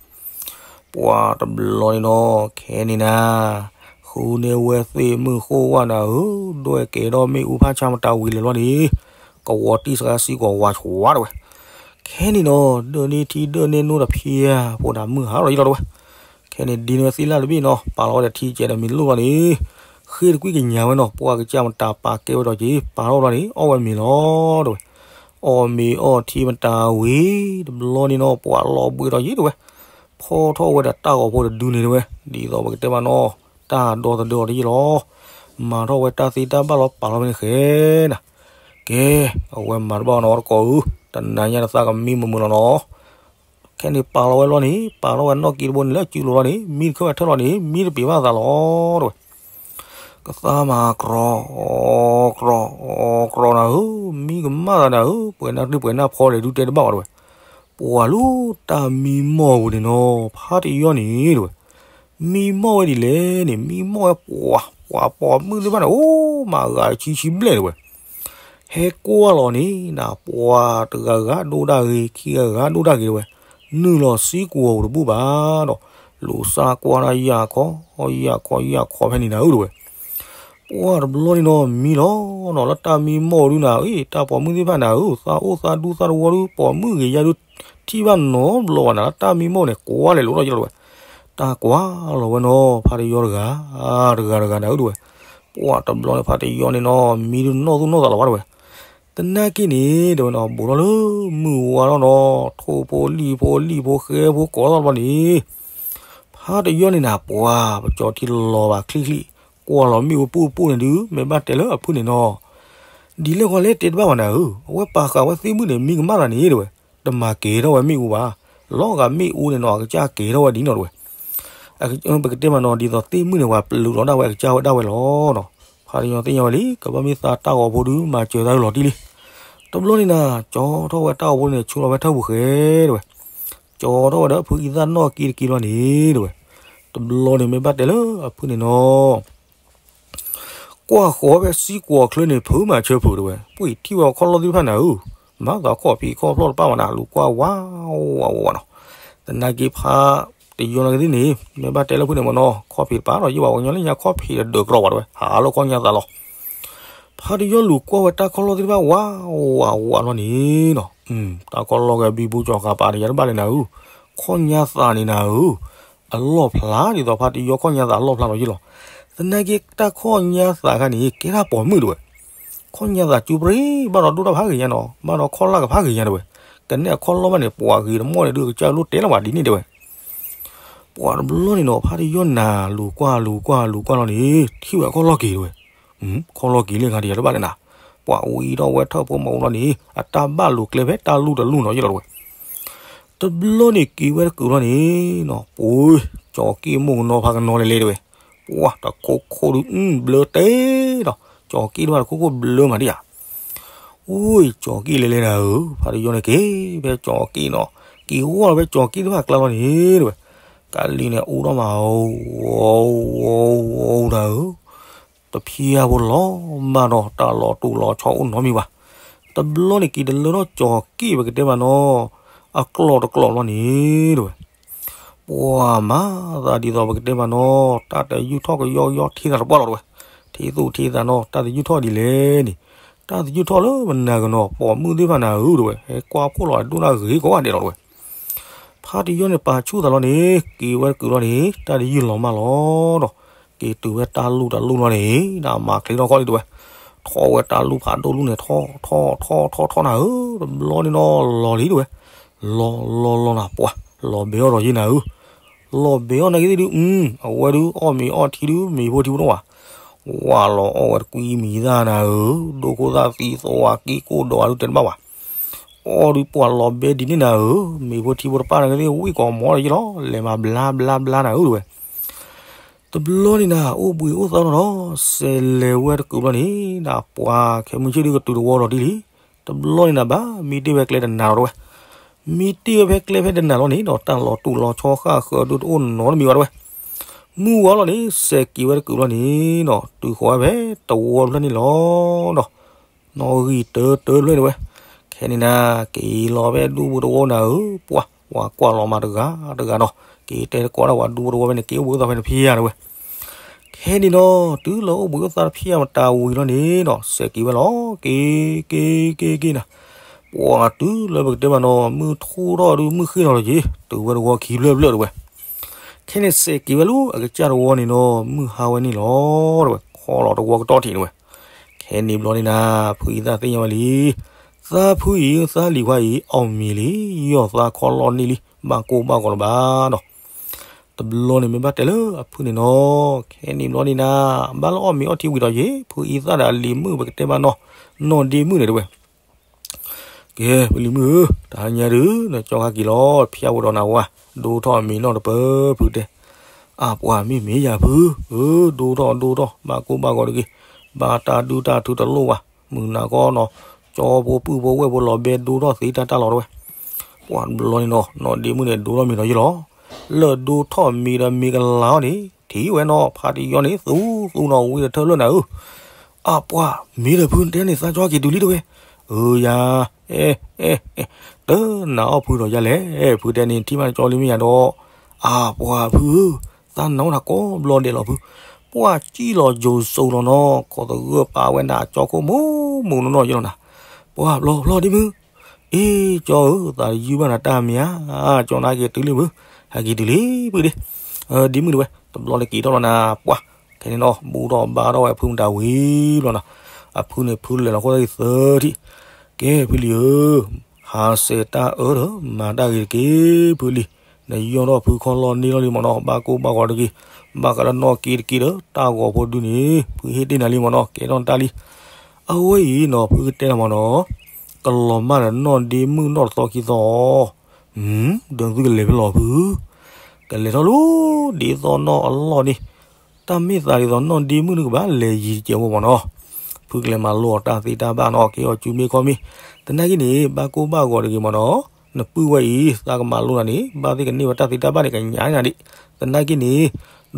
ပှၤတဘျီန့ၣ်နီၤ ခဲန့ၣ်နၤ ဃုန့ၢ်ဝဲသ့ၣ်မုၢ်ဃိၣ်ဝၣ်နၤဧၢ, ဒွဲၣ်ကဲၤဒီးမ့ၣ်အူဖးဆါမတၤဝံၤလၢာ်လီၤန့ၣ်, ကဝီၤတံၢ်စှၤစ့ၢ်ကီးဝါဆှါတဝဲ. ခဲန့ၣ်နီၤ ဒၢးန့ၢ်ထံဒၢးန့ၢ်နိတဖျၢၣ် ဖိဒၣ်မုၢ်ဟါလီၤယံၤလီၤတဝဲ. ခဲန့ၣ်ဒ်န့ၢ်ဝဲသ့ၣ်လၢ်တဘ့ၣ်နီၤ ပာ်လီၤဝဲဒီးထံကဲဒီးမ့ၢ်လိၣ်လီၤန့ၣ်, ဃ့ၢ်တကွံၢ်ကညးဝဲနီၤ ပှၤကစၢ်မတၤပာ်ကဲဝဲဒီးက့ၤ ပာ်ထီၣ်လီၤန့ၣ် အီၣ်ဝဲမ့ၤလီၤတဝဲ. အီၣ်မ့ၤအီၣ်ထံမတၤဝံၤ တဘျီန့ၣ်နီၤ ပှၤလီၤဘှံးဒီးယံၤတဝဲ. ဖီၣ်ထီၣ်ဝဲဒီးတၢ်ဂီၤဖိတဒုန့ၣ်တဝဲ ဒ်သိးပကတဲဘၣ်နီၤ တၢ်ဒီသဒၢအီၤတယံၤလီၤ. မၤထီၣ်ဝဲတၢ်သ့တၢ်ဘၣ်လီၤ ပာ်လီၤဝဲန့ၣ်ဃဲနၤ. ကဲ အဝဲမၤတဘၣ်အီၤနီၤတကိးဧၢ, တနၤညါတသးကမံမုာ်မုာ်လီၤနီၤ. ခဲန့ၣ်ပာ်လီၤဝဲလီၤန့ၣ် ပာ်ထီၣ်ဝဲနီၣ်က့တဘိန့ၣ်လၢအစုလိၤလီၤန့ၣ် မံတခၢၣ်ဝဲထၢၣ်လီၤန့ၣ် မံတပ့ၤဘၣ်သးလီၤတဝဲ. ကသါမၤကြီ ကြီ ကြီနၤဧၢ, မံကမၣ်သးနၤဧၢ, ပှဲၤနၢ်တပှဲၤနၢ်ဖီလဲၣ်ဒုးတဲတဘၣ်ဘၣ်တဝဲ. ပှၤလၢတၢ်မံမီၢ်ပူၤန့ၣ်နီၤ ဖါတယီန့ၣ်တဝဲ, မံမီၢ်ဝဲဒ်လဲၣ်န့ၣ် မံမီၢ်ဝဲပှၤ ပှၤပိာ်မုၣ်သ့ၣ်တဖၣ်န့ၣ် အိၣ်မးဂၤတဆံဆံဘျဲၣ်တဝဲ. ဟဲကွၢ်လီၤန့ၣ်နၤ ပှၤတဂၤဂၤဒိၣ်ဒၣ်ဂ့ၤ ခံဂၤဂၤဒိၣ်ဒၣ်ဂ့ၤတဝဲ, နုာ်လီၤစံၣ်ကိးအီၤတဘူၣ်ဘၣ်ဒီး လူၤစၢ်ကွၢ်တၢ်ယၢ်ခီ ယၢ်ခီ ယၢ်ခီဖဲန့ၣ်နၤဧၢတဝဲ. ပှၤတဘျီန့ၣ်နီၤ မံလီၤနီၤ လၢတၢ်မံမီၢ်ဒုးနၤ အ့ တၢ်ပိာ်မုၣ်သ့ၣ်တဖၣ်နၤဧၢ, သးအိၣ်သးဒူသးတဝီဒုး ပိာ်မုၣ်ဂ့ၤယါဒုး ထံၣ်ဘၣ်နီတဘျီဘၣ်နၤ လၢတၢ်မံမီၢ်န့ၣ် ကွၢ်လဲၤလိာ်ထီၣ်ယလီၤတဝဲ. တၢ်ကွၢ်လီၤဝဲနီၤ ဖါတယီတဂၤ တဂၤတဂၤနၤဧၢတဝဲ. ပှၤတဘျီန့ၣ် ဖါတယီန့ၣ်နီၤ မံဒုးနီၢ်သူၣ်နီၢ်သးလီၤဘၣ်တဝဲ. သနာ်က့န့ၣ် တဲဝဲနီၤ ဘူးထီၣ်လၢမုၢ်ဝါထီၣ်နီၤ ထိၣ်ဖိလံၣ်ဖိ လံၣ်ဖိဃဲဖိကိးထီၣ်တဘျီန့ၣ် ဖါတယီန့ၣ်နၤ ပှၤပကၠီၤထံလီၤဘၣ်ချံချံ, ကွၢ်လီၤမ့ၣ်အူပူၣ်ပူၣ်န့ၣ်ဒုး မ့ၢ်ဘၣ်တဲလၢအဖုၣ်န့ၣ်နီၤ ဒ်လဲၣ်ဃီလဲၣ်တဲတဘၣ်ဘၣ်နၤဧၢ, အဝဲပာ်ဃာ်ဝဲသ့ၣ်မုၣ်န့ၣ် မံကမၣ်သးန့ၣ်တဝဲ, တမၤကဲၤထီၣ်ဝဲမ့ၣ်အူဘၣ်, လီၤဂာ်မ့ၣ်အူန့ၣ်နီၤ အကစၢ်ကဲၤထီၣ်ဝဲဒ်နီၤတဝဲ. ပကတဲမးနီၤ ဒ်သိးသ့ၣ်မုၣ်န့ၣ် ပှၤပျုးလီၤဒၣ်ဝဲအကစၢ်ဝဲဒၣ်ဝဲလီၤနီၤ. ဖါတယီသ့ၣ်ညါဝဲလံ ကဘၣ်မ့ၢ်သးတၢ်ဂီၤဖိဒုး မၤစၢၤသးလီၤတံၢ်လံ. တဘျီန့ၣ်နၤ ကၠီထီၣ်ဝဲတၢ်ဂီၤဖိန့ၣ် ဆူလီၤဝဲထၢၣ်ပူၤဃဲတဝဲ, ကၠီထီၣ်ဝဲဒီးဖုအံသၣ်နီၣ်က့တက့ဘျီန့ၣ်တဝဲ. တဘျီန့ၣ်မ့ၢ်ဘၣ်တဲလၢအဖုၣ်န့ၣ်နီၤ ကွၢ်ဃီၤဖဲစံၣ်ကိးချၢန့ၣ် ဖုမၤဆၢဖုးတဝဲ, ပှ့ၤထံၣ်ဝဲခီၣ်လီၢ်သ့ၣ်တဖၣ်နၤဧၢ, မၤသးခီၣ်ဖံးခီၣ်ဖျီၣ်တပၣ်ဝဲနၤ လူၤကွၢ်ဝးဝးဝးဝးနီၤ. သနာ်က့ဖါတယီနာ်က့သ့ၣ်န့ၣ် မ့ၢ်ဘၣ်တဲလၢဖုၣ်န့ၣ်မ့ၢ်နီၤ ခီၣ်ဖံးတပၣ်ဒီး ယ့ၢ်ဝဲပှၤကညီလၢညါခီၣ်ဖံးတဒၢးကြီဘၣ်တဝဲ ဟးလၢခီၣ်ညါသးလီၤ. ဖါတယီလူၤကွၢ်ဝဲတၢ်ခီၣ်လီၢ်သ့ၣ်တဖၣ် ဝးဝးဝးလီၤန့ၣ်နီၤ, တၢ်ခီၣ်လီၢ်ဂဲၤဘံဘူကၠီၤဃာ်ပာ်တယၤတဘၣ်လၢနၤဧၢ, ခီၣ်ညါသးန့ၣ်နၤဧၢ, အလီၢ်ဖျါဒ်သိးဖါတယီခီၣ်ညါသးအလီၢ်ဖျါလီၤယ့ၢ်လီၤ. သနာ်က့တၢ်ခီၣ်ညါသးခါန့ၣ် ကဲထီၣ်ပိာ်မုၣ်တဝဲ, ခီၣ်ညါသးကၠူပရ့ၤ ဘၣ်ဒီးဒိၣ်တၢ်ဖးဂ့ၤညါနီၤ ဘၣ်ဒီးခီၣ်လၢ်ကဖးဂ့ၤညါတဝဲ, ကနဲၣ်အခီၣ်လီၢ်ဘၣ်န့ၣ် ပှၤဂ့ၤတမီၢ်န့ၣ်ဒုး ကစၢ်လိၣ်တဲလီၤဘၣ်ဒ်န့ၣ်တဝဲ. ပှၤတဘျီန့ၣ်နီၤ ဖါတယီနၤ လူၤကွၢ်လူၤကွၢ်လူၤကွၢ်လီၤန့ၣ် ထံၣ်ဝဲခီၣ်လီၢ်က့ၤတဝဲ, ခီၣ်လီၢ်က့ၤလၢခါတယၤတဘၣ်လၢနၤ, ပှၤဝံထီၣ်ဝဲထၢၣ်ဖိမၤအူလီၤန့ၣ် အတၢ်ဘၣ်လိၤကျဲဖဲတၢ်လူၢ်တလူၢ်နီၤယ့ၢ်လီၤတဝဲ. တဘျီန့ၣ်က့ၤဝဲတကုာ်လီၤန့ၣ်နီၤ ပှ့ၤ ကၠီၤက့ၣ်မိၢ်ကနီၤဖါကနီၤလဲၤလဲၤတဝဲ, ပှၤတခိခိၣ်ဒုးဘျၢတဲဒီး ကၠီၤက့ၣ်တဖၣ်တခိခိၣ်ဘျၢမးဒံးဧါ. အိၣ် ကၠီၤက့ၣ်လဲၤလဲၤနၤဧၢ, ဖါတယီန့ၣ်က့ၤဖဲကၠီၤက့ၣ်နီၤ, က့ၤဝီၢ်လီၤဖဲကၠီၤက့ၣ်တဖၣ်ကျါလီၤန့ၣ်တဝဲ, ကလံၤန့ၣ်အူထီၣ်မး အိၣ် အိၣ် အိၣ် အိၣ်နၤဧၢ, တဖျါဖိလီၤမၢ်ဒီးတၢ်လီၤတူာ်လီၤဆီအိၣ်နီတမံၤဘၣ်. တဘျီန့ၣ်က့ၤတလၢထီၣ်ကၠီၤက့ၣ်ပကတဲမးနီၤ အကျီၢ်တကျီၢ်လီၤန့ၣ်တဝဲ ပှၤမၤသးဒ်သိးပကတဲမးနီၤ တၢ်တယုၢ်ထီၣ်ကယီကယီထံသးတပှၢ်လီၤတဝဲ, ထံသူၣ်ထံသးနီၤ တၢ်တယုၢ်ထီၣ်ဒ်လဲၣ်န့ၣ်, တၢ်တယုၢ်ထီၣ်လၢမနၤကနီၤ ပိာ်မုၣ်သ့ၣ်တဖၣ်နၤဧၢတဝဲ, ဟဲကွၢ်ဖှိၣ်လီၤဒိၣ်နၢ်ဂ့ၤကိးဂၤဒဲးလီၤတဝဲ. ဖါတယီန့ၣ်ပာ်ဆူၣ်သးလီၤန့ၣ် က့ၤဝဲတကုာ်လီၤန့ၣ် တၢ်တယုၢ်လီၤမၢ်လီၤဒီး က့ၤတုၤဝဲတၢ်လူၢ်တၢ်လူၢ်လီၤန့ၣ် နမၤချ့ထီၣ်ခီၣ်လံတဝဲ, ထီၣ်ဝဲတၢ်လူၢ်ဖးဒိၣ်လူၢ်န့ၣ် ထီၣ်ထီၣ်ထီၣ်ထီၣ်ထီၣ်နၤဧၢ, တဘျီန့ၣ်နီၤ လီၤလံတဝဲ, လီၤလီၤလီၤနၤပှၤ, လီၤဘဲအီၣ်ဒီးယ့ၢ်နၤဧၢ, လီၤဘဲအီၣ်နာ်က့သ့ၣ်ဒုး အဝဲဒုးအီၣ်မ့ၤအီၣ်ထံဒုး မ့ၤဖိထံဖိတအိၣ်ဘၣ်, ဝါလီၤအီၣ်ဝဲတကွံမံၤသၣ်နၤဧၢ, ဒိၣ်ခိၣ်သၣ်သံသဝါက့ၢ်ကိၢ်ဒီးအဒုးတဲတဘၣ်ဘၣ်, အီၣ်ဒုးပှၤလီၤဘဲဒ်န့ၣ်နၤဧၢ, မ့ၤဖိထံဖိတပၣ်နာ်က့သ့ၣ်ဝံၣ်ကိးမီၤဒီးယ့ၢ်လီၤ, လဲၤမၤဘျါဘျါဘျါနၤဧၢတဝဲ. တဘျီန့ၣ်နၤ အိၣ်ဘှံးအိၣ်သါနီၤနီၤ စဲးလဲၤဝဲတကုာ်ဘျီန့ၣ် နပှၤခဲမုၢ်ဆ့ၣ်ဒုးကတုၤတဝီလီၤတံၢ်လံ. တဘျီန့ၣ်နၤဘၣ် မံတ့ၢ်ဝဲကျဲတနၤလီၤတဝဲ, မံတ့ၢ်ဝဲဖဲကျဲဖဲတနၤလီၤန့ၣ်ဒီး တၢ်လီၤတူာ်လီၤဆီဃၣ်ဃၢၤဒုးတအိၣ်နီတမံၤဘၣ်တဝဲ. မုၢ်ဝါလီၤန့ၣ် စဲးက့ၤဝဲတကုာ်ဘျီန့ၣ်နီၤ တုၤဃီၤဝဲဖဲတဝီတဖျၢၣ်န့ၣ်လီၤဒီး နီၣ်ဂံၢ်တၢတၢတဖျၢၣ်တဝဲ. ခဲန့ၣ်နၤ က့ၤလီၤဖဲဒူပူၤတဝီနၤဧၢ, ပှၤ ပှၤကွၢ်လီၤမၤတဂၤတဂၤနီၤ, က့ၤတဲတကိးဒၣ်ပှၤဒူပူၤတဝီဖဲန့ၣ် က့ၤအိၣ်ဘှံးအိၣ်သါဖဲန့ၣ်ဖျါတဝဲ. ခဲန့ၣ်နီၤ တုၤလၢအိၣ်ဘှံးအိၣ်သါတဖျါမတၤဝံၤလီၤန့ၣ်နီၤ စဲးက့ၤဝဲလီၤ က့ၤ က့ၤ က့ၤ က့ၤနၤ ပှၤတုၤလၢပကတဲမးနီၤ မုၢ်ထူၣ်ထီၣ်ဒုးမုၢ်ဃ့ၢ်လီၤလီၤက့ၤ တုၤဝဲတဝီခံဖျၢၣ်ဖျၢၣ်တဝဲ. ခဲန့ၣ်စဲးက့ၤဝဲလၢအကစၢ်တဝီန့ၣ်နီၤ မုၢ်ဟါဝဲန့ၣ်လီၤတဝဲ ခီလီၤတဝီကတီၢ်ထံးတဝဲ. ခဲန့ၣ်ဘျီန့ၣ်နၤ ဖုအံသၣ်သ့ၣ်ညါဝဲလံ, သးဖုအံသၣ်လံၤခွါအံၤ အီၣ်မ့ၤလံ, ယီၢ်သးခီလီၢ်န့ၢ်လံ, ဘၣ်ကိၢ်ဘၣ်ဂီၤလၢၤဘၣ်ဒီး တဘျီန့ၣ်မ့ၢ်ဘၣ်တဲလၢအဖုၣ်န့ၣ်နီၤ, ခဲန့ၣ်ဘျီန့ၣ်နၤ ဘၣ်လၢအီၣ်မ့ၤအီၣ်ထံဝံၤဒီးယ့ၢ် ဖုအံသၣ်ဒီးအလံၤမုၣ်ပကတဲမးနီၤ, နီၢ်ဒ့မုၣ်န့ၣ်တဝဲ. ကဲ ဖုလံၤမုၣ်ဧၢ, တဟါညါဒုး နကၠီဃါက့ၤလီၤ ဖျါဝဲဒီးနဝၤ ဒိၣ်ထီၣ်အမ့ၤနီၢ်တပၢၢ်ဖုတဲ. အပှၤမ့ၢ်မ့ၢ်ယၤဖု, အၢ ဒိၣ်ထီၣ်ဒိၣ်ထီၣ် ဘၣ်ကိၢ်ဘၣ်ဂီၤတဂ့ၤ, ဘၣ်တၢ်ဒုၣ်တၢ်ထုတလိၣ်ဘၣ်, မုၢ်နၤကီနီၤ, ကၠီဖိပုၢ်ဖိဝဲၢ်ဖိလီၤဘဲ ဒိၣ်ထီၣ်သ့တၢ်တၢ်လီၤတဝဲ. ပှၤတဘျီန့ၣ်နီၤ နီၢ်ဒ့မုၣ်န့ၣ် ဒိၣ်ထီၣ်မံၤဒီးယ့ၢ်လီၤ, လၢဒိၣ်ထီၣ်မံၤဒီးမံၤကလၤအီၤန့ၣ် ထံၣ်ဝဲနီၤ ဖါတယီန့ၣ် သူသူနီၤ ဝံတထၢၣ်လၢနၤဧၢ အပှၤမ့ၢ်ဒီးဖုတဲန့ၣ် သးကၠီက့ၤတုၤလံတဝဲ. အၢ ယၤ, အဲ အဲ အဲ တနာ်အီၣ်ဖုဒီးယၤလဲၣ်, ဖုတဲန့ၣ် ထံၣ်ဘၣ်ကၠီလံမ့ၢ်ယၤဒီး, အပှၤဖုဧၢ, သးနာ်အိၣ်နၤကိးဘျီဒဲးလီၤဖု, ပှၤစံၣ်လီၤယိၤစိၤလီၤနီၤ ကီၢ်သဂၢၢ်ပာ်ဝဲနၤအကၠီခိၣ်မိၢ်မိၢ်နီၢ်နီၢ်ယ့ၢ်လီၤနၤ, ပှၤဘျီဘျီဒ့မုၣ် အ့ ကၠီဧၢ, သးတယုၢ်ဘၣ်နၤတၢ်မံၤဧါ, ကၠီနၤက့ၤတုၤလံဖု, ဟဲက့ၤတုၤလံဖုဒ့, ဒ့မုၣ်တဝဲ တဘျီလၢက့ၤထီၣ်လီၤနၤ ပှၤ, ခဲန့ၣ်နီၤ ဘူးထီၣ်ဘါထီၣ်ဝဲအဖုမတၤဝံၤဘျီနီၤ, အဖုန့ၣ်ဖုလဲၤလီၤဃိသၢထံၣ်, ကဲဖုလံၤဧၢ, ဟးစဲးတၢ်အၢဒီး မၤတၢ်ဂ့ၤတက့ၢ်ဖုလံၤ, နယီၢ်ထီၣ်ဖုခီၣ်လီၢ်န့ၢ်လီၤလံမ့ၢ်နီၤ ဘၣ်ကိၢ်ဘၣ်ဂီၤတဂ့ၤ, ဘၣ်ဃးလၢနီၢ်က့တက့ၢ်ဒီး တၢ်ဂီၤဖိဒုန့ၣ် ဖုဟ့ၣ်တ့ၢ်နၤလံမ့ၢ်နီၤ ကဲထီၣ်နတၢ်လံ အဝဲအံၤနီၤ ဖုကတဲနၤမ့ၢ်နီၤ, ကလီၤမၢ်ဒီးနီၢ်ဒ့မုၣ်နီၢ်တသီခံသီအီၤ, ဒီးသုကလဲၤဖဲလဲၣ်ဖု, ကလဲၤထီၣ်လၢဒ်သိးနီၢ်အလီၢ်န့ၣ်, တၢ်မ့ၢ်သးဒ်သိးနီၢ်ဒ့မုၣ်န့ၣ်ကဘၣ်လဲၤယံၤတကဲးဖိမ့ၢ်နီၤ, ဖုကလဲၤမၤလိအီၤတၢ်သ့တၢ်ဘၣ်နီၤ က့ၤအီၤစုမ့ၢ်ခီမ့ၢ်, သနာ်က့န့ၣ် ဘၣ်ကိၢ်ဘၣ်ဂီၤတဂ့ၤမ့ၢ်နီၤ, နပုၢ်ဝဲအံၤ သးကမၤလိနၤန့ၣ် ဘၣ်သ့ၣ်ကန့ၢ်ဝဲတၢ်သ့တၢ်ဘၣ်န့ၣ် ကညးန့ၢ်နၤဒံး, သနာ်က့န့ၣ်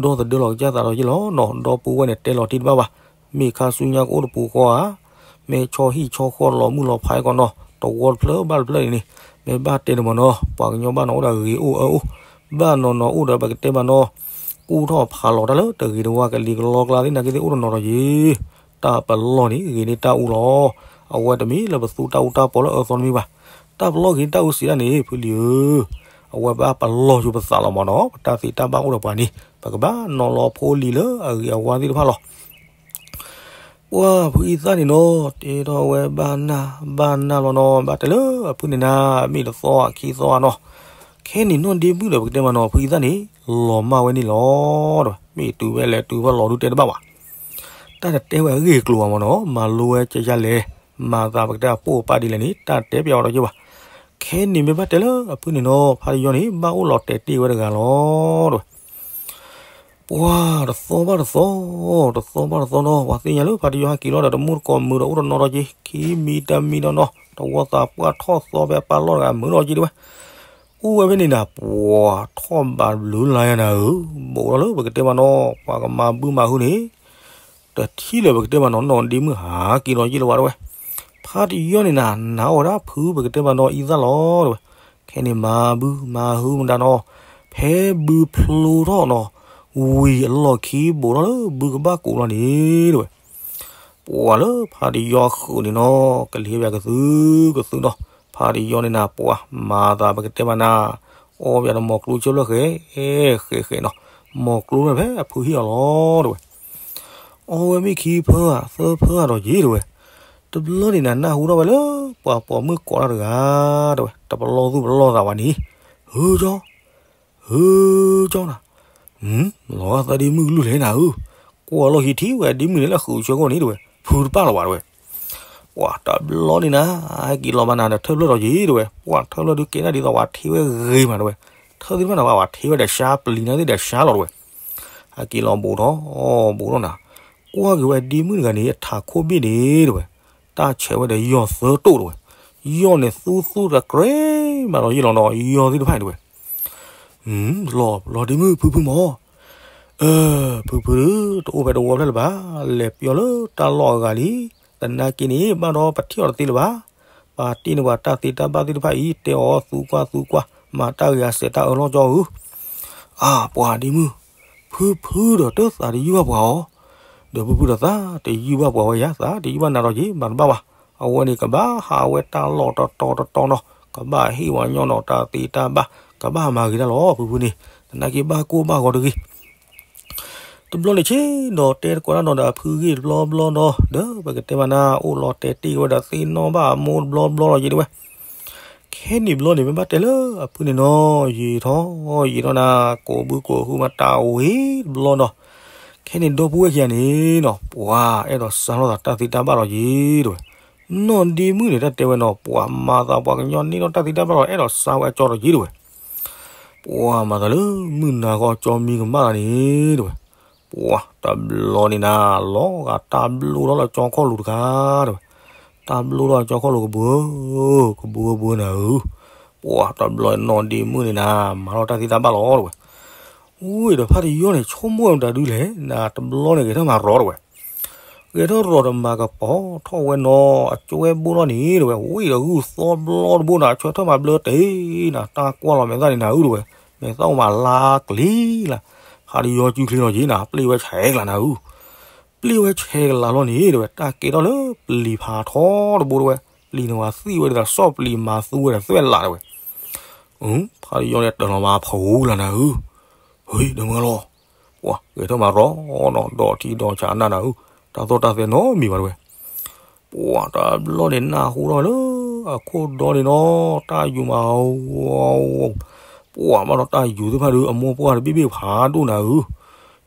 ဒီသဒၢလီၤကစၢ်သးဒီးယ့ၢ်လီၤနီၤ ဒီပုၢ်ဝဲၢ်န့ၣ်တဲလီၤတံၢ်တဘၣ်ဘၣ်, မ့ၢ်ခါဆူညါကအိၣ်တပူၤဃီဧါ, မ့ၢ်ဆီဟံၣ်ဆီဃီလီၤမုၢ်လီၤဖးအံၤကီးနီၤ တဝီတဖျၢၣ်ဘၣ်တဖျၢၣ်န့ၣ်န့ၣ် မ့ၢ်ဘၣ်တဲန့ၣ်မ့ၢ်နီၤ ပှၤကညီဘၣ်နီၤအိၣ်ဒီးဂ့ၤအိၣ်အၢအိၣ်, ဘၣ်နီၤနီၤအိၣ်ဒီးပကတဲဘၣ်နီၤ, ကူၣ်ထီၣ်ဖးလီၤတၢ်လၢတဂ့ၤတဝါကလံၤကလီကျါသ့ၣ်နာ်က့သ့ၣ်အိၣ်တနီၤဒီးယ့ၢ်, တၢ်ပလီၢ်န့ၣ်ဂ့ၤန့ၢ်တၢ်အူလီၤ, အဝဲတမ့ၢ်လၢပသူတၢ်အူတၢ်ပီလၢအၢသီတမံၤဘၣ်, တၢ်ပလီၢ်ဂ့ၤတၢ်အူစံးဒၣ်န့ၣ် ဖုလံၤဧၢ, အဝဲဘၣ်ပလီၢ်ယိၤပသးလီၤမ့ၢ်နီၤ ပတၢ်သ့တၢ်ဘၣ်အိၣ်ဒီးပှၤန့ၣ် ပကဘၣ်နီၤလီၤဖိလံၤလၢအဂ့ၤအဝါသ့ၣ်တဖၣ်လီၤ. ပှၤဖုအံသၣ်န့ၣ်နီၤ တဲထီၣ်ဝဲဘၣ်နၢ်ဘၣ်နၢ်လီၤနီၤ ဘၣ်တဲလၢအဖုန့ၣ်နၤ မ့ၢ်တသီခံသီဧါနီၤ, ခဲန့ၣ်နီၢ်ဒ့မုၣ်ဒီးပကတဲမ့ၢ်နီၤ ဖုအံသၣ်န့ၣ် လီၤမၢ်ဝဲန့ၣ်လီၤ, မ့ၢ်တုၤဝဲလဲၤတုၤဝဲလီၤဒုတဲတဘၣ်ဘၣ်, တၢ်တတဲဝဲအဂ့ၢ်အကျိၤဘၣ်မ့ၢ်နီၤ မၤလိဝဲကဲယါလဲၣ်, မၤသးပကတဲအပိၢ်အပၢ်ဒ်လဲၣ်န့ၣ် တၢ်တဲပျးဝဲဒီးယ့ၢ်ဘၣ်, ခဲန့ၣ်မ့ၢ်ဘၣ်တဲလၢအဖုန့ၣ်နီၤ ဖါတယီန့ၣ် ဘၣ်အိၣ်လီၤတဲာ်တ့ၢ်ဝဲတဂၤလီၤ တဝဲ ပှၤတသီဘၣ်တသီ, တသီဘၣ်တသီနီၤ ပှၤသ့ၣ်ညါလၢဖါတယီဟဲက့ၤလီၤဒီးတမူတကိးမုာ်ဒီးအိၣ်တနီၤဒီးက့ၤ ခံမံၤတမံၤဒီးနီၤ တဝီသးပှၢ်ထီၣ်သီဖဲအပၢ်လီၢ်တဂၤမုာ်ဒီးက့ၤတဝဲ, အိၣ်ဝဲဖဲန့ၣ်နၤ ပှၤထီၣ်ဘးဘျုးလါယါနၤဧၢ, ဘူးထီၣ်လၢပကတဲဘၣ်နီၤ ပှၤကမၤဘုမၤဟုန့ၣ် တထံၣ်လၢၤပကတဲဘၣ်နီၤ နီၢ်ဒ့မုၣ်ဟးက့ၤလီၤယ့ၢ်လၢၤဘၣ်တဝဲ, ဖါတယီန့ၣ်နၤ နာ်အီၣ်ဝဲဒၣ်ဖုပကတဲဘၣ်နီၤအံသၣ်လီၤ တဝဲ, ခဲန့ၣ်မၤဘုမၤဟုမတၤနီၤ, ဖဲဘုဖျိထီၣ်နီၤ, ဝံၤအလီၢ်ခံဘူးထီၣ်လၢဘုကဘၣ်ကိးလီၤန့ၣ် တဝဲ, ပှၤလၢဖါတယီဃုာ်န့ၣ်နီၤ ကလံၤဘၣ်ကသုကသုနီၤ, ဖါတယီန့ၣ်နၤ ပှၤမၤသးပကတဲဘၣ်နၤ, အီၣ်ဘၣ်ဒီးမီၤကျိဆၢဖျၢၣ်ဃဲ, ဃဲဃဲနီၤ, မီၤကျိဖဲအဖုဟံၣ်အီၤလီၤ တဝဲ အီၣ်ဝဲမ့ၢ်ခံဖၢဧါသၢဖၢဧါဒီးက့ၤတဝဲ, တဘျီန့ၣ်နၤ နၢ်ဟူထီၣ်ဝဲလၢ ပှၤပိာ်မုၣ်ကိးတၢ်တဂၤ တဝဲ တပလီၢ်သူၣ်ပလီၢ်သးဝဲန့ၣ်, ဟုကၠီ, ဟုကၠီနၤ, လီၤဂာ်သးဒ့မုၣ်ကလုၢ်လဲၣ်နၤဧၢ, ကွၢ်လီၢ်ခံထံၣ်ဝဲဒ့မုၣ်န့ၣ်လၢဃုာ်ဆၢကိၣ်န့ၣ်တဝဲ, ဖုတပၣ်လီၤဘၣ်တဝဲ ပှၤတဘျီန့ၣ်နၤ ဟဲက့ၤလီၤဘၣ်နၤဒီးထၢၣ်ဖျၢၣ်ဒီးက့ၤတဝဲ, ပှၤထၢၣ်ဖျၢၣ်ဒုးကဲနၣ်ဒ်သိးပှၤထ့ဝဲဂ့ၤမးတဝဲ, ထၢၣ်သ့ၣ်တဖၣ်နၤ ပှၤထ့ဝဲဒီးရှါပျံၤနၤသ့ၣ်ဒီးရှါလီၤတဝဲ, ဟဲက့ၤလီၤဘူးထီၣ်, ဘူးထီၣ်နၤ, ကွၢ်က့ၤဝဲဒ့မုၣ်တဂၤန့ၣ် အထးခိၣ်ဘ့ၣ်န့ၣ်တဝဲ, တၢ်ဆဲးဝဲဒီးယီၢ်သၢတိၣ်တဝဲ, ယီၢ်န့ၣ်သူသူတကြဲးမးဒီးယ့ၢ်လီၤနီၤ ယီၢ်သ့ၣ်တဖၣ်န့ၣ်တဝဲ လီၤ လီၤဒ့မုၣ်ဖုဖုမီၤ, အၢ ဖုဖု တအိၣ်ဖဲတဝီဖျၢၣ်လၢၤဘၣ်, လဲၤပျီလၢတၢ်လီၢ်အဂၤလံ, သနာ်က့န့ၣ် ဘၣ်ဒီးပထံၣ်အီၤတသ့လၢၤဘၣ်, ပာ်တ့ၢ်န့ၢ်ပှၤတၢ်သ့တၢ်ဘၣ်သ့ၣ်တဖၣ်အံၤ တဲအီၤသူကွၢ်သူကွၢ်, မၤတၢ်ဂ့ၤအစဲးတၢ်အၢလီၤကၠီဧၢ, အါ ပှၤဒ့မုၣ်, ဖုဖုဒီးတၢ်သးတယုၢ်ဘၣ်ပှၤအီၤ, ဒီးဖုဖုဒီးသးတယုၢ်ဘၣ်ပှၤဝဲယါ သးတယုၢ်ဘၣ်နၤဒီးက့ၤ ဘၣ်တဘၣ်ဘၣ်, အဝဲန့ၣ်ကဘၣ်ဟးဝဲတၢ်လီၢ်တတီတတီနီၤ, ကဘၣ်ဟ့ၣ်ဝဲညီနီၤတၢ်သ့တၢ်ဘၣ်, ကဘၣ်မၤဂ့ၤတၢ်လီၤ ဖုဖုန့ၣ်, သနာ်က့ဘၣ်ကိၢ်ဘၣ်ဂီၤတဂ့ၤ တဘျီန့ၣ်ဆ့ဒီးတဲတကိးတၢ်နီၤဒီးအဖုဂ့ၢ်တဘျီဘျီနီၤ, ဒီးပကတဲမးနၤ အိၣ်လီၤတဲာ်တ့ၢ်ဝဲဒီးသ့ၣ်နီၣ်ဘၣ်အမိၢ်တဘျီဘျီလီၤယ့ၢ်တဝဲ, ခဲန့ၣ်ဘျီန့ၣ် မ့ၢ်ဘၣ်တဲလၢအဖုန့ၣ်နီၤ, ယံာ်ထီၣ်ယံာ်ထီၣ်နၤ ကိးဘုကိးဟုမတၤဝံၤတဘျီနီၤ, ခဲန့ၣ်ဒီပုၢ်ဝဲၢ်ခံဂၤန့ၣ်နီၤ ပှၤအဲၣ်ဒိးစါထီၣ်သးတၢ်သ့တၢ်ဘၣ်လီၤယ့ၢ်တဝဲ, နီၢ်ဒ့မုၣ်န့ၣ် တၢ်တဲဝဲနီၤ ပှၤမၤသးပှၤကညီန့ၢ်ထီၣ်တၢ်သ့တၢ်ဘၣ်လီၤ အဲၣ်ဒိးစါဝဲအကၠီလီၤယ့ၢ်တဝဲ ပှၤမၤသးလၢ မုၢ်နၤဃီကၠီမံကမၣ်လၢန့ၣ် တဲဝဲ, ပှၤတဘျီန့ၣ်နၤ လီၤဂာ်တၢ်ဘျိထီၣ်လၢကၠီခီၣ်လိၤတခါ တဲဝဲ, တၢ်ဘျိထီၣ်ကၠီခီၣ်လိၤကဘုဧၢ, ကဘုဧၢဘုဧၢနၤဧၢ, ပှၤတဘျီနီၢ်ဒ့မုၣ်န့ၣ်နၤ မၤထီၣ်တၢ်သ့တၢ်ဘၣ်လီၤ တဲဝဲ, ဝံၤဒီးဖါတယီန့ၣ် ဆိကမိၣ်ဝဲမတၤဒုလဲၣ် နၤတဘျီန့ၣ်ဂဲၤထၢၣ်မၤရီၤ တဲဝဲ ဂဲၤထၢၣ်ရီၤဒီးမၤကပီၤထီၣ်ဝဲနီၤ အကၠွဲဘိၣ်ထီၣ်န့ၣ် တဲဝဲ, ဝံၤဒီးဂုၢ်သီဘျီတဘိနၤ အဆွဲထၢၣ်မၤဘျၢတ့ၢ်နၤ တၢ်ကွၢ်လီၤမဲာ်သၣ်န့ၣ်နၤဧၢ တဲဝဲ, မဲာ်သၣ်အိၣ်မးလါကလံၤလၢ်, ဖါတယီစုချ့လီၤက့ၤနၤ ပျ့ၢ်ဝဲဆဲးကလးနၤဧၢ, ပျ့ၢ်ဝဲဆဲးကလးလီၤန့ၣ် တဲဝဲ တၢ်ကဲထီၣ်လၢပျံၤဖးထီတဘိ တဲဝဲ, ပျံၤန့ၣ်ဝဲသံၣ်ဝဲဒ်သိး ဆီၣ်ပျံၤမၤသူဝဲဒီးသွဲၣ်လး တဲဝဲ, ဖါတယီန့ၣ်တၢ်လီၤမၤဖှိၣ်လၢနၤဧၢ, ဟ့ၣ် ဒီးမုၢ်လီၤ ပှၤဂဲၤထၢၣ်မၤရီၤနီၤ ဒီးထံဒီးဆးနၤနၤဧၢ, တၢ်သီၣ်တၢ်သဲနီတမံၤဘၣ် တဲဝဲ, ပှၤတဘျီန့ၣ်နၢ်ဟူထီၣ်ဝဲလၢ အခိၣ်ဒီန့ၣ်နီၤ တၢ်ယူၤမးဝီ, ပှၤဘၣ်ဒီးတၢ်ယူၤသ့ၣ်တဖၣ်ဒီး အမိၢ်ပှၢ်တဘ့ၣ်ဘ့ၣ်ဖးဒိၣ်နၤဧၢ,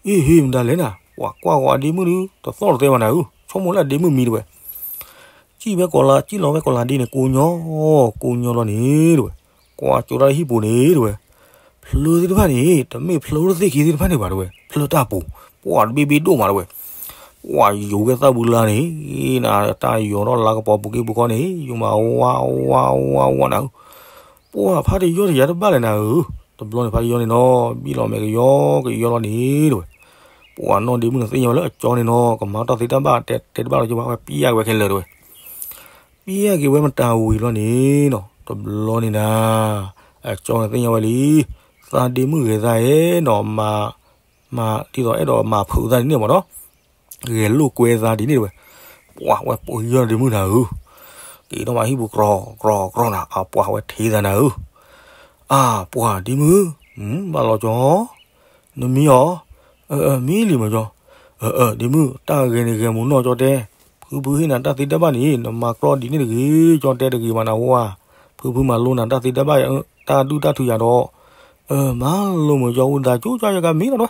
အ့ၣ်ဟ့ၣ်မတၤလဲၣ်နၤ ပှၤကွၢ်ဃီၤအဒ့မုၣ်ဒီး တသီၣ်တသဲဘၣ်နၤဧၢ, ဆိကမိၣ်လၢအဒ့မုၣ်မံ တဲဝဲ စံၣ်ဝဲကီးလါ စံၣ်လီၤဝဲကီးလါဒ်န့ၣ် ကိညိ ကိညိလီၤန့ၣ် တဲဝဲ, ကွၢ်ကၠိတၢ်လၢဟံၣ်ပူၤန့ၣ် တဲဝဲ, ဖျၢၣ်သ့ၣ်တဖၣ်န့ၣ် တမ့ၢ်ဖျၢၣ်အိၣ်တသ့ၣ်ခံသ့ၣ်တဖၣ်န့ၣ်ဘၣ် တဲဝဲ, ဖျၢၣ်တၢ်ပူၤ ပှၤတဘ့ၣ်ဘ့ၣ်ဒိၣ်မး တဲဝဲ, ပှၤယူၤဝဲသၣ်ဘုလါန့ၣ် နၤ တၢ်ယူၤထီၣ်လါကပီၤပူၤက့ၢ်ပူၤခီန့ၣ် ယူၤမးဝါဝါဝါဝါနၤဧၢ, ပှၤဖါတယီတယၤတဘၣ်လဲၣ်နၤဧၢ, တဘျီန့ၣ်ဖါတယီန့ၣ်နီၤ ဘံၣ်လီၤမဲာ်ကယီကယီလီၤန့ၣ် တဲဝဲ, ပှၤနီၢ်ဒ့မုၣ်န့ၣ်သ့ၣ်ညါဝဲလၢအကၠီန့ၣ်နီၤ ကမၤတၢ်သ့တၢ်ဘၣ် တဲတဲတဘၣ်လီၤက့ၤဘၣ် ဝဲပျဲက့ၤဝဲခဲလၢာ် တဲဝဲ ပျဲက့ၤဝဲမတၤဝံၤလီၤန့ၣ်နီၤ တဘျီန့ၣ်နၤ အကၠီန့ၣ်သ့ၣ်ညါဝဲလံ, သးဒ့မုၣ်ဂဲၤသးဧဲနီၤ မၤ မၤဒ်သိးအဲၣ်ဒိးမၤဖုးသးဒ်န့ၣ်မ့ၢ်နီၤ, ဂဲၤလိာ်ကွဲသးဒ်န့ၣ် တဲဝဲ, ပှၤဝဲပိာ်ယီၢ်ဒ့မုၣ်နၤဧၢ, က့ၤထီၣ်မးဟံၣ်ပူၤကြီကြီကြီနၤ အပှၤဝဲထံၣ်သးနၤဧၢ, အါ ပှၤဒ့မုၣ်ဧၢ, ဘၣ်လီၤကၠီ နမံအီၤ, မံလံမၢကၠီ, ဒ့မုၣ် တၢ်ဂဲၤန့ၣ်ဂဲၤမုာ်နီၢ်ကၠီတဲ, ဖုဖုဟ့ၣ်နၤတၢ်သ့တၢ်ဘၣ်န့ၣ် နမၤကြီဒ်န့ၣ်တဂ့ၤ, ကၠီတဲတဂ့ၤဘၣ်နၤဝဲ, ဖုဖုမၤလိနၤတၢ်သ့တၢ်ဘၣ် တၢ်ဒုၣ်တၢ်ထုယၤဒီး, မၤလိမၢကၠီ အိၣ်သးကၠိကၠီယကမံလီၤတဲဝဲ,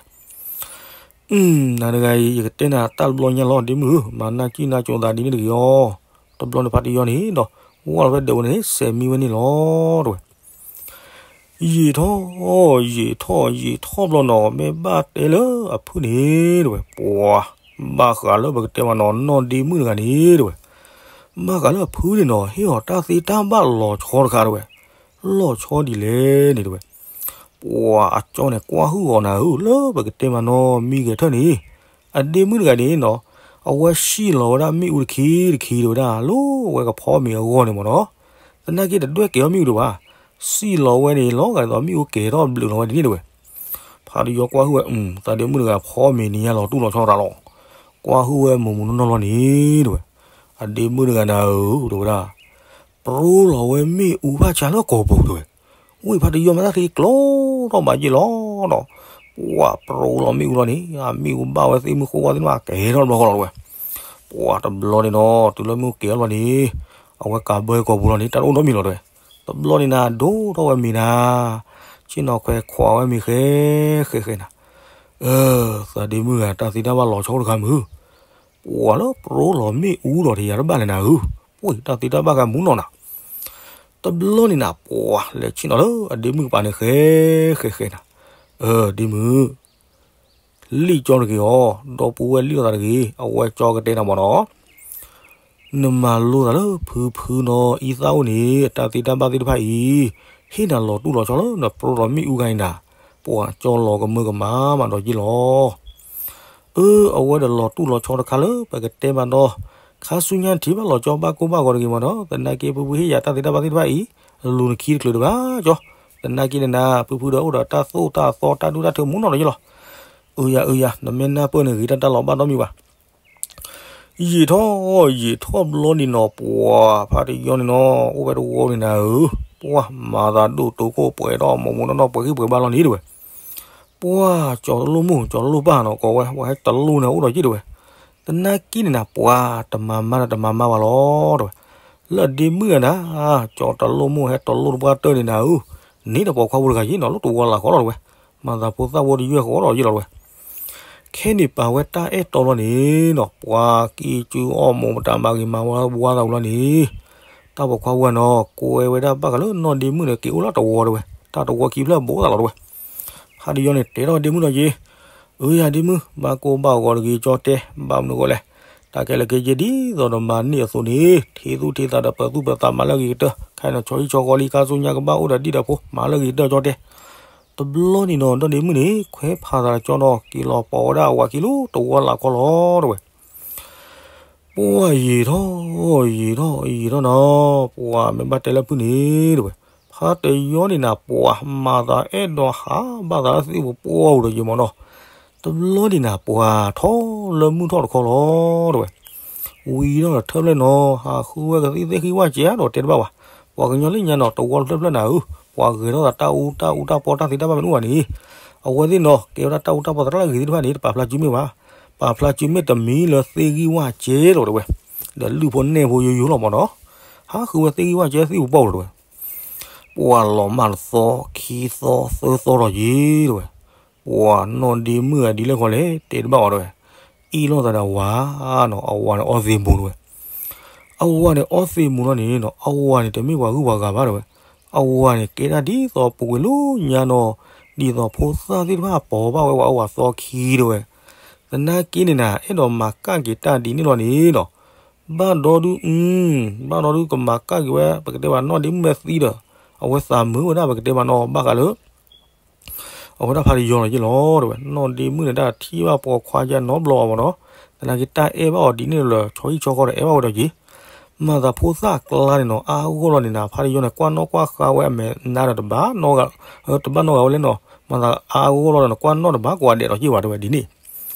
နၤတဂၤအံၤ ယကတဲနၤတၢ်တဘျီညါလီၤ ဒ့မုၣ်ဧၢ, မၤနၢ်ကံၣ်နၢ်ကၠိသးဒ်န့ၣ်တဂ့ၤအီၤ, တဘျီန့ၣ်ဖါတယီန့ၣ်ဒီး ဝၢ်လီၤဖဲဒၢးဝဲန့ၣ် စဲးမံဝဲန့ၣ်လီၤ တဲဝဲ ယံာ်ထီၣ် ယံာ်ထီၣ် ယံာ်ထီၣ်ဘျီနီၤ မ့ၢ်ဘၣ်တဲလၢအဖုန့ၣ် တဲဝဲ, ပှၤ ဘၣ်ဃးလၢပကတဲမးနီၤ နီၢ်ဒ့မုၣ်တဂၤန့ၣ် တဲဝဲ, ဘၣ်ဃးလၢအဖုန့ၣ်နီၤ ဟ့ၣ်အီၤတၢ်သ့တၢ်ဘၣ်လီၤဆီတခါ တဲဝဲ, လီၤဆီဒ်လဲၣ်န့ၣ် တဲဝဲ, ပှၤအကၠီန့ၣ် ကွၢ်ဟုၣ်အီၤနၤဧၢ လၢပကတဲမးနီၤ မံဂဲၤထၢၣ်န့ၣ် အဒ့မုၣ်တဂၤန့ၣ်နီၤ အဝဲစံၣ်လီၤဝဲဒၣ်မ့ၣ်အူတခံတခံ တဲဝဲဒၣ် လၢအဝဲကဖီမ့ၤအဂီၢ်န့ၣ်မးနီၤ, သနာ်က့တဒွဲၣ်ကဲၤထီၣ်မ့ၣ်အူဒံးဘၣ်, စံၣ်လီၤဝဲန့ၣ် လီၤဂာ်ဒ်သိးမ့ၣ်အူကဲၤထီၣ်ဘျုးလီၤဝဲဒ်န့ၣ် တဲဝဲ, ဖါတယီကွၢ်ဟုၣ်ဝဲ သးဒ့မုၣ်တဂၤဖီမ့ၤန့ၣ်ညါလီၤတူၢ်လီၤဆီတၢ်လီၤ, ကွၢ်ဟုၣ်ဝဲမိၢ်မိၢ်နီၢ်နီၢ်လီၤန့ၣ် တဲဝဲ, အဒ့မုၣ်တဂၤနၤဧၢ တဲဝဲဒၣ် ပြိလီၤဝဲမ့ၣ်အူဘၣ်ဆါလၢကိာ်ပူၤ တဲဝဲ, ဝံၤဖါတယီမၤတၢ်သ့ကျိထီၣ်ဘးယ့ၢ်လီၤဒီး, ပှၤပြိလီၤမ့ၣ်အူလီၤန့ၣ် အမ့ၣ်အူဘၣ်ဝဲသ့ၣ်မုၢ်ဃိဝါသ့ၣ်တဖၣ်ကဲၤထီၣ်တဘျီဃီလီၤ တဲဝဲ, ပှၤတဘျီန့ၣ်နီၤ တုၤလၢမ့ၣ်အူကဲၤထီၣ်လီၤန့ၣ် အဝဲကးဘၢကိာ်ပူၤလီၤန့ၣ် တၢ်တအိၣ်နီတမံၤလီၤ တဲဝဲ, တဘျီန့ၣ်နၤ ဒိၣ်ထီၣ်ဝဲမ့ၤနၤ ဆ့ၣ်နီၤခွဲးခွးဝဲမ့ၤဃဲဃဲဃဲနၤ, အၢ သးဒ့မုၣ်ဂၤ တၢ်သ့တၢ်ဘၣ်လီၤဆီတခါမုၢ် ပှၤလၢပြိလီၤမ့ၣ်အူဒီးတယၤတဘၣ်လဲၣ်နၤဧၢ, ဝံၤတၢ်သ့တၢ်ဘၣ်ကမူနီၤနၤ, တဘျီန့ၣ်နၤ ပှၤလဲၤဆ့ၣ်နီၤလၢအဒ့မုၣ်ကပၤန့ၣ်ဃဲဃဲဃဲနၤ, အၢ ဒ့မုၣ် လံၣ်ကၠီတဂ့ၤအီၤ ဒီပုၢ်ဝဲၢ်လံၣ်လိာ်သးတဂ့ၤ အဝဲကၠီကတဲနၤမ့ၢ်နီၤ နမၤလိသးလၢဖုဖုနီၤ အံသၣ်အိၣ်န့ၣ် အတၢ်သ့တၢ်ဘၣ်သ့ၣ်တဖၣ်အံၤ ဟ့ၣ်နၤလီၤတူၢ်လီၤဆီလၢနပြိလီၤမ့ၣ်အူဂၤအံၤနၤ, ပှၤကၠီလီၤကမၢကမၣ်မးဒီးယ့ၢ်လီၤ. အၢ အဝဲဒီးလီၤတူၢ်လီၤဆီတခါလၢပကတဲမးဒီး ခါဆူညါထံၣ်ဘၣ်လီၤကၠီဘၣ်ကိၢ်ဘၣ်ဂီၤတဂ့ၤမးဒီး သနာ်က့ဖုဖုဟ့ၣ်ယၤတၢ်သ့တၢ်ဘၣ်သ့ၣ်တဖၣ်အံၤ လူၤနခံတချုးတဘၣ်ကၠီ, သနာ်က့န့ၣ်နၤ ဖုဖုဒီးအိၣ်ဒီးတၢ်သိၣ်တၢ်သီတၢ်ဒူတၢ်ထၢမူနီၤဒီးယ့ၢ်လီၤ. အၢယၤ အၢယၤ နမ့ၢ်နၢ်ပၢၢ်န့ၣ်ဂ့ၤတၢ်တၢ်လီၤဘၣ်ဒီမံၤဘၣ် ယံာ်ထီၣ် ယံာ်ထီၣ်ဘျီန့ၣ်နီၤ ပှၤဖါတယီန့ၣ်နီၤ အိၣ်ဝဲတဝီန့ၣ်နၤဧၢ, ပှၤမၤသးဒိၣ်တုာ်ခိၣ်ပှဲၤထီၣ် မိၢ်မိၢ်နီၢ်နီၢ် ပှဲၤဂံၢ်ပှဲၤဘါလီၤန့ၣ်တဲဝဲ, ပှၤကၠီတလိၣ်မိၢ် ကၠီတလိၣ်ပၢ်နီၤ ကိးဝဲ ပှၤဟဲတလိၣ်န့ၣ်အိၣ်ဒီးယ့ၢ်တဲဝဲ, သနာ်က့န့ၣ်နၤ ပှၤတမၤမါဒီးတမၤမါဘၣ်လီၤတဲဝဲ, လၢအဒ့မုၣ်ဂၤနၤ ကၠီတလိၣ်မိၢ်ဟဲတလိၣ်တပှၢ်တၢၢ်န့ၣ်နၤဧၢ, န့ၣ်ဒီးပိာ်ခွါဖိတဂၤယ့ၢ်နီၤ လၢတဝီလၢ်ဃီလီၤတဲဝဲ, မၤသးဖိသၣ်ဖိတယွဲၢ်ဃီလီၤယ့ၢ်လီၤတဲဝဲ ခဲန့ၣ်ပာ်ဝဲတၢ်အဲၣ်တီလီၤန့ၣ်နီၤ ပှၤကံၢ်ကၠူအီၣ်မိၢ်မတၤမၤဂ့ၤမၤဝါသးဝံၤလီၤန့ၣ်, တၢ်ပိာ်ခွါဝဲနီၤ ကွဲဝဲဒၣ်ဘၣ်ဃးလၢနီၢ်ဒ့မုၣ်န့ၣ် က့ၤအိၣ်လၢတဝီတဲဝဲ, တၢ်တဝီခံဖျၢၣ်ဘိသးလီၤတဝဲ. ဖါတယီန့ၣ်တဲထီၣ်ဒ့မုၣ်ဒီးက့ၤ, အၢ ယၤဒ့မုၣ် ဘၣ်ကိၢ်ဘၣ်ဂီၤတဂ့ၤကၠီတဲ, ဘၣ်မနုၤအဃိလဲၣ်, တၢ်ခဲလၢာ်ခဲဆ့ဒ်သိးဒီးမၤန့ၢ်အသိးန့ၣ် ထံသူၣ်ထံသးဒီးပၢၤသူၣ်ပၢၤသးမၤလၢအဂ့ၤကတၢၢ်, ခဲအံၤန့ၣ် ဆီဟံၣ်ဆီဃီလံ ခါဆူညါကဘၣ်အိၣ်ဒီးဒံၣ်ဒီးဖိ မၤလၢအဂ့ၤကတၢၢ်ကၠီတဲ. တဘျီန့ၣ်ဒီး နီၢ်ဒ့မုၣ်န့ၣ် ခွဲးဖးသးဒီးကၠီဒီး က့ၤလီၤပိာ်ဝဲဒၣ်အဝၤခံလၢတဝီလၢ်ခီလီၤတဝဲ. ပှၢ်ယံာ်ထီၣ် ယံာ်ထီၣ် ယံာ်ထီၣ်နီၤ, ပှၢ်မ့ၢ်ဘၣ်တဲလၢဖုၣ်န့ၣ်တဝဲ, ဖါတယီန့ၣ်နၤ ပှၢ်မၤသးအဲၣ်ဒိးဟးဘၣ်သးလၢသ့ၣ်ပူၤပှီၢ်ပူၤဒီးယံာ်မးနီၤ. တဘျီန့ၣ်နၤ ပှၢ်ထီၣ်လၢမုၢ်ထီၣ်တခီလီၤတဝဲ. ဝံၤထီၣ်ဒီးထၢဖျၢၣ်နီၤ ဟးဃုဝဲကသံၣ်သ့ၣ်ဃံဝၣ်စဲးဒီးတဲတဘၣ်ဘၣ်. ပှၤကညီလၢညါနီၤ တဝီတဖျၢၣ်ဖျၢၣ်နၤဧၢ, ပှၤဂဲၤထီၣ်သးတၢ်အူတၢ်အူတၢ်ပီတၢ်သ့တၢ်ဘၣ်မနုၤဘၣ်န့ၣ်, အဝဲသ့ၣ်နီၤ ကဲဝဲဒၣ်တၢ်အူတၢ်ပီသရၣ်လၢအဂ့ၤသ့ၣ်တဖၣ်န့ၣ် တပာ်ဖျါစုမ့ၢ်ဘၣ်. ပာ်ဖျါစုမ့ၢ်တမံၤလၢသ့ၣ်ဂံၢ်ဝၣ်စဲးလီၤတဝဲ, ဒီးလုၢ်ဖိနဲၣ်ဖိယိယိလီၤမးနီၤ. ဟးဃုဝဲသ့ၣ်ဂံၢ်ဝၣ်စဲးသ့ၣ်ပူၤပှီၢ်ပူၤတဝဲ. ပှၢ်လီၤမၢ်တသီ ခံသီ သၢသီဒီးယံာ်တဝဲ. ပှၢ်နီၢ်ဒ့မုၣ်ဂၤဒ်လဲၣ်ခီလဲၣ် တဲတဘၣ်အီၤတဝဲ. အ့ၣ်လိာ်သးဒီးအဝၤနီၤ, အဝၤန့ၣ်အီသံးမူၤတဝဲ. အဝၤန့ၣ်အီသံးမူၤလီၤန့ၣ်နီၤ, အဝၤန့ၣ်တမ့ၢ်ပှၤဂုၤပှၤဂၤဘၣ်တဝဲ. အဝၤန့ၣ်ကဲဒၣ်ဒ်သိးပူၤကွံာ်လၢညါနီၤ, ဒ်သိးဖိသၣ်သ့ၣ်တဖၣ်ပိာ်ဘၣ်ဝဲပှၤအိၣ်ဝၤသီခံတဝဲ. သနာ်က့န့ၣ်နၤ အဲၣ်ဒိးမၤကၣ်က့ၤတၢ်ဒ်န့ၣ်လီၤန့ၣ်နီၤ. ဘၣ်ဒီဒု ဘၣ်ဒီဒုကမၤကၣ်က့ၤဝဲ ပကတဲဘၣ်နီၢ်ဒ့မုၣ်မ့ၢ်သံဒီး အဝဲသးမုာ်ဝဲဒၣ်ပကတဲဘၣ်နီၤ ဘၣ်ဃးလၢ အဝဲဒၣ်ဖါတယီလီၤယ့ၣ်လီၤတဝဲ. နီၢ်ဒ့မုၣ်န့ၣ်တၢ်ထံၣ်ဘၣ်ပိာ်ခွါယါနီတဘျီအီၤမးနီၤ, သနာ်က့တၢ်အဲၣ်ဘၣ်အီၤဒ်န့ၣ်လၢ ဆီဟံၣ်ဆီဃီဒီးအဲၣ်ဘၣ်ဝဲဒီးက့ၤ. မၤသးဖိသၣ်အကျါန့ၣ်နီၤ အါဂီၢ်လီၤန့ၣ်နၤ ဖါတယီန့ၣ် ကွၢ်နီၣ်ကွၢ်ဃါဝဲအမဲာ်နါဒီးတဘၣ်နီၣ်ဂၤ, တဘၣ်နီၣ်ဂၤဝဲလဲၣ်နီၤ, မၤသးအါဂီၢ်လီၤဒီးနကွၢ်နီၣ်တဘၣ်ကိးဂၤဒဲးဒီးက့ၤဝဲတဝဲဒ်န့ၣ်.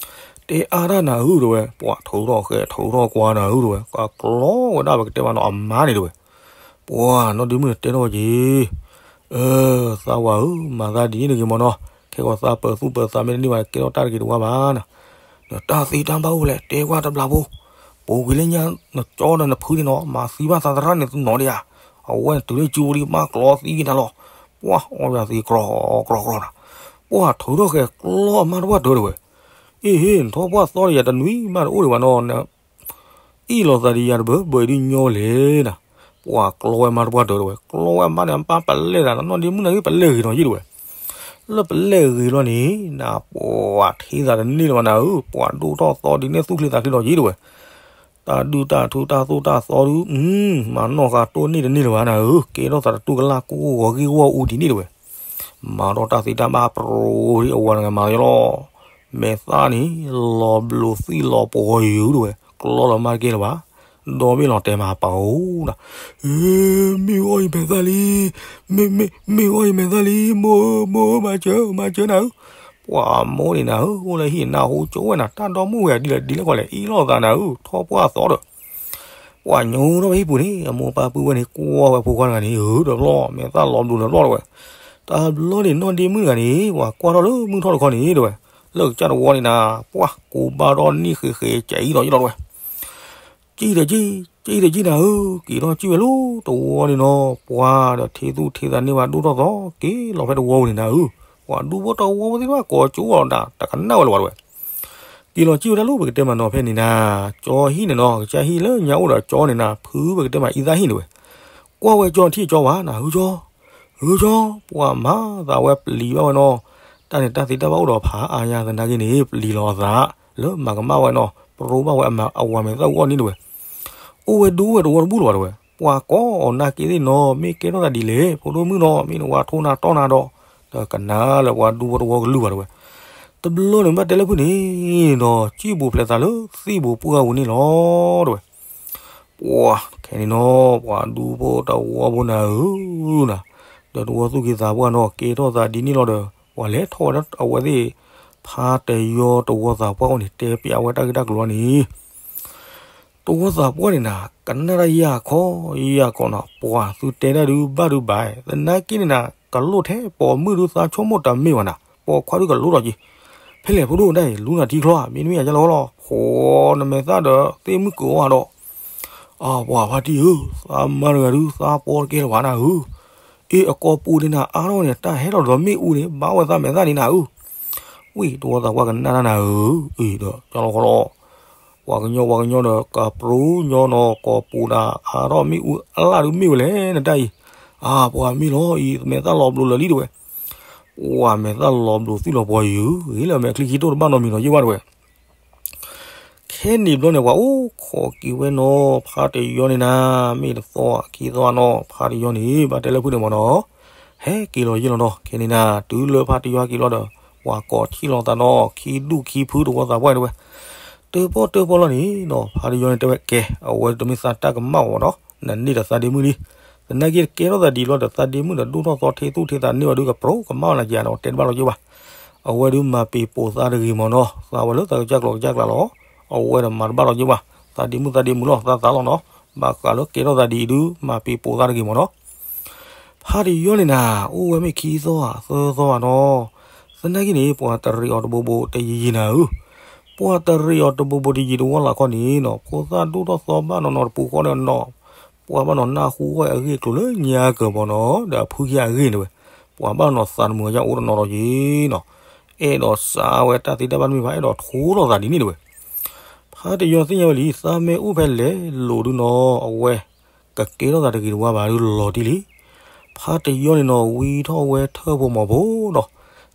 တဲအါတၢ်နၤဧၢတဝဲ, ပှၤထုးထီၣ်ဃဲထုးထီၣ်ကွၢ်နၤဧၢတဝဲ, ကကျီဝဲဒၣ်ပကတဲဘၣ်နီၤအမါန့ၣ်တဝဲ. ပှၤနီၢ်ဒ့မုၣ်န့ၣ်တဲထီၣ်က့ၤ, အၢ သးဝၤဧၢ, မၤသးဒ်န့ၣ်တဂ့ၤမးနီၤ, ခဲကီးသးပၢၤသူၣ်ပၢၤသးမ့ၢ်တန့ၢ်ဘၣ် ကဲထီၣ်တၢ်တဂ့ၤတဝါဘၣ်နၤ. ဒီးတၢ်သ့တၢ်ဘၣ်အိၣ်လဲၣ် တဲကွၢ်တဘျီဖိ, ပူၤကွံာ်လၢညါနကၠီဒီးနဖုန့ၣ်နီၤ မၤသံဘၣ်သးသရၣ်န့ၣ်တနီၤဒံးဧါ, အဝဲန့ၣ်တုၤလၢကၠူဝံၤဘၣ်ကျီသံက့ၤနၤလီၤ. ပှၤအီၣ်ယၤသံကြီကြီနၤ, ပှၤထုးထီၣ်ဃဲကျီအမါတပှၢ်တၢၢ်တဝဲ. အ့ဟ့ နထီၣ်ပှၢ်သီဒီးယၤတနွံမးတအိၣ်ဒံးဘၣ်နီၤ အ့ၣ်လိာ်သးဒ်ယၤတဘၢဘၢဒ်ညီလဲၣ်နၤ. ပှၤကျီဝဲမါတပှၢ်တၢၢ်တဝဲ, ကျီဝဲမါန့ၣ် အပၢ်ပလဲၢ်သးနီၤ, နီၢ်ဒ့မုၣ်န့ၣ် ပလဲၢ်ဂ့ၤနီၤယ့ၣ်တဝဲ. လၢပလဲၢ်ဂ့ၤလီၤန့ၣ် နပှၤထံၣ်သးတန့ၢ်လၢၤဘၣ်နၤဧၢ, ပှၤဒိၣ်ထီၣ်သီဒ်န့ၣ်သူၣ်ချ့သးချ့ဒီးယ့ၣ်တဝဲ. တၢ်ဒုၣ်တၢ်ထူတၢ်သိၣ်တၢ်သီဒု မၤနီၣ်ဃာ်တိၢ်န့ၢ်တန့ၢ်လၢၤဘၣ်နၤဧၢ, ကဲထီၣ်သးတတူၢ်ကလၢ်ကိၢ်ဂီၤဂ့ၢ်ဂီၢ်အူဒ်န့ၣ်တဝဲ. မၤထီၣ်တၢ်သ့တၢ်ဘၣ်ပြိဒ်အဝၤတဂၤမၤလီၤ. မဲာ်သၣ်န့ၣ် လီၤဘျိးသံလီၤပှီၤယုာ်တဝဲ, ကျီလီၤမါတကဲလၢၤဘၣ်. ဒီဘ့ၣ်လီၤတဲမၤပာ်အိၣ်နၤ, မ့ၢ်အီၣ်ယမဲာ်သၣ်လံ, မ့ၢ်အီၣ်ယမဲာ်သၣ်လံ, မိၢ်ဧၢ မိၢ်ဧၢ မၤစၢၤ မၤစၢၤနၤဧၢ. ပှၤမိၢ်န့ၣ်နၤဧၢ, အိၣ်လၢဟံၣ်နၢ်ဟူကၠိဝဲနၤ, တၢ်ဒီမုၣ်ဝဲဒ်လဲၣ်ဒ်လဲၣ်ကီးလဲၣ်, အ့ၣ်လိာ်သးနၤဧၢ, ထီၣ်ပှၢ်သီဒီး ပှၤညိထီၣ်ဝဲဟံၣ်ပူၤန့ၣ်, အမိၢ်ပၢ်ပုၢ်ဝဲၢ်န့ၣ် ကွၢ်ဝဲဖိခွါတဂၤန့ၣ် ဧၢ တဘျီ မဲာ်သၣ်လီၤဘျိးလီၤဘျီတဝဲ. တဘျီန့ၣ် နီၢ်ဒ့မုၣ်တဂၤန့ၣ် ပှၤကွၢ်ထီၣ်လၢမုၢ်ထီၣ်တခီန့ၣ်တဝဲ, လၢကစၢ်တဝီန့ၣ်နၤ, ပှၤကူးဘၣ်ထီၣ်န့ၢ်ဃဲးဃဲးကဲအံၤဒီးယ့ၣ်လီၤတဝဲ. ကံၣ်ဒီးကံၣ်, ကံၣ်ဒီးကံၣ်နၤဧၢ, က့ၤထီၣ်ကံၣ်ဝဲလၢတဝီန့ၣ်နီၤ, ပှၤဒီးထံသူၣ်ထံသးန့ၢ်ဝဲဒိၣ်ထီၣ်သီ, က့ၤလီၤဖဲတဝီပူၤန့ၣ်နၤဧၢ, ပှၤဒူဖိတဝီဖိသ့ၣ်တဖၣ်ကိးကၠိအီၤဒၣ် တကနၣ်ဝဲလၢၤဘၣ်တဝဲ. က့ၤလီၤကံၣ်ဝဲဒၣ်လၢပကတဲမးနီၤဖဲန့ၣ်နၤ, ကၠီဟံၣ်န့ၣ်နီၤ, ကစၢ်ဟံၣ်လၢညါအိၣ်ဒီးကၠီန့ၣ်နၤ, ဖုပကတဲမးအံသၣ်ဟံၣ်န့ၣ်ဝဲ. ကွၢ်ဝဲကၠီထံၣ်ကၠီဝဲနၤ, ဟုကၠီ, ဟုကၠီ, ပှၤမၤသးဝဲပျံၤဘၣ်ဝဲနီၤ, တၢ်န့ၣ်တၢ်သ့တၢ်ဘၣ်အိၣ်ဒီးဖးအါညါသနာ်က့န့ၣ် ပျံၤလီၤအသး, လၢမၤကမၣ်ဝဲနီၤ, ပြိဘၣ်ဝဲအဝၤမဲာ်သၣ်အူအီၣ်န့ၣ်တဝဲ. အိၣ်ဝဲဒိဝဲတဝီတဘူၣ်လၢၤဘၣ်တဝဲ, ပှၤကိးအီၤနာ်က့သ့ၣ်နီၤ, မ့ၢ်ကဲထီၣ်သးဒ်လဲၣ်, ဖိဒိၣ်မုၣ်နီၤ, မ့ၢ်နဝၤထိၣ်နၤတီၢ်နၤဒီး, ဒီးကနၣ်လၢပှၤဒူဖိတဝီကလုၢ်ဘၣ်တဝဲ. တဘျီန့ၣ်ဘၣ်တဲလၢဖုန့ၣ်ဒီး, ကံၣ်ပူၤဖျဲးသးလၢသ့ၣ်ပူၤပှၢ်ပူၤန့ၣ်လီၤတဝဲ. ပှၤခဲန့ၣ်နီၤ, ပှၤဒူဖိတဝီဖိနၤဧၢ, ဒီးတဝီသူၣ်က့သးပှၢ်နီၤ, ကဲထီၣ်သးဒ်န့ၣ်လီၤဒီး, ပှၤလဲၤထီၣ်ဝဲဒၣ်အဝဲသ့ၣ်, ဖါတယီတဝီသးပှၢ်အအိၣ်န့ၣ် တဲပျးဝဲတၢ်ဂ့ၢ်တၢ်ကျိၤလီၤန့ၣ် တဝီသးပှၢ်န့ၣ်နၤ, ကနၣ်တၢ်ယၢ်ခီယၢ်ခီနီၤ, ပှၤသုတဲတၢ်ဒုးဘၣ်ဒုးဘၣ်, သနာ်က့န့ၣ်နၤ, ကလိၣ်ထဲပိာ်မုၣ်ဒုးသးဆိကမိၣ်တမ့ၢ်ဘၣ်နၤ, ပိာ်ခွါဒုးကလိၣ်ထီၣ်က့ၤ. ဖဲလဲၣ်ဖိဒိၣ်ဒၣ်အံၤ လူနၤထံချီဧါ, မ့တမ့ၢ်ယၤကလီလီၤ, ဃိနမဲာ်သၣ်ဒီးသ့ၣ်မုၣ်ကဝါဒီး, အပှၤဖါတံၢ်ဧၢ, သးမါတဂၤဒုးသးပီတကဲလၢၤဘၣ်နၤဧၢ, အ့ၣ်အကိာ်ပူၤန့ၣ်နၤ အါထီၣ်န့ၣ် တၢ်ဟဲထီၣ်ဒီးမ့ၣ်အူန့ၣ် ဘၣ်ဝဲသးမဲာ်သၣ်န့ၣ်နၤဧၢ. ဝံၤတဝီသးပှၢ်ကနၣ်တၢ်နၤဧၢ, အံၤဒီးကၠီလီၤဃီလီၤ, ပှၤကညီပှၤကညီဒီးကပြူညီနီၤ, ကိာ်ပူၤဒၣ်အါထီၣ်မ့ၣ်အူအလၣ်ဒုးမ့ၢ်ဝဲလဲၣ်နတၢ်အံၤ, အါ ပှၤမ့ၢ်လီၤအံၤ မဲာ်သၣ်လီၤဘျိလၢာ်လံတဲဝဲ, ပှၤမဲာ်သၣ်လီၤဘျိသူၣ်လီၤပှီၤယုာ် ဂ့ၤလၢအမဲာ်ချံခံတိၢ်တဘၣ်နီတမံၤနီၤယ့ၢ်ဝဲတဲဝဲ. ခဲန့ၣ်ဘျီန့ၣ် ပှၤအိၣ်ခိးက့ၤဝဲနီၤ ဖါတယီန့ၣ်နၤ, မ့ၢ်တသီခံသီနီၤ ဖါတယီန့ၣ် ဘၣ်တဲလၢဖုန့ၣ်မ့ၢ်နီၤ, ဟဲက့ၤလီၤယ့ၢ်လီၤနီၤ. ခဲန့ၣ်နၤ တုၤလၢဖါတယီက့ၤလီၤဒီး ပှၤကိးထံၣ်လိာ်သးနီၤ ခံဒူၣ်ခံဖုတဝီသးပှၢ်တဲဝဲ တၢၣ်ပီၣ်တၢၣ်ပီၣ်လီၤန့ၣ်နီၤ. ဖါတယီန့ၣ်တဲဝဲ ကဲ အဝဲတမ့ၢ်သးတၢ်ကမၣ်ဘၣ်နီၤ, နန့ၢ်ဒီးသးဒ့မုၣ်လံ. သနာ်က့ကဲထီၣ်သးဒ်လီၤဒီး သးဒ့မုၣ်ဒီးဒိၣ်ထီၣ်သီထ့သူၣ်ထ့သးန့ၢ်ဝဲဒုးကပြီကမၣ်နၤက့နီၤ တဲတဘၣ်လီၤက့ဘၣ်. အဝဲဒုးမၤပ့ၤပိာ်သးတဂ့ၤမ့ၢ်နီၤ, သးဝဲလၢသးကစၢ်ကျိၤကစၢ်ကျါလီၤ. အဝဲဒီးမၤတဘၣ်လီၤက့ဘၣ်, သးဒ့မုၣ်သးဒ့မုၣ်လီၤ သးသးလီၤနီၤ. ဘၣ်ဃးလၢကဲထီၣ်သးဒ်အံၤဒုး မၤပ့ၤပိာ်သးတဂ့ၤမ့ၢ်နီၤ. ဖါတယီန့ၣ်နၤ အိၣ်ဝဲမ့ၢ်ခံသီဧါ သၢသီဧါနီၤ. သနာ်က့န့ၣ် ပှၤတရံးအီၤတဘိဘိတယံာ်ယံာ်နၤဧၢ, ပှၤတရံးအီၤတဘိဘိတယံာ်တဝီလၢ်ခီန့ၣ်နီၤ ဖိသၣ်ဒိၣ်ထီၣ်သီဘၣ်နီၤနီၤတပူၤဃီဒီးနီၤ ပှၤဘၣ်နီၤနၢ်ဟူဝဲအဂ့ၢ်ကျိၤလၢညါကၢၤဘီနီၤ ဒီးအဖုခံအဂ့ၢ်တဲဝဲ, ပှၤဘၣ်နီၤသးတမုာ်အယၢ်အိၣ်တနီၤဒီးက့ၤနီၤ, အဲၣ်ဒိးစးဝဲတၢ်သ့တၢ်ဘၣ်တမ့ၢ်ဘၣ် အဲၣ်ဒိးထိလိာ်သးဒ်န့ၣ်တဲဝဲ. ဖါတယီသ့ၣ်ညါဝဲလံ သးမ့ၢ်အိၣ်ဖဲလဲၣ်လိၤဒုနီၤ အဝဲ ကကဲထီၣ်သးတဂ့ၤတဝါဘၣ်ဒုးလီၤတံၢ်လံ. ဖါတယီန့ၣ်နီၤ ဝံထီၣ်ဝဲထၢၣ်ဖိမီၤဖိနီၤ,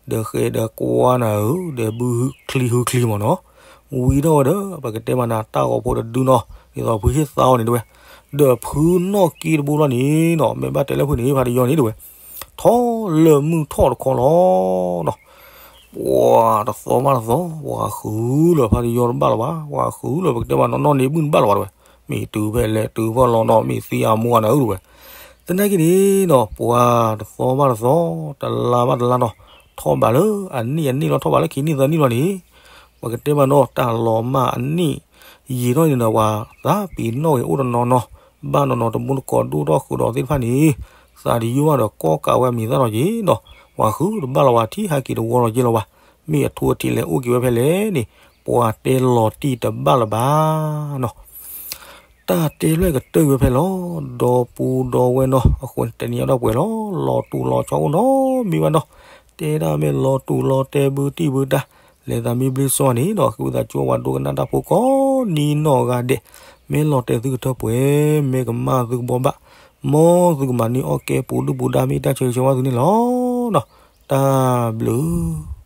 ဒီးဃဲဒီးကွါနၤဧၢ ဒီးဘုဟုချံဟုချံမီၤနီၤ, ဝံထီၣ်ဝဲဒီး ပကတဲမးနၤ တၢ်ဂီၤဖိတဒုနီၤ ဒ်သိးဖုဟ့ၣ်သါအီၤန့ၣ်တဲဝဲ, ဒီးဖုနီၣ်က့တဘိလီၤန့ၣ်နီၤ မ့ၢ်ဘၣ်တဲလၢဖုန့ၣ် ဖါတယီန့ၣ်တဲဝဲ ထီၣ်လၢမုၢ်ထီၣ်တခီလီၤနီၤ. ပှၤတသီဘၣ်တသီ ပှၤဃုလၢဖါတယီတဘၣ်လၢၤဘၣ်, ပှၤဃုလၢပကတဲမးနီၣ်နီၣ်န့ၣ်ဘုၣ်တဘၣ်လၢၤဘၣ်တဲဝဲ, မ့ၢ်တုၤဖဲလဲၣ်တုၤဖဲလီၤနီၤ မ့ၢ်သံအမူအနၤဧၢတဲဝဲ. သနာ်က့န့ၣ်နီၤ ပှၤတသီဘၣ်တသီ တလါဘၣ်တလါနီၤ ထီၣ်ဘးလၢအနံၣ်အနံၣ်လီၤ ထီၣ်ဘးလၢခံနံၣ်သၢနံၣ်လီၤန့ၣ်, ပကတဲမးနီၤ တၢ်လီၤမၢ်အနံၣ်ယံာ်ထီၣ်န့ၣ်ဒီး ပှၤသးပ့ၤနီၣ်ဂ့ၤအိၣ်တနီၤနီၤ, ဘၣ်နီၤနီၤတမူတကိးဒိၣ်ထီၣ်ဃုာ်ဒီးသ့ၣ်တဖၣ်န့ၣ် သးတယိဘၣ်ဒီးကိးကးဝဲအမံၤသၣ်လီၤက့ၤနီၤ, ပှၤဃုတဘၣ်လၢၤဘၣ် ထံၣ်ဟးက့ၤတဝီလီၤက့ၤလီၤဘၣ်, မ့ၢ်အထူအထံးလဲၤအိၣ်က့ၤဝဲဖဲလဲၣ်န့ၣ် ပှၤတဲလီၤတံၢ်တဘၣ်လၢၤဘၣ်နီၤ. တၢ်တဲဖျၢၣ်ကတၢၢ်ဝဲဖဲလီၤ, ဒီပုၢ်ဒီဝဲၢ်နီၤ အဃိန့ၣ် တနံၤအံၤဒီးပှဲၤလီၤ, လီၤတူာ်လီၤဆီအိၣ်နီတမံၤဘၣ်နီၤ, တဲဒၣ်မ့ၢ်လီၤတူာ်လီၤတဲဘုတံၢ်ဘုတၢ်, လဲၤသးမံဘျ့စီန့ၣ်နီၤ ဃ့ဝံသးစူၤပှၤဒိကနၣ်တၢ်ဖိကိးနံၤနီၢ်ဂၤဒဲး, မ့ၢ်လီၤတဲာ်သုကထၢပှဲၤ, မ့ၢ်ကမၣ်သုကဘှီဘၣ်, မ်သုကမၤန့ၢ်အီၣ်ကဲပူၤဒုၣ်ပူၤဒါ မ့ၢ်တၢ်ဆၢဂ့ၤဆၢဝါသုန့ၣ်လီၤနီၤ, တၢ်ဘျုး